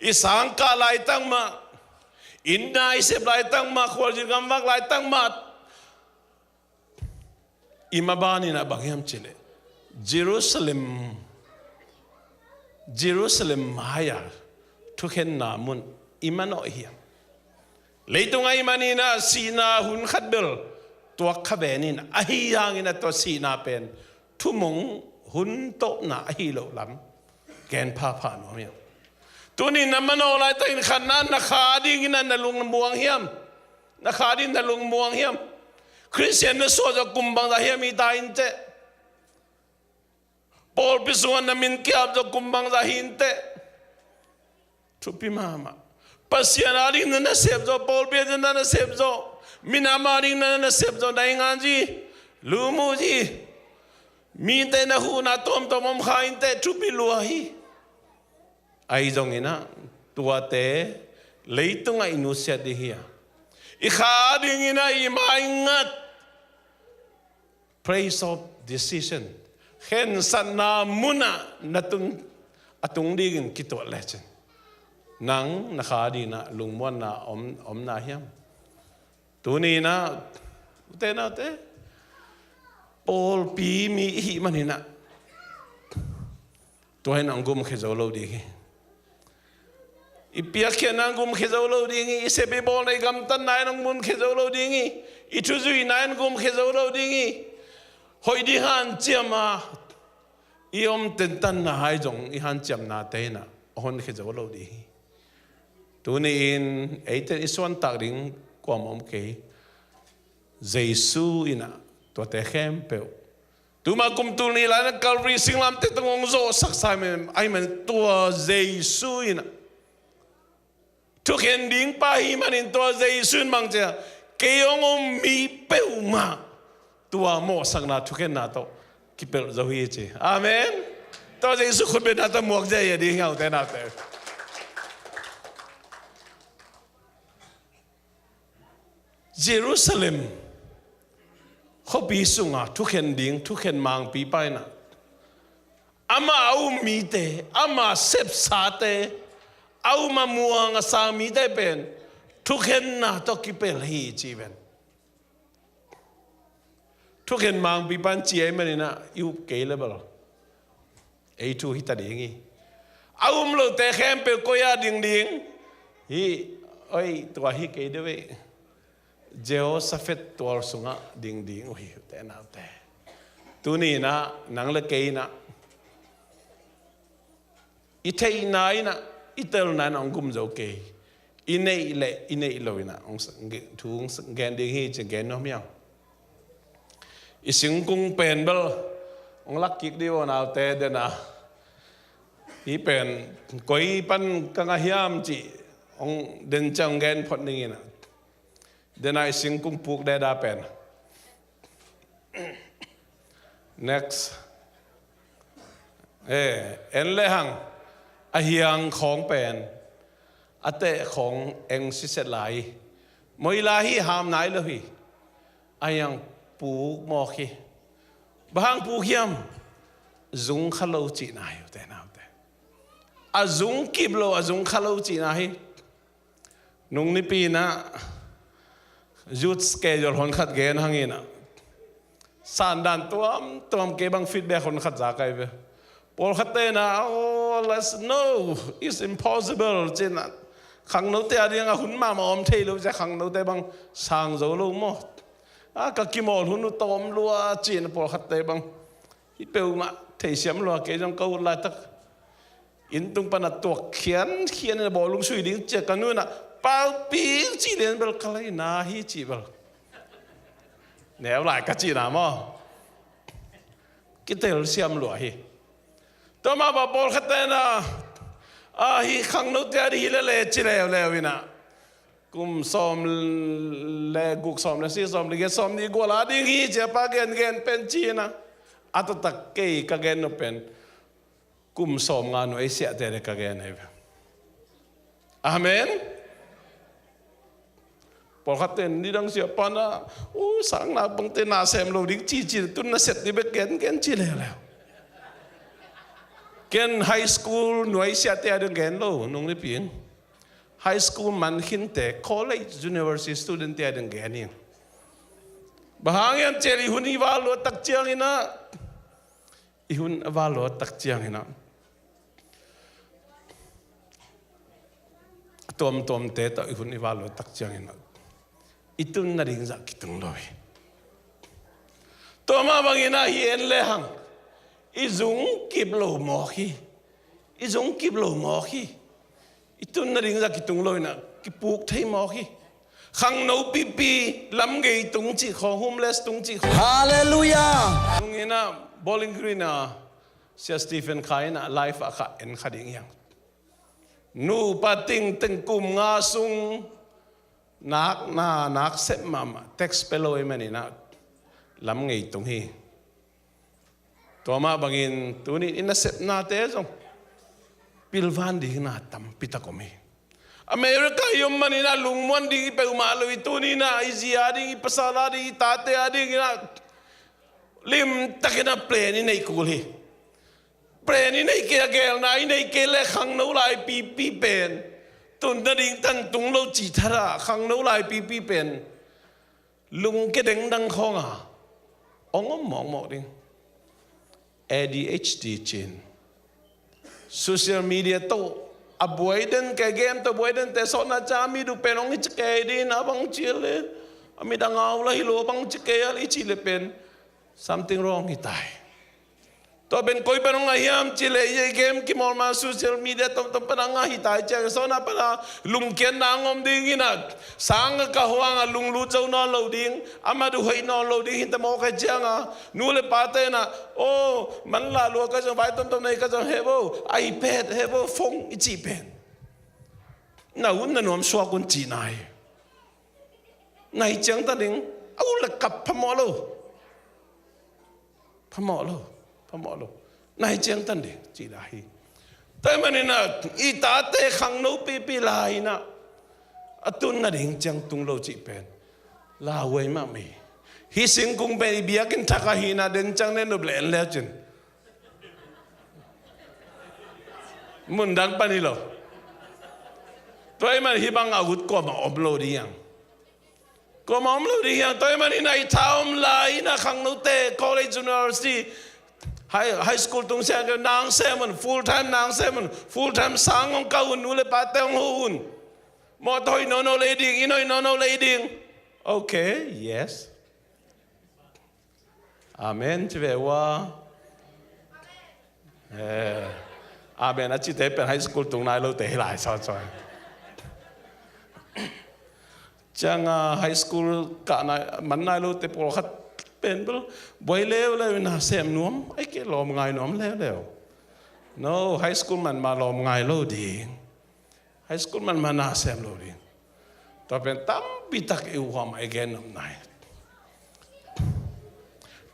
i sangkah laitak mah, inn na i sep laitak mah, khualzin gamvak laitak mah, i maban in ah bang hiam cih leh Jerusalem, Jerusalem mai-a thukhenna mun i manawh hi. Leitung ahih manin ah sihna hun khat bel tuak kha ven in, ahi hangin ah tua sihna pen thumong hun tawpna ahi loh lam gen phapha nuam hi. Tuni na manawh laitakin khatna, na kha dingin ah na lungmuang hiam? Na kha dingin na lungmuang hiam? Khristian na suah zawh kum bangzah hiam hi ta inteh. Pawlpi sungah na min kiap zawh kum bangzah hi inteh. Thupi mahmah. Pasian ading na nasep zawh, pawlpi ading na nasep zawh, minam ading na nasep zawh, nainganzi, lumuhzi, mite na huhna tuamtuam om kha inteh, thupi lua hi. Ahi zongin ah tuate leitungah i nusiat ding hi a, i kha dingin ah i maingat, place of decision, khensatna munah na tun, a tung dingin kituat lecin, nang na kha dingin ah lungmuanna om, om na hiam? Tuni in ah, ute naute, pawlpi mi i hih manin ah tua in hong gumkhia zo lo ding hi. I piakkhiatna in hong gumkhia zo lo ding hi. I sep i bawlna, i gamtatna in hong gumkhia zo lo ding hi. I thuzuihna in hong gumkhia zo lo ding hi. Hoih ding hanciam a i om tentanna ahi zong i hanciamnate in ah a honkhia zo lo ding hi. Tuni-in eite in i suantak ding kuamah om kei. Jesu in ah tuate khempeuh, tuma kum tul nih lai in ah Calvary singlamteh tungah hong zawhsaksa ahih manin, tua Jesu in ah thukhen ding pa ahih manin tua Jesu in bang ci a, kei hong um mi peuhmah tua mawhsakna thukhenna tawh kipelh zo hi ci. Amen. Tua Jesu khutbetna tawh muak ziahziah ding hi, ute naute. Jerusalem khuapi sunga thukhen ding, thukhen mangpipa in ah amah a um mite, amah sepsate, a um a muang a sang mite pen thukhenna tawh kipelh hi ci ven. Thukhen mangpipa in ci ahih manin ah i up kei le bel ei thu hi ta ding hi. A um lote khempeuh koi ah ding ding hi. Oi, tua hi kei deuh ei. Jehoshaphat tual sungah ding ding uh hi, ute naute. Tuni in ah nang le kei in ah i theihna in ah, i telna in ah hong gum zo kei. I neih le i neih lo in ah hong s-, nge-, thu hong s-, gen ding hi ci gen nuam hi hang. I singkung pen bel hong lak kik dih uh, naute, den a, hih pen koi pan ka ngah hiam cih hong den ciang hong gen phot ning in ah. Den a i singkung puk deda pen. Next. Eh, en le hang, a hiang khawng pen a teh khawng eng siset lai hi. Moi lai hi, ham nai lo hi. A hiang puk mawk hi. Bang hang puk hiam? Zung kha lo cihna hi, ute naute. A zung kip lo, a zung kha lo cihna hi. Nung nipi in ah youth schedule honkhat gen hang in ah, sandan tuamtuam, kei bang feedback honkhat za kai ve. Pawlkhatte in ah, "Oh, let's, no, it's impossible," ci in ah, khangnote a ding a hun mahmah om thei lo ci a, khangnote bang sang zo lo maw? A, ka kimawl hun uh tawm lua ci in ah, pawlkhatte bang, "Hih peuhmah theisiam lua, kei zong ka ut laitak inn tung pan a tuak khiankhian in a bawlung sui ding," ci a, ka nu in ah, "Pauping," ci lian bel, "Ka laina hi," ci bel. Neu lai ka cihna maw? Kitelsiam lua hi. Tua mah bang pawlkhatte in ah, "A, hih khangnote a ding hi lele," ci leuleu in ah, Kum sawm le guk, sawm le si, sawm le giat, sawm nih gual a ding hi ci a pa gengen pen ci-in a, a taktak kei ka gen nop pen kum sawm nga nu ei siate le ka gen ahi ve. Amen. Pawlkhatte in nidang siapa na, u, sang nak bangte na sem lo ding ci ci, tun na sep ding bek gen gen ci leuleu. Ken high school nu ei siate a ding gen lo, nung nipi in. High school man khinte, college, university student te a ding gen hi. Bang hang hiam cih leh i hun i val luat tak ciangin a, i hun a val luat tak ciangin a, a tuamtuamte tawh i hun i val luat tak ciangin a, i tun nading zah kitung lo hi. Tua mah bangin a hi en le hang, i zung kip lo mawk hi. I zung kip lo mawk hi. I tun nading zah kitung lo in a, kipuk thei mawk hi. Khangno pipi, lamgei tung cih khawng, homeless tung cih khawng. Halleluiah. Tung in a, Bowling Green a, Sia Stephen Khai in a live ah kha en kha ding hi hang. Nupa tingteng kum nga sung nak na, nak sep mahmah, tax pe lo ahih manin a, lamgei tung hi. Tua mah bangin tuni in i nasepnate zong pilvan ding na tampi tak om hi. America i om manin a lungmuan ding i peuhmah lo hi. Tuni in a i zi a ding, i pasal a ding, i tate a ding in a limtakin a plan i neih kul hi. Plan i neih kei a, gelna i neih kei le khangno lai pipi pen, tun nading tan tung lo cih thadah khangno lai pipi pen lungkia dengdang khawng a hong om mawkmawk ding. A D H D ci-in, social media tawh a buai den, kei game tawh buai dente sawtna ciang a miduk pen hong hi ci kei ding a, bang ci le a midang a au la hi lo, bang ci kei a i cih le pen something wrong hi ta hi. Tua pen koi pan hong a hiam cih leh, i game kimawl ma social media tomtom pan hong a hi ta hi ciang, sawtna pan a lungkiatna hong om ding in a, sang a ka huang a lunglut zo nawn lo ding, a madu hoih nawn lo ding hi ta mawk hi ciang a, nu le pate in a, aw, man lah lua ka zong, vai tomtom nei ka zong, he bo, iPad, he bo, phone i cih pen na hun na nuam suak un cihna hi. Na hi ciangtan ding, a u le kap phamawh lo. Phamawh lo, phamawh lo. Na hi ciangtan ding, cihna hi. Tua ahih manin a, i tate khangno pipi lai in a, a tun nading ciang tung lo cih pen lauhuai mahmah hi. Hih singkung pen i biakinn thak ahihna den ciang ne nop le en le cin. Mundang pan hi lo. Tua ahih man hih bang a ut kuamah om lo ding hi hang. Kuamah om lo ding hi hang. Tua ahih man in a i tha om lai in a khangnote, college, university, high, high school tung siang kei nang sem un, full time nang sem un, full time sang hong kah un, nu le pate hong ho un. Mawtaw hoih nono lei ding, inn hoih nono lei ding. Okay, yes. Amen ci ve ua. Eh, amen a cite pen high school tung nai lote hi lai sawn sawn. Ciang a high school kah nai, man nai lote pawlkhat pen bel buai leuleu in a sem nuam, ahih kei lawm ngai nuam leuleu. No, high school man ma lawm ngai lo ding. High school man ma na sem lo ding. Tua pen tampi tak i uh huam a i gen nop nai.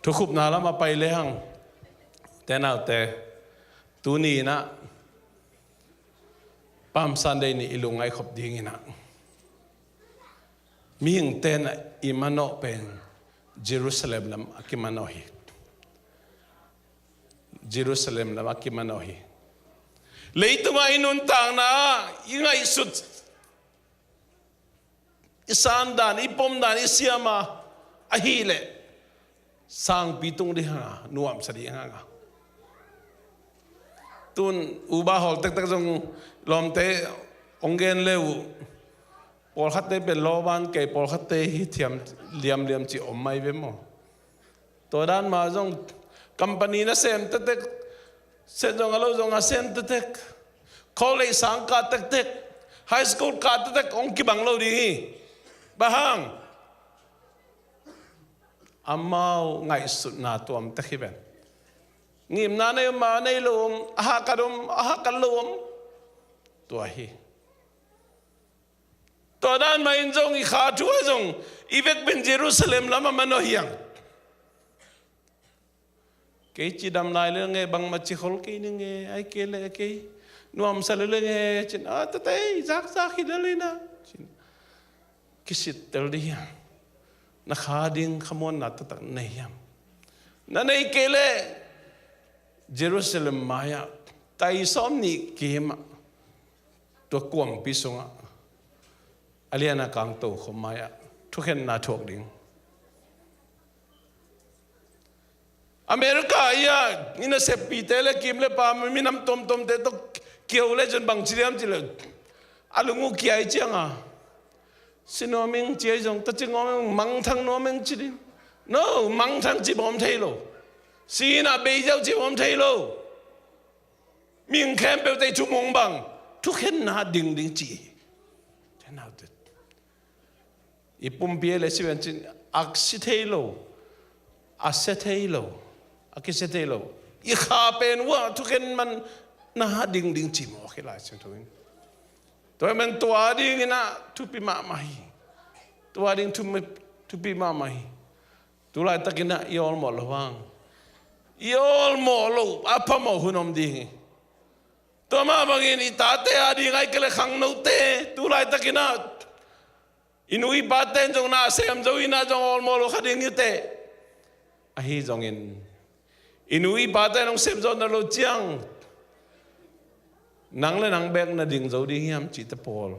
Thukhupna lam a pai le hang, te naute, tuni in a Palm Sunday ni i lungngaih khop ding in a, mihingte in a i manawh pen Jerusalem lam a kimanawh hi. Jerusalem lam a kimanawh hi. Leitung a i nuntakna, i ngaihsut, i sandan, i pomdan, i siam a, ahih leh sangpi tung ding hang a, nuamsa ding hang a. Tun uba hawl tektek zong lawmte hong gen le uh. Pawlkhatte pen lawban kei, pawlkhatte hi thiam liamliam ci om mai ve maw? Tua dan mah zong company na sem tektek, sem zong a lo zong a sem tektek, college sang kah tektek, high school kah tektek hong kibang lo ding hi. Bang hang? Amau ngaihsutna tuam tek hi ven. Ngimna nei om, ma nei lo om, a hakat om, a hakat lo om. Tua hi. Tua dan mah in zong i kha thu ah zong i vekpi in Jerusalem lamah manawh hiang. Kei cidam lai lel nge, bangmah ci khol kei ning e, ahih kei leh kei nuamsa lel nge, ci-in, a, tate, zakzak hi lel in ah, ci-in kisittel ding hiam? Na kha ding khamuanna taktak nei hiam? Na nei kei leh Jerusalem mai-ah tai sawmnih kim ah, tua kuampi sungah a lian a kang tokhom mai-ah thukhenna thuak ding. America i a, i naseppite le kim le pam, minam tuamtuamte tawh kihou le cun bang ci diam cih leh, a lung uh kiai ciangin, si nuam ing ci ahi zong, ta ci nuam ing, mangthang nuam ing ci ding. No, mangthang cih bawm thei lo. Si in ah bei ziau cih bawm thei lo. Mihing khempeuh tei thumung bang, thukhenna ding ding ci hi. I pumpi le si ven cin, a si thei lo, a sia thei lo, a kisia thei lo. I kha pen uh ah thukhen man na ding ding ci mawk hi Lai Siangtho in. Tua man tua dingin ah thupi mahmah hi. Tua ding thu-, thupi mahmah hi. Tu laitakin ah i awlmawh loh hang, i awlmawh loh a phamawh hun om ding hi. Tua mah bangin i tate a ding ahih kei leh khangnote tu laitakin ah i nu i pate in zong na sem zo in ah zong awlmawh lo kha ding hi uh teh. Ahi zongin i nu i pate in hong sem zo na lo ciang, nang le nang bek na ding zo ding hiam cihte pawl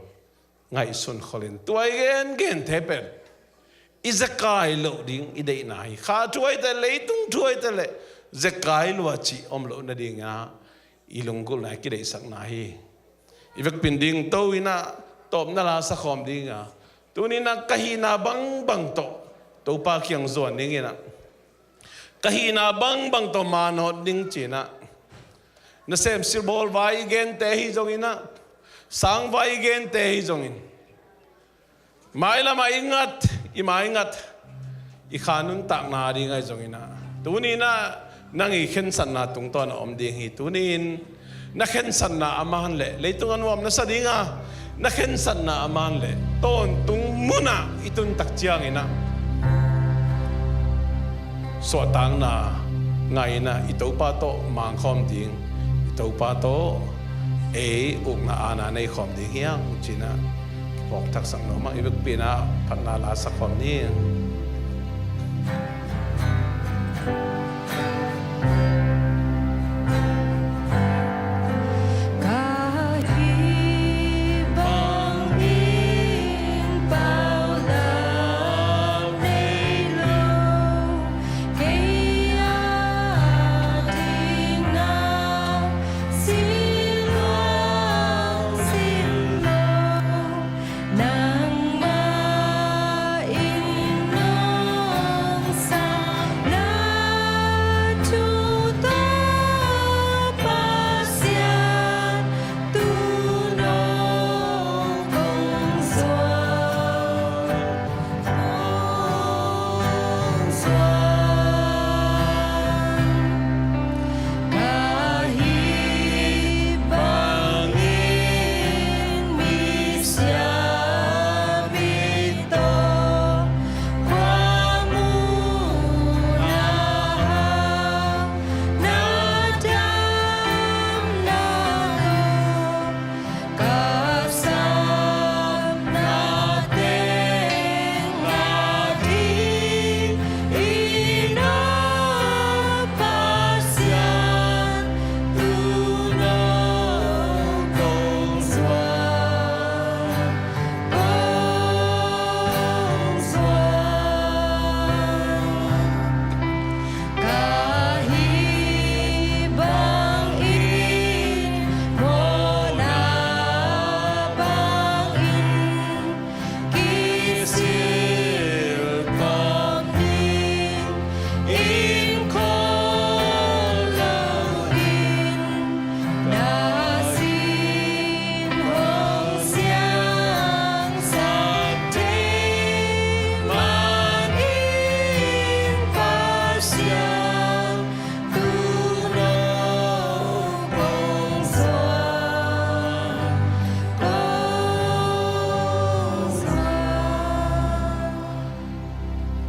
ngaihsun kholin, tua i gengente pen i zekai loh ding i deihna hi. Kha thu ahih teh, leitung thu ahih teh leh zekai lua cih om loh nadingin ah i lunggulhna, i kideihsakna hi. I vekpi in dingto in ah tawpna la sakhawm ding a, tuni in ah ka hihna bangbang tawh Topa kiang zuan dingin ah, ka hihna bangbang tawh manawt ding ci-in ah, nasem sibawl vai i gente ahi zongin ah, sang vai i gente ahi zongin, mailam ah i ngat, i mai ngat, i kha nuntakna ding ahi zongin ah, tuni in ah nang i khensatna tungtawn a om ding hi. Tuni in na khensatna a man leh leitung a nuam na sa ding a, na khensatna a man leh tawntung mun ah i tun tak ciangin ah suahtakna ngah in ah i Topa tawh mangkhawm ding, i Topa tawh ei ukna aana nei khawm ding hi hang ci-in ah kiphawk thaksak nuam ing. I vekpi in ah phatna la sakhawm ni.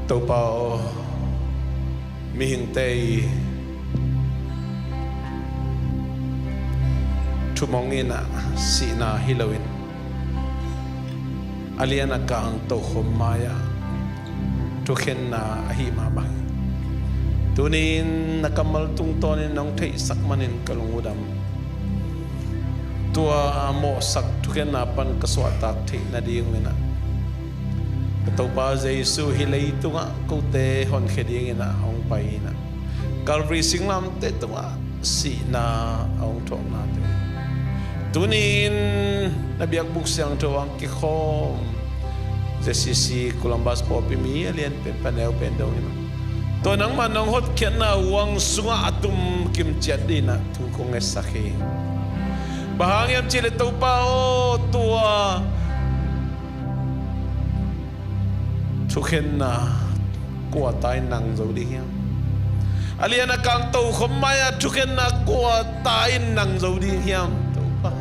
Topa aw, mihingte i thumong in ah sihna hi loin a lian a kang tokhom mai-ah thukhenna ahi mahmah hi. Tuni-in na kammal tungtawnin nong theihsak manin ka lung uh dam. Tua a mawhsak thukhenna pan ka suahtak theih nading uh in ah ka Topa Jesu hih leitungah kote honkhia dingin ah hong pai in ah Calvary singlamteh tungah sihna a hong thuaknate, tuni-in na biakbuk siangtho ah kikhawm Z C C Columbus pawlpi mi a lianpen pan neupen dongin ah tua nangmah nong hotkhiatna huang sungah a tum kimciat dingin ah thu kong ngetsak hi. Bang hang hiam cih leh Topa aw, tua thukhenna kua ta in nang zo ding hiam? A lian a kang tokhom mai-ah thukhenna kua ta in nang zo ding hiam? Topa,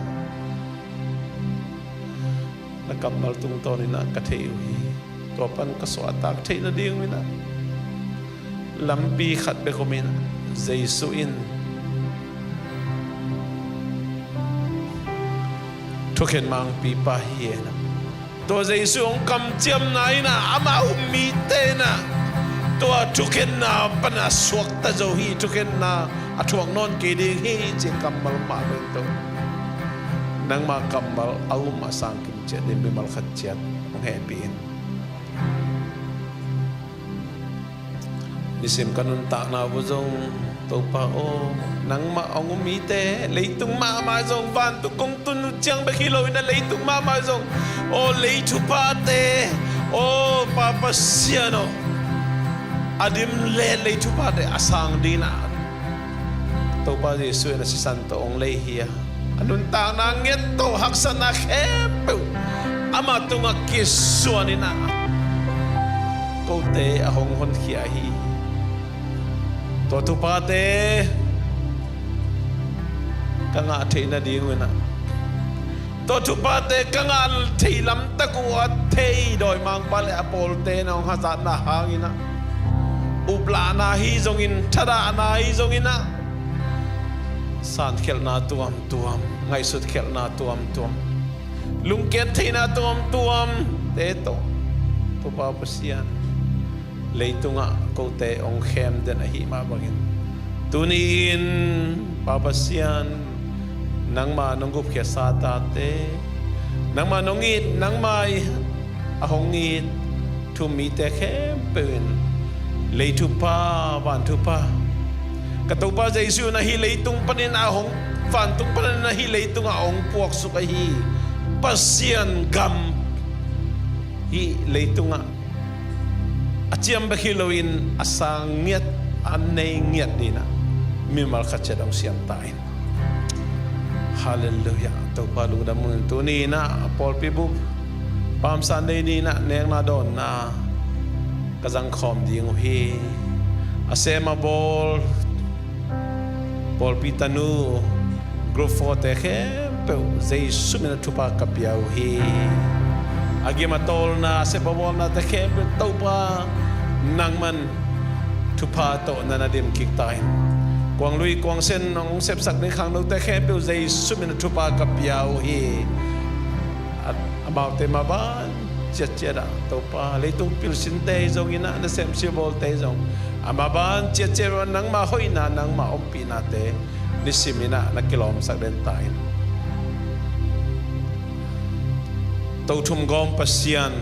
na kammal tungtawnin ah ka thei uh hi. Tua pan ka suahtak theih nading uh in ah lampi khat bek om in ah Jesu in thukhen mangpipa hi in ah tua Jesu hong kamciamna in ah amah um mite in ah tua thukhenna pan a suakta zo hi, thukhenna a thuak nawn kei ding hi cih kammal mah bek tawh nangma kammal a um a sang kimciat ding mimal khat ciat hong hehpih in. Nisim ka nuntakna uh zong Topa aw, nangmah hong um mite, leitung mahmah zong, vantung kong tun uh ciang bek hi lo in ah leitung mahmah zong, aw lei thuphate, aw Pa Pasian aw, a dim le lei thuphate a sang dingin ah Topa Jesu in a sisan tawh hong lei hi a, a nuntakna ngiat tawh haksatna khempeuh amah tungah kisuan in ah kote a hong honkhia hi. Tua thuphate ka ngah theih nading uh in ah tua thuphate ka ngah theih lamtak uh a thei dawimangpa le a pawlte in ah hong hazatna hangin ah uplahna hi zongin, thadahna hi zongin ah sankhelhna tuamtuam, ngaihsutkhelhna tuamtuam, lungkiat theihna tuamtuamte tawh Topa Pasian, leitungah kote hong khem den ahih mah bangin tuni-in Pa Pasian, nangma nong gupkhiatsa tate, nangma nong it, nangma a hong it thu-um mite khempeuh in lei thupha, van thupha, ka Topa Jesu in ah hih leitung panin a hong, vantung panin a hih leitungah a hong puaksuk ahi Pasian gam hih leitungah a ciam bek hi loin a sang ngiat, a nei ngiat dingin ah mimal khat ciat hong siam ta in. Halleluiah. Topa lungdam ung. Tuni in ah pawlpi bup Palm Sunday ni in ah nekna dawnna ka zangkhawm ding uh hi. A sem a bawl pawlpi tanu, Group four te khempeuh Jesu min a thupha ka pia uh hi. A gim a tawlna, a sep a bawlnate khempeuh Topa nangman thupha tawh na na dim kik ta in. Kuanglui kuangsen hong sepsak ding khangnote khempeuh Jesu min a thupha ka pia uh hi. A, amaute maban ciatciat ah Topa, leitung pilsinte hi zongin ah, nasem sibawlte hi zong, a maban ciatciat ah nangma hoihna, nangma ompihnate nisim in ah na kilawmsak den ta in. Tothum gawm Pasian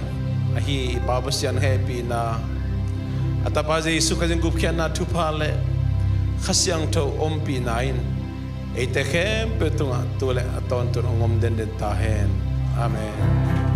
ahi i Pa Pasian hehpihna, a Tapa Jesu Khazih gupkhiatna thupha le Kha Siangtho ompihna in eite khempeuh tungah tu le a tawntung hong om denden ta hen. Amen.